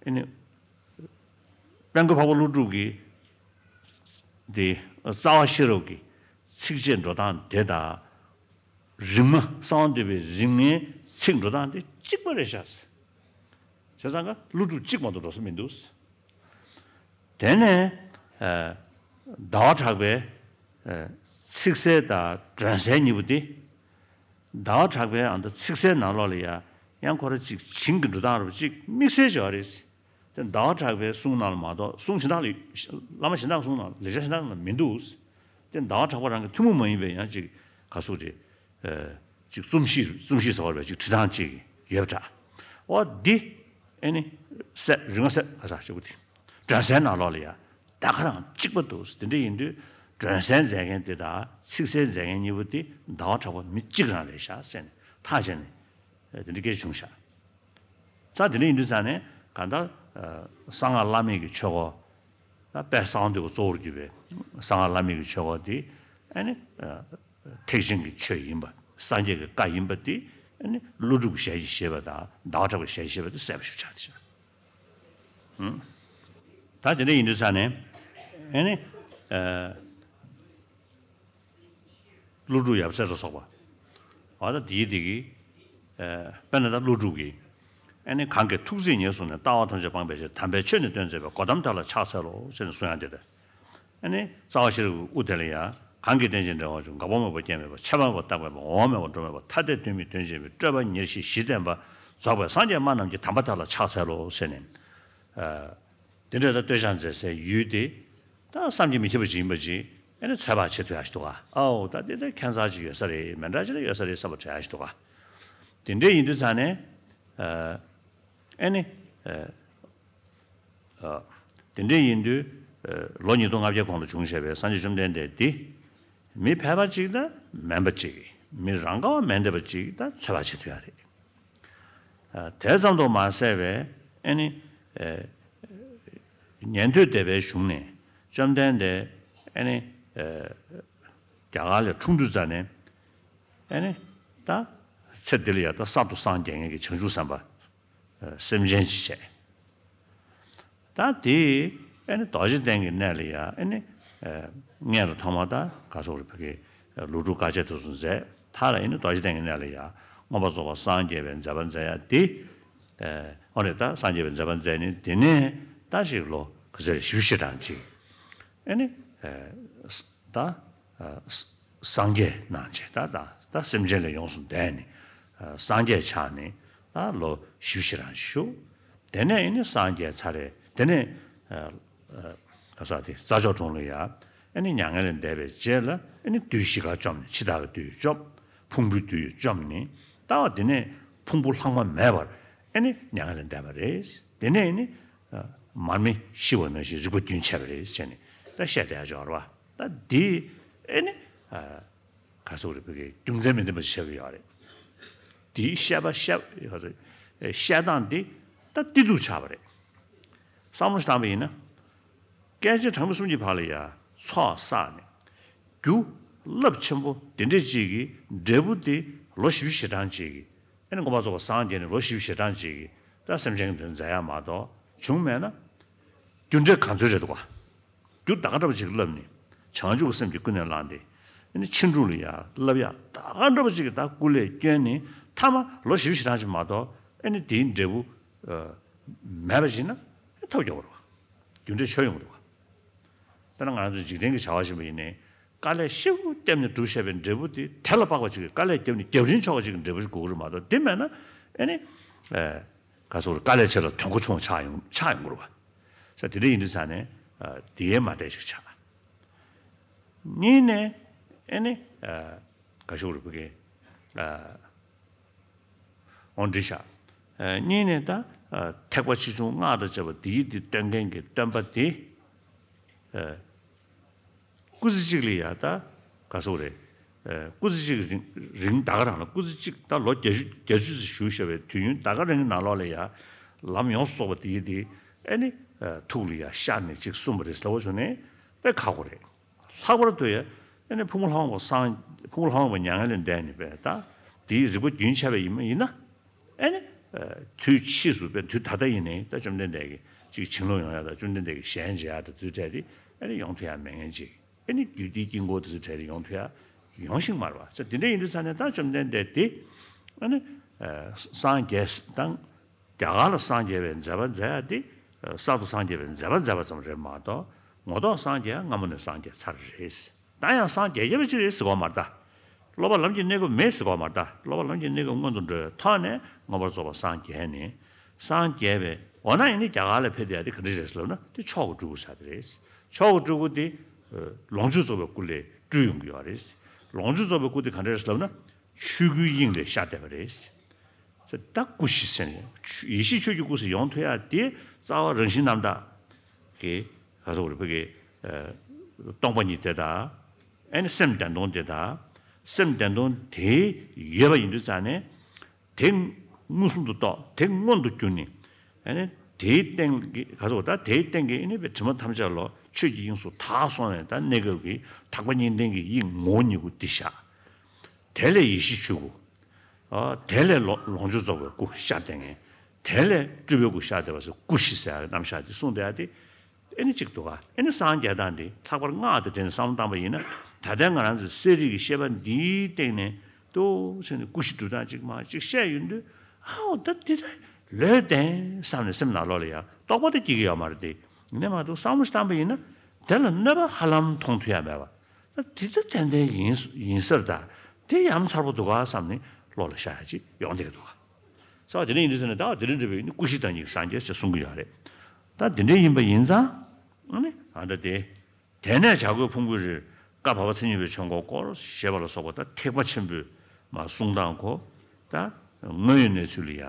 ཨེ་ནི་དཔལ་མགོན་འཕགས་པ་ཀླུ་སྒྲུབ་ཀྱི་དེ་རྩ་བ་ཤེས་རབ་ཀྱི་ཚིགས་བཅད་འགྲོ་སྟངས་དེ་དང་རིམ་ལྔ་གསང་བ་འདུས་པའི་རིམ་ལྔའི་ཚིག་འགྲོ་སྟངས་དེ་གཅིག་པ་རེད་ཤག་བྱས་ཙང་ཀ་ཀླུ་སྒྲུབ་གཅིག་མ་གཏོགས་འགྲོ་ས་མི་འདུག་དེ་ནས་ཨ་ཟླ་བ་གྲགས་པའི་ཨ་ཚིག་གསལ་དང་སྒྲོན་གསལ་གཉིས་པོ་དེ། ཟླ་བ་གྲགས་པའི་ཨ་མདའ་ཚིག་གསལ་ནང་ལོགས་ལ་ཡ་ཡང་ཁོ་ར་གཅིག་བྱིངས་ཀྱི་འགྲོ་སྟངས་རུ་གཅིག་དམིགས་བསལ་བྱས་པ་རེད། དེ་ཟླ་བ་གྲགས་པའི་གསུང་ནང་ལ་མ་གཏོགས་གསུང་གཞན་དག་ལ་བླ་མ་གཞན་དག་གི་གསུང་ནང་ལེགས་སྦྱར་གཞན་དག་ནང་ལ་མི་འདུག་དེ་ཟླ་བ་གྲགས་པ་རང་གི་ཐུན་མོང་མ་ཡིན་པའི་ཡང་གཅིག་ག་ཟེར་དགོས་རེད། ཨ་གཅིག་རྩོམ་གཤིས་རྩོམ་གཤིས་ཟེར་བ་རེད་པ། གཅིག་བྲིས་སྟངས་གཅིག་ཡོད་པ་འདྲ། འོ་འདི་ཨེ་ནི་གསལ་རིམ་ལྔ་གསལ་ག་ས་ཞུ་གི་དེ་སྒྲོན་གསལ་ནང་ལོགས་ལ་ཡ་ད་ག་རང་གཅིག་པ་འདུག་དེ་འདྲ་ཡིན་དུས་སྒྲོན་གསལ་མཛད་མཁན་དེ་དང་ཚིག་གསལ་མཛད་མཁན་གཉིས་པོ་དེ་ཟླ་བ་གྲགས་པ་མི་གཅིག་རང་རེད་ཤག་ཟེར་ནས་ཐག་བཅད་ནས་དེ་འདྲ་སྐད་ཆ་བྱུང་ཤག་ས་དེ་འདྲ་ཡིན་དུས་ཙང་ནས་གང་ལྟར་ཨ་གསང་སྔགས་བླ་མེད་ཀྱི་ཆོས་སྐོར། ད་དཔལ་གསང་བ་འདུས་པ་གཙོ་བོར་གྱུར་པའི་གསང་སྔགས་བླ་མེད་ཀྱི་ཆོས་སྐོར་འདི་ཨ་ནི་ཨ་ཐེག་ཆེན་གྱི་ཆོས་ཡིན་པ། སངས་རྒྱས་ཀྱི་བཀའ་ཡིན་པ་འདི་ཨ་ནི་ཀླུ་སྒྲུབ་ཀྱི་ཞལ་གྱིས་བཞེས་པ་དང་ཟླ་བ་གྲགས་པའི་ཞལ་གྱིས་བཞེས་པ་འདི་གསལ་པོ་ཞིག་ཆགས་བསྡད་ཤག་ད་དེ་འདྲ་ཡིན་དུས་ཙང་ནས་ཨ་ནི་ཨ་ ཀླུ་སྒྲུབ་ཡབ་སྲས་ལ་སོགས་པ། འོ་ད་དེའི་དེ་གི། ཨ། དཔེར་ན་ད་ཀླུ་སྒྲུབ་ཀྱི། ཨ་ནི་གང་གིས་ཐུགས་བརྩེས་ཉེར་བཟུང་ནས། ལྟ་བ་ཐམས་ཅད་སྤངས་པའི་ཕྱིར། དམ་པའི་ཆོས་ནི་སྟོན་མཛད་པའི། གོ་ཏམ་དེ་ལ་ཕྱག་འཚལ་ལོ་ཟེར་ནས་གསུང་ཡག་དེ་ལྟར། ཨ་ནི་རྩ་བ་ཤེས་རབ་ཀྱི་དབུ་དེ་ལ་ཡང་། གང་གིས་རྟེན་ཅིང་འབྲེལ་བར་འབྱུང་། འགག་པ་མེད་པར་སྐྱེ་མེད་པ། ཆད་པ་མེད་པར་རྟག་མེད་པ། འོང་བ་མེད་པར་འགྲོ་མེད་པ། ཐ་དད་དོན་མིན་དོན་གཅིག་པའི། སྤྲོས་པ་ཉེར་ཞི་གཞི་བརྟན་པ། རྫོགས་པའི་སངས་རྒྱས་སྨྲ་རྣམས་ཀྱི། དམ་པ་དེ་ལ་ཕྱག་འཚལ་ལོ་ཟེར་ནས། ཨ། དེ་འདྲའི་ད་བསྟོད་ཕྱག་མཛད་སའི་ཡུལ་དེ། ད་བསམ་གྱིས་མི་ཁྱབ་པ་ཅིག་ཡིན་པ་ཅིག་ཨ་ནི་ཚོད་དཔག་བྱེད་ཐུབ་ཡག་ཞིག་འདུག་ག། ཨའོ་ད་དེ་ད་ཁྱད་མཚར་ཅིག་ཡོད་ས་རེད། མི་འདྲ་ཅིག་ད་ཡོད་ས་རེད་བསམ་པ་དྲན་ཡག་ཞིག་འདུག་ག། དེ་འདྲའི་ཡིན་དུས་ཙང་ནས། ཨ་ནི། ཨ། དེ་འདྲའི་ཡིན་དུས། ལོ་ཉིས་སྟོང་ལྔ་བརྒྱའི་གོང་ལ་བྱུང་བཞག་པའི་སངས་རྒྱས་བཅོམ་ལྡན་འདས་འདི། མི་ཕལ་པ་ཅིག་དང་མེད་པ་ཅིག་མི་རང་ག་བ་མེད་བསྡད་པ་ཅིག་ད་ཚོད་དཔག་བྱེད་ཐུབ་ཡག་རེད། ཨ། དེ་ཙམ་དུ་མ་ཟད་པའི་ཨ་ནི། ཨ། ཉན་ཐོས་སྡེ་པའི་གཞུང་ནས་བཅོམ་ལྡན་འདས་ཨ་ནི། ཨ། རྒྱ་གར་ལ་འཁྲུངས་དུས་ཙ་ནས་ཨ་ནི། ད་ཚེ་འདི་ལ་ཡང་ད་གསར་དུ་སངས་རྒྱས་མཁན་གྱི་བྱང་ཆུབ་སེམས་དཔའ། ཨ། སེམས་ཅན་ཅིག་བྱས། ད་དེ་ཨ་ནི་རྡོ་རྗེ་གདན་གྱི་གནས་ལ་ཡང་ཨ་ནི། ཨ། སྔོན་ལ་ཐོག་མར་ད་ག་སོགས་རེ་བོད་ཀྱི་ལོ་དྲུག་དཀའ་སྤྱད་དུ་སོང་མཛད། མཐར་ཨ་ནི་རྡོ་རྗེ་གདན་གྱི་གནས་ལ་ཡང་མངོན་པར་རྫོགས་པར་སངས་རྒྱས་པའི་མཛད་པ་མཛད་ཡག་དེ། ཨ། འོ་ནས་ད་སངས་རྒྱས་པའི་མཛད་པ་མཛད་ནས་དེ་ནས་ད་ཞིག་ལོ་ག་ཚོད་རེད། བཞི་བཅུ་ཞེ་གྲངས་ཅིག་ཨ་ནི། ཨ། ད། ཨ། ས་སངས་རྒྱས་གནང་བྱས། ད་ད་ད་སེམས་ཅན་ལ་ཡོངས་སུ་བསྡད་ནས། ཨ། སངས་རྒྱས་ཆགས་ནས་ད་ལོ་བཞི་བཅུ་ཞེ་གྲངས་ཤིག་བཞུགས། དེ་ནས་ཨ་ནི་སངས་རྒྱས་ཚར་རེད། དེ་ནས། ཨ། ཨ། ག་ས་དེ་རྩྭ་མཆོག་གྲོང་ལ་ཡ་ཨ་ནི་མྱ་ངན་ལས་འདས་པའི་རྗེས་ལ་ཨ་ནི་བདུད་བཞི་ག་བཅོམ་ནས། འཆི་བདག་གི་བདུད་བཅོམ། ཕུང་པོའི་བདུད་བཅོམ་ནས། ད་བ་དེ་ནས་ཕུང་པོ་ལྷག་མ་མེད་པར་ཨ་ནི་མྱ་ངན་ལས་འདས་པ་རེད། དེ་ནས་ཨ་ནི། ཨ། མར་མེ་ཤི་བ་ནང་བཞིན་རིག་པ་རྒྱུན་ཆད་པ་རེད་ཟེར་ནས་ད་བཤད་བསྡད་ཡག་ཅིག་ཡོད་རེད་པ། ད་འདི་ཨ་ནི། ཨ། ག་སོགས་རེ་བོད་ཀྱི་རྒྱུ་མཚན་མི་ལྡན་པ་ཞིག་བཤད་ཀྱི་ཡོད་རེད། འདིའི་བཤད་པ་བཤད། བཤད་སྟངས་འདི་ད་གཏི་ཐུག་ཆགས་པ་རེད། བསམ་བློ་ཞིག་བཏང་པ་ཡིན་ན། སྐད་ཅིག་གྲངས་མེད་གསུམ་གྱི་བར་ལ་ཡ་ཚོགས་བསགས་ནས། རྒྱུ་རླབས་ཆེན་པོ་དེ་འདྲས་ཅིག་གི་འབྲས་བུ་དེ་ལོ་བཞི་བཅུ་ཞེ་གྲངས་ཅིག་གི། ཨ་ནི་མངོན་པར་རྫོགས་པར་སངས་རྒྱས་ནས་ལོ་བཞི་བཅུ་ཞེ་གྲངས་ཅིག་གི་ད་སེམས་ཅན་གྱི་དོན་མཛད་ཡག་མ་གཏོགས་བྱུང་མེད་ན། རྒྱུ་འབྲས་ག་ཚོད་རེད་འདུག་ག། རྒྱུ་ད་ག་འདྲ་པོ་ཅིག་བསླབས་ནས། བྱང་ཆུབ་ཀྱི་སེམས་ཀྱིས་ཀུན་ནས་བསླངས་ཏེ། ཨ་ནི་ཕྱིན་དྲུག་ལ་ཡ་བསླབ་ཡག་ད་ག་འདྲ་པོ་ཅིག་གི་ད་སྐུ་ལས་བསྐྱོན་ནས་མཐའ་མ་ལོ་བཞི་བཅུ་ཞེ་གྲངས་ཅིག་མ་གཏོགས་ཨ་ནི་དེའི་འབྲས་བུ། ཨ། མེད་པ་ཞིག་ན་ཨ་ཐབས་སྐྱོ་པོ་རེད་པ། རྒྱུ་འབྲས་ཆོས་ཡོང་གི་འདུག་ག། དཔེར་ན་ང་རང་ཚོ་འཇིག་རྟེན་གྱི་བྱ་བ་བཞིན་པ་ཡིན་ནའི། དཀའ་ལས་ཞེ་པོ་བརྒྱབ་ནས་བསྒྲུབས་བཞག་པའི་འབྲས་བུ་དེ་དེ་ལ་དཔག་པ་ཅིག་གིས་དཀའ་ལས་བརྒྱབ་ནས་རྒྱབ་རིན་ཆོག་པ་ཅིག་གི་འབྲས་བུ་ཞིག་དགོས་ཀྱི་རེད་མ་གཏོགས། དེ་མེད་ན་ཨ་ནི། ཨ། ག་སོགས་རེ་དཀའ་ལས་ཆེ་ལ་དོན་གོ་ཆུང་ཆགས་ཡོང་ཆགས་ཡོང་གི་རེད་པ། ས་དེ་འདྲ་ཡིན་དུས་ཙང་ནས། ཨ། དེ་ཡས་མ་བསྡད་ཅིག་ཆགས། གཉིས་ནས་ཨ་ནི། ཨ། ག་སོགས་རེ་བོད་ཀྱི། ཨ། འོ་འདི་བཞག། ཨ། གཉིས་ནས་ད། ཨ། ཐེག་པ་ཆེ་ཆུང་སྔགས་དང་བཅས་པ་འདིའི་འདི་སྟོན་མཁན་གྱི་སྟོན་པ་དེ། ཨ། སྐུ་ཚེ་གཅིག་ལ་ཡ་ད་ག་སོགས་རེད། ཨ། སྐུ་ཚེ་གཅིག་རིང་རིང་ད་ག་རང་ལ་སྐུ་ཚེ་གཅིག་ད་ལོ་བརྒྱད་ཅུ་བརྒྱད་ཅུ་ཙམ་བཞུགས་བཞག་པའི་དུས་ཡུན་ད་ག་རིང་གི་ནང་ལོགས་ལ་ཡ་ལམ་ཡོངས་སུ་རྫོགས་པ་དེ་ཡི་དེ་ཨ་ནི། ཨ། ཐུགས་ལ་ཡ་ཤར་ནས་ཅིག་གསུངས་པ་རེད་ཟེར་ལབ་པ་བྱུང་ནས་དཔེ་ཁག་པོ་རེད། ལྷག་པར་དུ་ཡ་ཨ་ནི་ཕུང་པོ་ལྷ་འོག་པ་སངས་ཕུང་པོ་ལྷ་འོག་པ་མྱ་ངན་ལས་འདས་ནས་པས་ད་དེའི་རིག་པ་རྒྱུན་ཆད་པ་ཡིན་པ་ཡིན་ན། ཨ་ནི། ཨ། དུས་ཕྱིས་སུ་དཔེ་དུས་ད་ལྟ་ཡིན་ནའི་ད་བཅོམ་ལྡན་འདས་ཀྱིས་ཅིག་བྱིན་རླབས་ཡོང་ཡག་དང་བཅོམ་ལྡན་འདས་ཀྱིས་ཞལ་མཇལ་ཡག་དང་དེ་ཚོའི་གྲས་དེ་ཨ་ནི་ཡོང་ཐུབ་ཡག་མེད་མཁན་ཅིག་ཨ་ནི་རྒྱུད་སྡེའི་དཀྱིལ་འཁོར་དེ་ཚོའི་གྲས་དེ་ཡོང་ཐུབ་ཡག་ཡོང་ཤིང་མ་རེད་པ། ས་དེ་འདྲ་ཡིན་དུས་ཙང་ནས་ད་བཅོམ་ལྡན་འདས་དེ་ཨ་ནི། ཨ། སངས་རྒྱས་དང་རྒྱ་གར་ལ་སངས་རྒྱས་པའི་མཛད་པ་མཛད་ཡག་དེ་གསར་དུ་སངས་རྒྱས་པའི་མཛད་པ་མཛད་པ་ཙམ་རེད་མ་གཏོགས། ངོ་ཐོག་སངས་རྒྱས་སྔ་མོ་ནས་སངས་རྒྱས་ཚར་རེད། ད་ཡང་སངས་རྒྱས་རྒྱས་པ་ཅིག་རེད་ཟེར་གྱི་ཡོད་མ་རེད་ད། སློབ་པ་ལམ་གྱི་གནས་སྐབས་མེད་ཟེར་གྱི་ཡོད་མ་རེད་ད། སློབ་པ་ལམ་གྱི་གནས་སྐབས་སྔོན་དུ་འགྲོ་བའི་ཐོག་ནས་མངོན་པར་རྫོགས་པར་སངས་རྒྱས་ནས། སངས་རྒྱས་པའི་འོ་ན་ཡིན་ནི་རྒྱ་གར་ལ་ཕེབས་བསྡད་ཡག་དེ་ག་འདྲ་རེད་ཟེར་ལབ་ན་དེ་མཆོག་གི་སྤྲུལ་སྐུ་ཟེར་དེ་རེད། མཆོག་གི་སྤྲུལ་སྐུ་དེ་ལོངས་སྤྱོད་རྫོགས་པའི་སྐུ་ལས་སྤྲུལ་ཡོང་གི་ཡོད་རེད། ལོངས་སྤྱོད་རྫོགས་པའི་སྐུ་དེ་ག་འདྲ་རེད་ཟེར་ལབ་ན། ཆོས་སྐུའི་དབྱིངས་ལས་ཤར་བསྡད་པ་རེད། ད་སྐུ་བཞི་ཟེར་ནས་ཡེ་ཤེས་ཆོས་ཀྱི་སྐུ་ཟེར་ཡོང་ཐུབ་ཡག་དེ་རྩ་བ་རང་བཞིན་རྣམ་དག་གི་ག་ཟེར་དགོས་རེད། བོད་ཀྱི་ཨ་སྟོང་པ་ཉིད་དེ་དང་། ཨ་ནི་སེམས་བདེན་སྟོང་དེ་དང་། སེམས་བདེན་སྟོང་དེ་ཡོད་པ་ཡིན་དུས་ཙང་ནས་དེ་མངོན་སུམ་དུ་རྟོགས། དེ་མངོན་དུ་གྱུར་ནས། ཨ་ནི་དེའི་སྟེང་གི་ག་ཟེར་དགོས། ད་དེའི་སྟེང་གི་ཨ་ནི་དྲི་མ་ཐམས་ཅད་ལོ་ཆོས་ཀྱི་དབྱིངས་སུ་དག་སོང་ནས། ད་གནས་སྐབས་ཀྱི་ཐེག་པ་གཉིས་ལྡན་གྱི་དབྱིངས་ངོ་བོ་ཉིད་སྐུ་འདི་བཞག། དེ་ལས་ཡེ་ཤེས་ཆོས་སྐུ། ཨ། དེ་ལས་ལོ་ལོངས་སྤྱོད་རྫོགས་པའི་སྐུ་ཤར་བསྡད་མཁན། དེ་ལས་སྤྲུལ་པའི་སྐུ་ཤར་བསྡད་པ་ཟེར། སྐུ་བཞི་ཟེར་ཡག་གི་རྣམ་གཞག་དེ་གསུངས་བསྡད་ཡག་དེ། ཨེ་ནི་གཅིག་འདུག་ག་ཨེ་ནི་སངས་རྒྱས་སྟངས་འདི་ལྷག་པར་སྔགས་དང་འབྲེལ་ནས་བསམ་བློ་བཏང་པ་ཡིན་ན། ད་ལྟའི་ང་རང་ཚོའི་གསལ་རིག་གི་ཤེས་པ་འདིའི་སྟེང་ནས་ཏོག་ཙམ་ནས་སྐུ་བཞི་སྒྲུབ་སྟངས་གཅིག་མ་གཅིག་བཤད་ཡོང་དུས། ཨའོ་ད་འདི་ད་ལོས་བདེན་བསམ་ནས་སེམས་ནང་ལོགས་ལ་ཡང་རྟོག་པ་ད་སྐྱེ་གི་ཡོད་མ་རེད་དེ། ཡིན་ནའི་མ་གཏོགས་བསམ་བློ་ཞིག་བཏང་པ་ཡིན་ན་དེ་ལ་གནོད་པ་ཧ་ལམ་མཐོང་ཐུབ་ཡ་མེད་པ། ད་འདི་ད་ཏན་ཏན་ཡིན་ཡིན་ས་རེད། ད་དེ་ཡ་མཚར་པོ་འདུག་ག་བསམ་ནས་བློ་ལ་ཤར་ཡ་ཅིག་ཡོང་བསྡད་ཀྱི་འདུག་ག་ས་བ་དེ་འདྲ་ཡིན་དུས་ཙང་ནས། ད་དེ་འདྲ་འདྲ་བའི་ནི་སྐུ་བཞི་དང་གཉིས་ཀྱི་སངས་རྒྱས་ཞེས་གསུང་གི་ཡོད་རེད། ད་དེ་འདྲ་ཡིན་པ་ཡིན་ཙང་། ཨ་ནི་ཨ་ད་དེ། དེ་ནས་བྱ་རྒོད་ཕུང་པོའི་རིར་བཀའ་བབས་པ་མཚན་ཉིད་པའི་ཆོས་འཁོར་བསྐོར་ཞེས་པ་ལ་སོགས་པ། ད་ཐེག་པ་ཆེན་པོའི་མ་གསུང་སྟངས་ཁོ། ད་དངོས་ཡོད་གནས་ཚུལ་ལ་ཡ་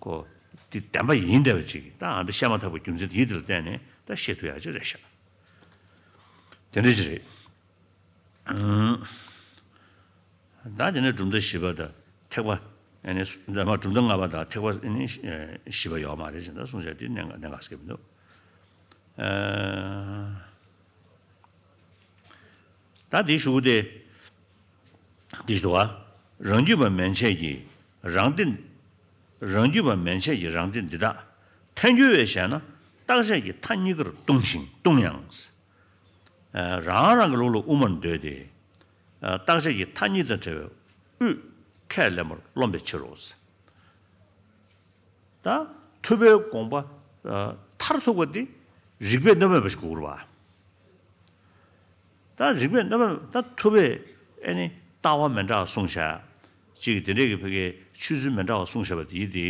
ཁོ་འདི་བདེན་པ་ཡིན་བསྡད་པ་ཅིག་ད་ཨ་ད་བཤད་མ་ཐག་པའི་རྒྱུ་མཚན་དེ་ལ་བརྟེན་ནས་ད་བཤད་ཐུབ་ཡག་ཅིག་རེད་ཤག་དེ་འདྲ་ཅིག་རེད། ད་དེ་ནས་གྲུབ་མཐའ་བཞི་པ་དང་ཐེག་པ། ཨ་ནི་སུ་ད་མ་གྲུབ་མཐའ་ལྔ་པ་དང་ཐེག་པ་ཨ་ནི་བཞི་པ་ཡོད་མ་རེད་ཅེས་ད་གསུངས་བྱས་དེ་གནད་འགག་གནད་འགག་ཟེར་གྱི་མི་འདུག་ཨ། ད་དེའི་གཞུག་གུ་དེ། དེ་ཞུ་བ། རང་རྒྱུད་པ་མན་ཆད་ཀྱིས་རང་སྟེང་། རང་རྒྱུད་པ་མན་ཆད་ཀྱིས་རང་སྟེང་འདི་དག་ཐལ་འགྱུར་བས་བཤད་ན། རྟག་ཆད་ཀྱི་མཐའ་གཉིས་ཀར་ལྟུང་ཞིང་ལྟུང་ཡང་། ཨ། རང་རང་གི་ལུགས་ལ་དབུ་མར་འདོད་དེ། ཨ། རྟག་ཆད་ཀྱི་མཐའ་གཉིས་དང་བྲལ་བའི་དབུས་ཁས་ལེན་པར་རློམ་པའི་ཕྱིར་རོ། ད་ཐུབ་པའི་དགོངས་པ། ཨ། མཐར་ཐུག་པ་འདི་རིགས་པས་གནོད་པ་མེད་པ་ཞིག་དགོས་ཀྱི་རེད་པ། ད་རིགས་པས་གནོད་པ། ད་ཐུབ་པས་ཨ་ནི་ལྟ་བ་མི་འདྲ་བ་གསུངས་བཞག་ཅིག་དེ་འདྲས་ཀྱི་ཕ་གིའི་ཆོས་ཚུལ་མི་འདྲ་བ་གསུངས་བཞག་པ་དེ་དེ།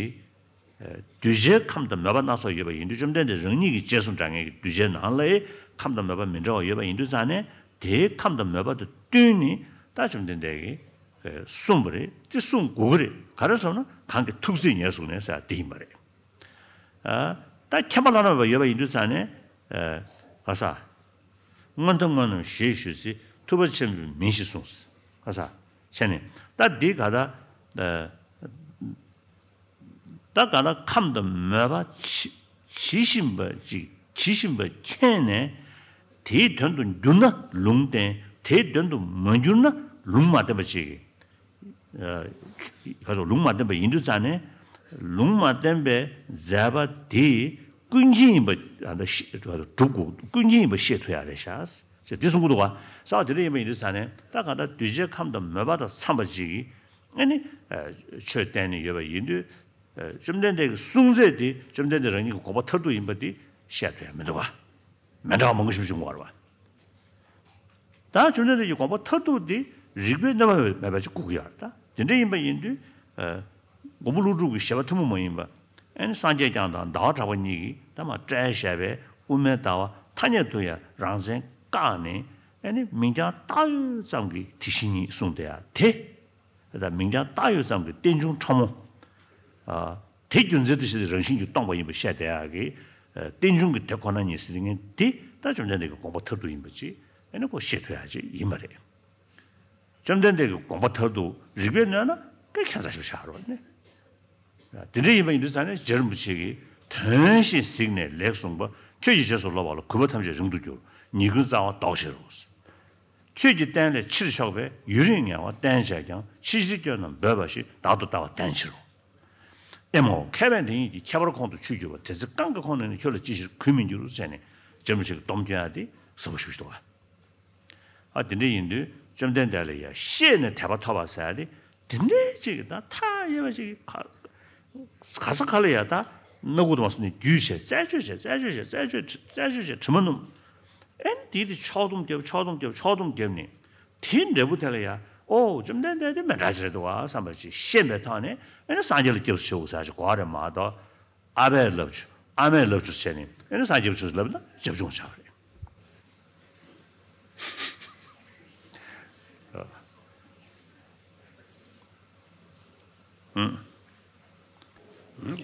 ཨ། གདུལ་བྱའི་ཁམས་དང་མོས་པ་སྣ་ཚོགས་ཡོད་པ་ཡིན་དུས། བཅོམ་ལྡན་འདས་རང་ཉིད་ཀྱི་བཅས་སུ་འདྲ་ངེས་ཀྱི་གདུལ་བྱའི་ནང་ལའི་ཁམས་དང་མོས་པ་མི་འདྲ་བ་ཡོད་པ་ཡིན་དུས་ཙང་ནས། དེའི་ཁམས་དང་མོས་པ་དང་བསྟུན་ནས་ད་བཅོམ་ལྡན་འདས་ཀྱིས་གསུངས་པ་རེད། དེ་གསུང་དགོས་ཀྱི་རེད། ག་རེ་ཟེར་ན་གང་གི་ཐུགས་བརྩེས་ཉེར་བཟུང་ནས་ཟེར་བ་དེ་ཡིན་པ་རེད། ཨ། ད་ཁྱད་པར་བླ་ན་མེད་པ་ཡོད་པ་ཡིན་དུས་ཙང་ནས། ཨ། ག་ས། མངོན་མཐོ་དངོས་རྣམས་ཞེས་ཞུ་ཚེ། ཐུབ་པ་ཆེན་པོའི་མིང་ཞིག་གསུངས། ག་ས། བྱས་ནས་ད་འདི་ག་ད། ཨ། ད་ག་ད་ཁམས་དང་མོས་པ་ཇི་ཇི་བཞིན་པ་ཅིག་ཇི་བཞིན་པ་མཁྱེན་ནས། དེའི་དོན་དུ་འགྱུར་ན་ལུང་བསྟན། དེའི་དོན་དུ་མ་འགྱུར་ན་ལུང་མ་བསྟན་པ་ཅིག་ཨ། ག་ཚོད་ལུང་མ་བསྟན་པ་ཡིན་དུས་ཙང་ནས། ལུང་མ་བསྟན་པའི་མཛད་པ་དེ་ཀུན་མཁྱེན་ཡིན་པ། ཨ། ད་ཤེས་གྲུབ་དགོས། ཀུན་མཁྱེན་ཡིན་པ་ཤེས་ཐུབ་ཡ་རེད་ཤག་ཅེས་དེ་གསུང་གི་འདུག་ག་ས་བ་དེ་འདྲ་ཡིན་པ་ཡིན་དུས་ཙང་ནས། ད་གང་ལྟར་གདུལ་བྱའི་ཁམས་དང་མོས་པ་དང་འཚམས་པ་ཅིག་གིས་ཨ་ནི། ཨ། ཆོས་བསྟན་ནས་ཡོད་པ་ཡིན་དུས། ཨ། བཅོམ་ལྡན་འདས་ཀྱི་གསུང་ཚད་དེ་བཅོམ་ལྡན་འདས་རང་ཉིད་ཀྱི་དགོངས་པ་མཐར་ཐུག་ཡིན་པ་དེ་བཤད་ཐུབ་ཡ་མི་འདུག་ག་མི་འདྲ་བ་མང་པོ་ཞིག་བྱུང་བ་རེད་པ། ད་བཅོམ་ལྡན་འདས་ཀྱི་དགོངས་པ་མཐར་ཐུག་འདི་རིགས་པས་གནོད་པ་མེད་པ་ཅིག་དགོས་ཀྱི་ཡོད་རེད། ད་དེ་འདྲ་ཡིན་པ་ཡིན་དུས། ཨ། མགོན་པོ་ཀླུ་སྒྲུབ་ཀྱི་བཞེད་པ་ཐུན་མོང་མ་ཡིན་པ། ཨ་ནི་སངས་རྒྱས་བསྐྱངས་དང་ཟླ་བ་གྲགས་པ་གཉིས་ཀྱིས་ད་མ་བཀྲལ་བཞག་པའི་དབུ་མའི་ལྟ་བ་ཐ་སྙད་དུ་ཡང་རང་མཚན་བཀག་ནས། ཨ་ནི་མིང་རྐྱང་བཏགས་ཡོད་ཙམ་གྱི་དེ་བཞིན་ཉིད་གསུངས་བསྡད་ཡ་དེ། ད་མིང་རྐྱང་བཏགས་ཡོད་ཙམ་གྱི་རྟེན་འབྱུང་ཕྲ་མོ། ཨ། དེ་རྒྱུ་མཚན་དུ་བྱས་ཏེ་རང་བཞིན་གྱིས་སྟོང་པ་ཡིན་པ་བཤད་བསྡད་ཡག་གི། ཨ། རྟེན་འབྱུང་གི་དེ་ཁོ་ན་ཉིད་ཟེར་མཁན་དེ་ད་བཅོམ་ལྡན་འདས་ཀྱི་དགོངས་པ་མཐར་ཐུག་ཡིན་པ་ཅིག་ཨ་ནི་ཁོ་ཤེས་ཐུབ་ཡག་ཅིག་ཡིན་པ་རེད། བཅོམ་ལྡན་འདས་ཀྱི་དགོངས་པ་མཐར་ཐུག་རིགས་པས་གནོད་ན་སྐད་ཁྱད་མཚར་ཞིག་ཆགས་རོགས་ནི། དེ་འདྲ་ཡིན་པ་ཡིན་དུས་ཙང་ནས་རྗེ་རིན་པོ་ཆེ་གིས་དོན་བཞིན་གཟིགས་ནས་ལེགས་གསུངས་པ། ཁྱོད་ཀྱི་རྗེས་སུ་སློབ་པ་ལ། གུས་པ་ཐམས་ཅད་རིང་དུ་འགྱུར། ཉེས་ཀུན་རྩ་བ་ཟློག་ཕྱིར་རོ། ཁྱོད་ཀྱི་བསྟན་ལས་ཕྱིར་ཕྱོགས་པས། ཡུན་རིང་ངལ་བ་བསྟེན་བྱས་ཀྱང་། ཕྱི་ཕྱིར་སྐྱོ་རྣམས་འབོད་པ་ཞིག་བདག་ཏུ་ལྟ་བ་བསྟེན་ཕྱིར་རོ། ཨེ་མའོ། མཁས་པས་འདི་ཉིད་ཀྱི་ཁྱད་པར་ཁོང་དུ་ཆུད་གྱུར་པ། དེ་ཚེ་གང་གི་ཁོང་ནས་ནི། ཁྱོད་ལ་ཅི་ཕྱིར་གུས་མི་འགྱུར་ཟེར་ནས་རྗེ་རིན་པོ་ཆེ་གིས་སྡོམ་སྐྱོན་ཡ་དེ་ཟབ་པོ་ཞིག་འདུག་ག་ཨ། དེ་འདྲ་ཡིན་དུས་བཅོམ་ལྡན་འདས་ལ་ཡ་ཤེས་ནས་དད་པ་ཐོབ་པ་ཟེར་ཡ་དེ། དེ་འདྲའི་ཅིག་ད་མཐའ་ཡས་པ་ཅིག་ག་ག་ས་ག་ལ་ཡ་ད་སྣ་ཁུག་དུ་མ་སོང་ནས་རྒྱུས་བྱས། རྩད་གཅོད་བྱས། རྩད་གཅོད་བྱས། རྩད་གཅོད་རྩད་གཅོད་བྱས། དྲི་མ་སྣོམ། ཨེ་འདི་དེ་ཕྱོགས་བསྡོམས་རྒྱབ། ཕྱོགས་བསྡོམས་རྒྱབ། ཕྱོགས་བསྡོམས་བརྒྱབ་ནས། དེའི་འབྲས་བུ་དེ་ལ་ཡ། ཨོ། བཅོམ་ལྡན་འདས་དེ་མི་འདྲ་ཅིག་རེད་འདུག་ག་བསམ་པ་ཅིག་ཤེས་པའི་ཐོག་ནས། ཨ་ནི་སངས་རྒྱས་ལ་སྐྱབས་སུ་མཆིའོ་ཟེར་ཞིག་གོ་བ་རེད་མ་གཏོགས། ཨ་ཕས་ལབ་བྱུང་། ཨ་མས་ལབ་བྱུང་བྱས་ནས། ཨ་ནི་སངས་རྒྱས་ཆོས་ལབ་ན་རྒྱབ་ལྗོངས་ཆགས་པ་རེད། ཨ། ཨ།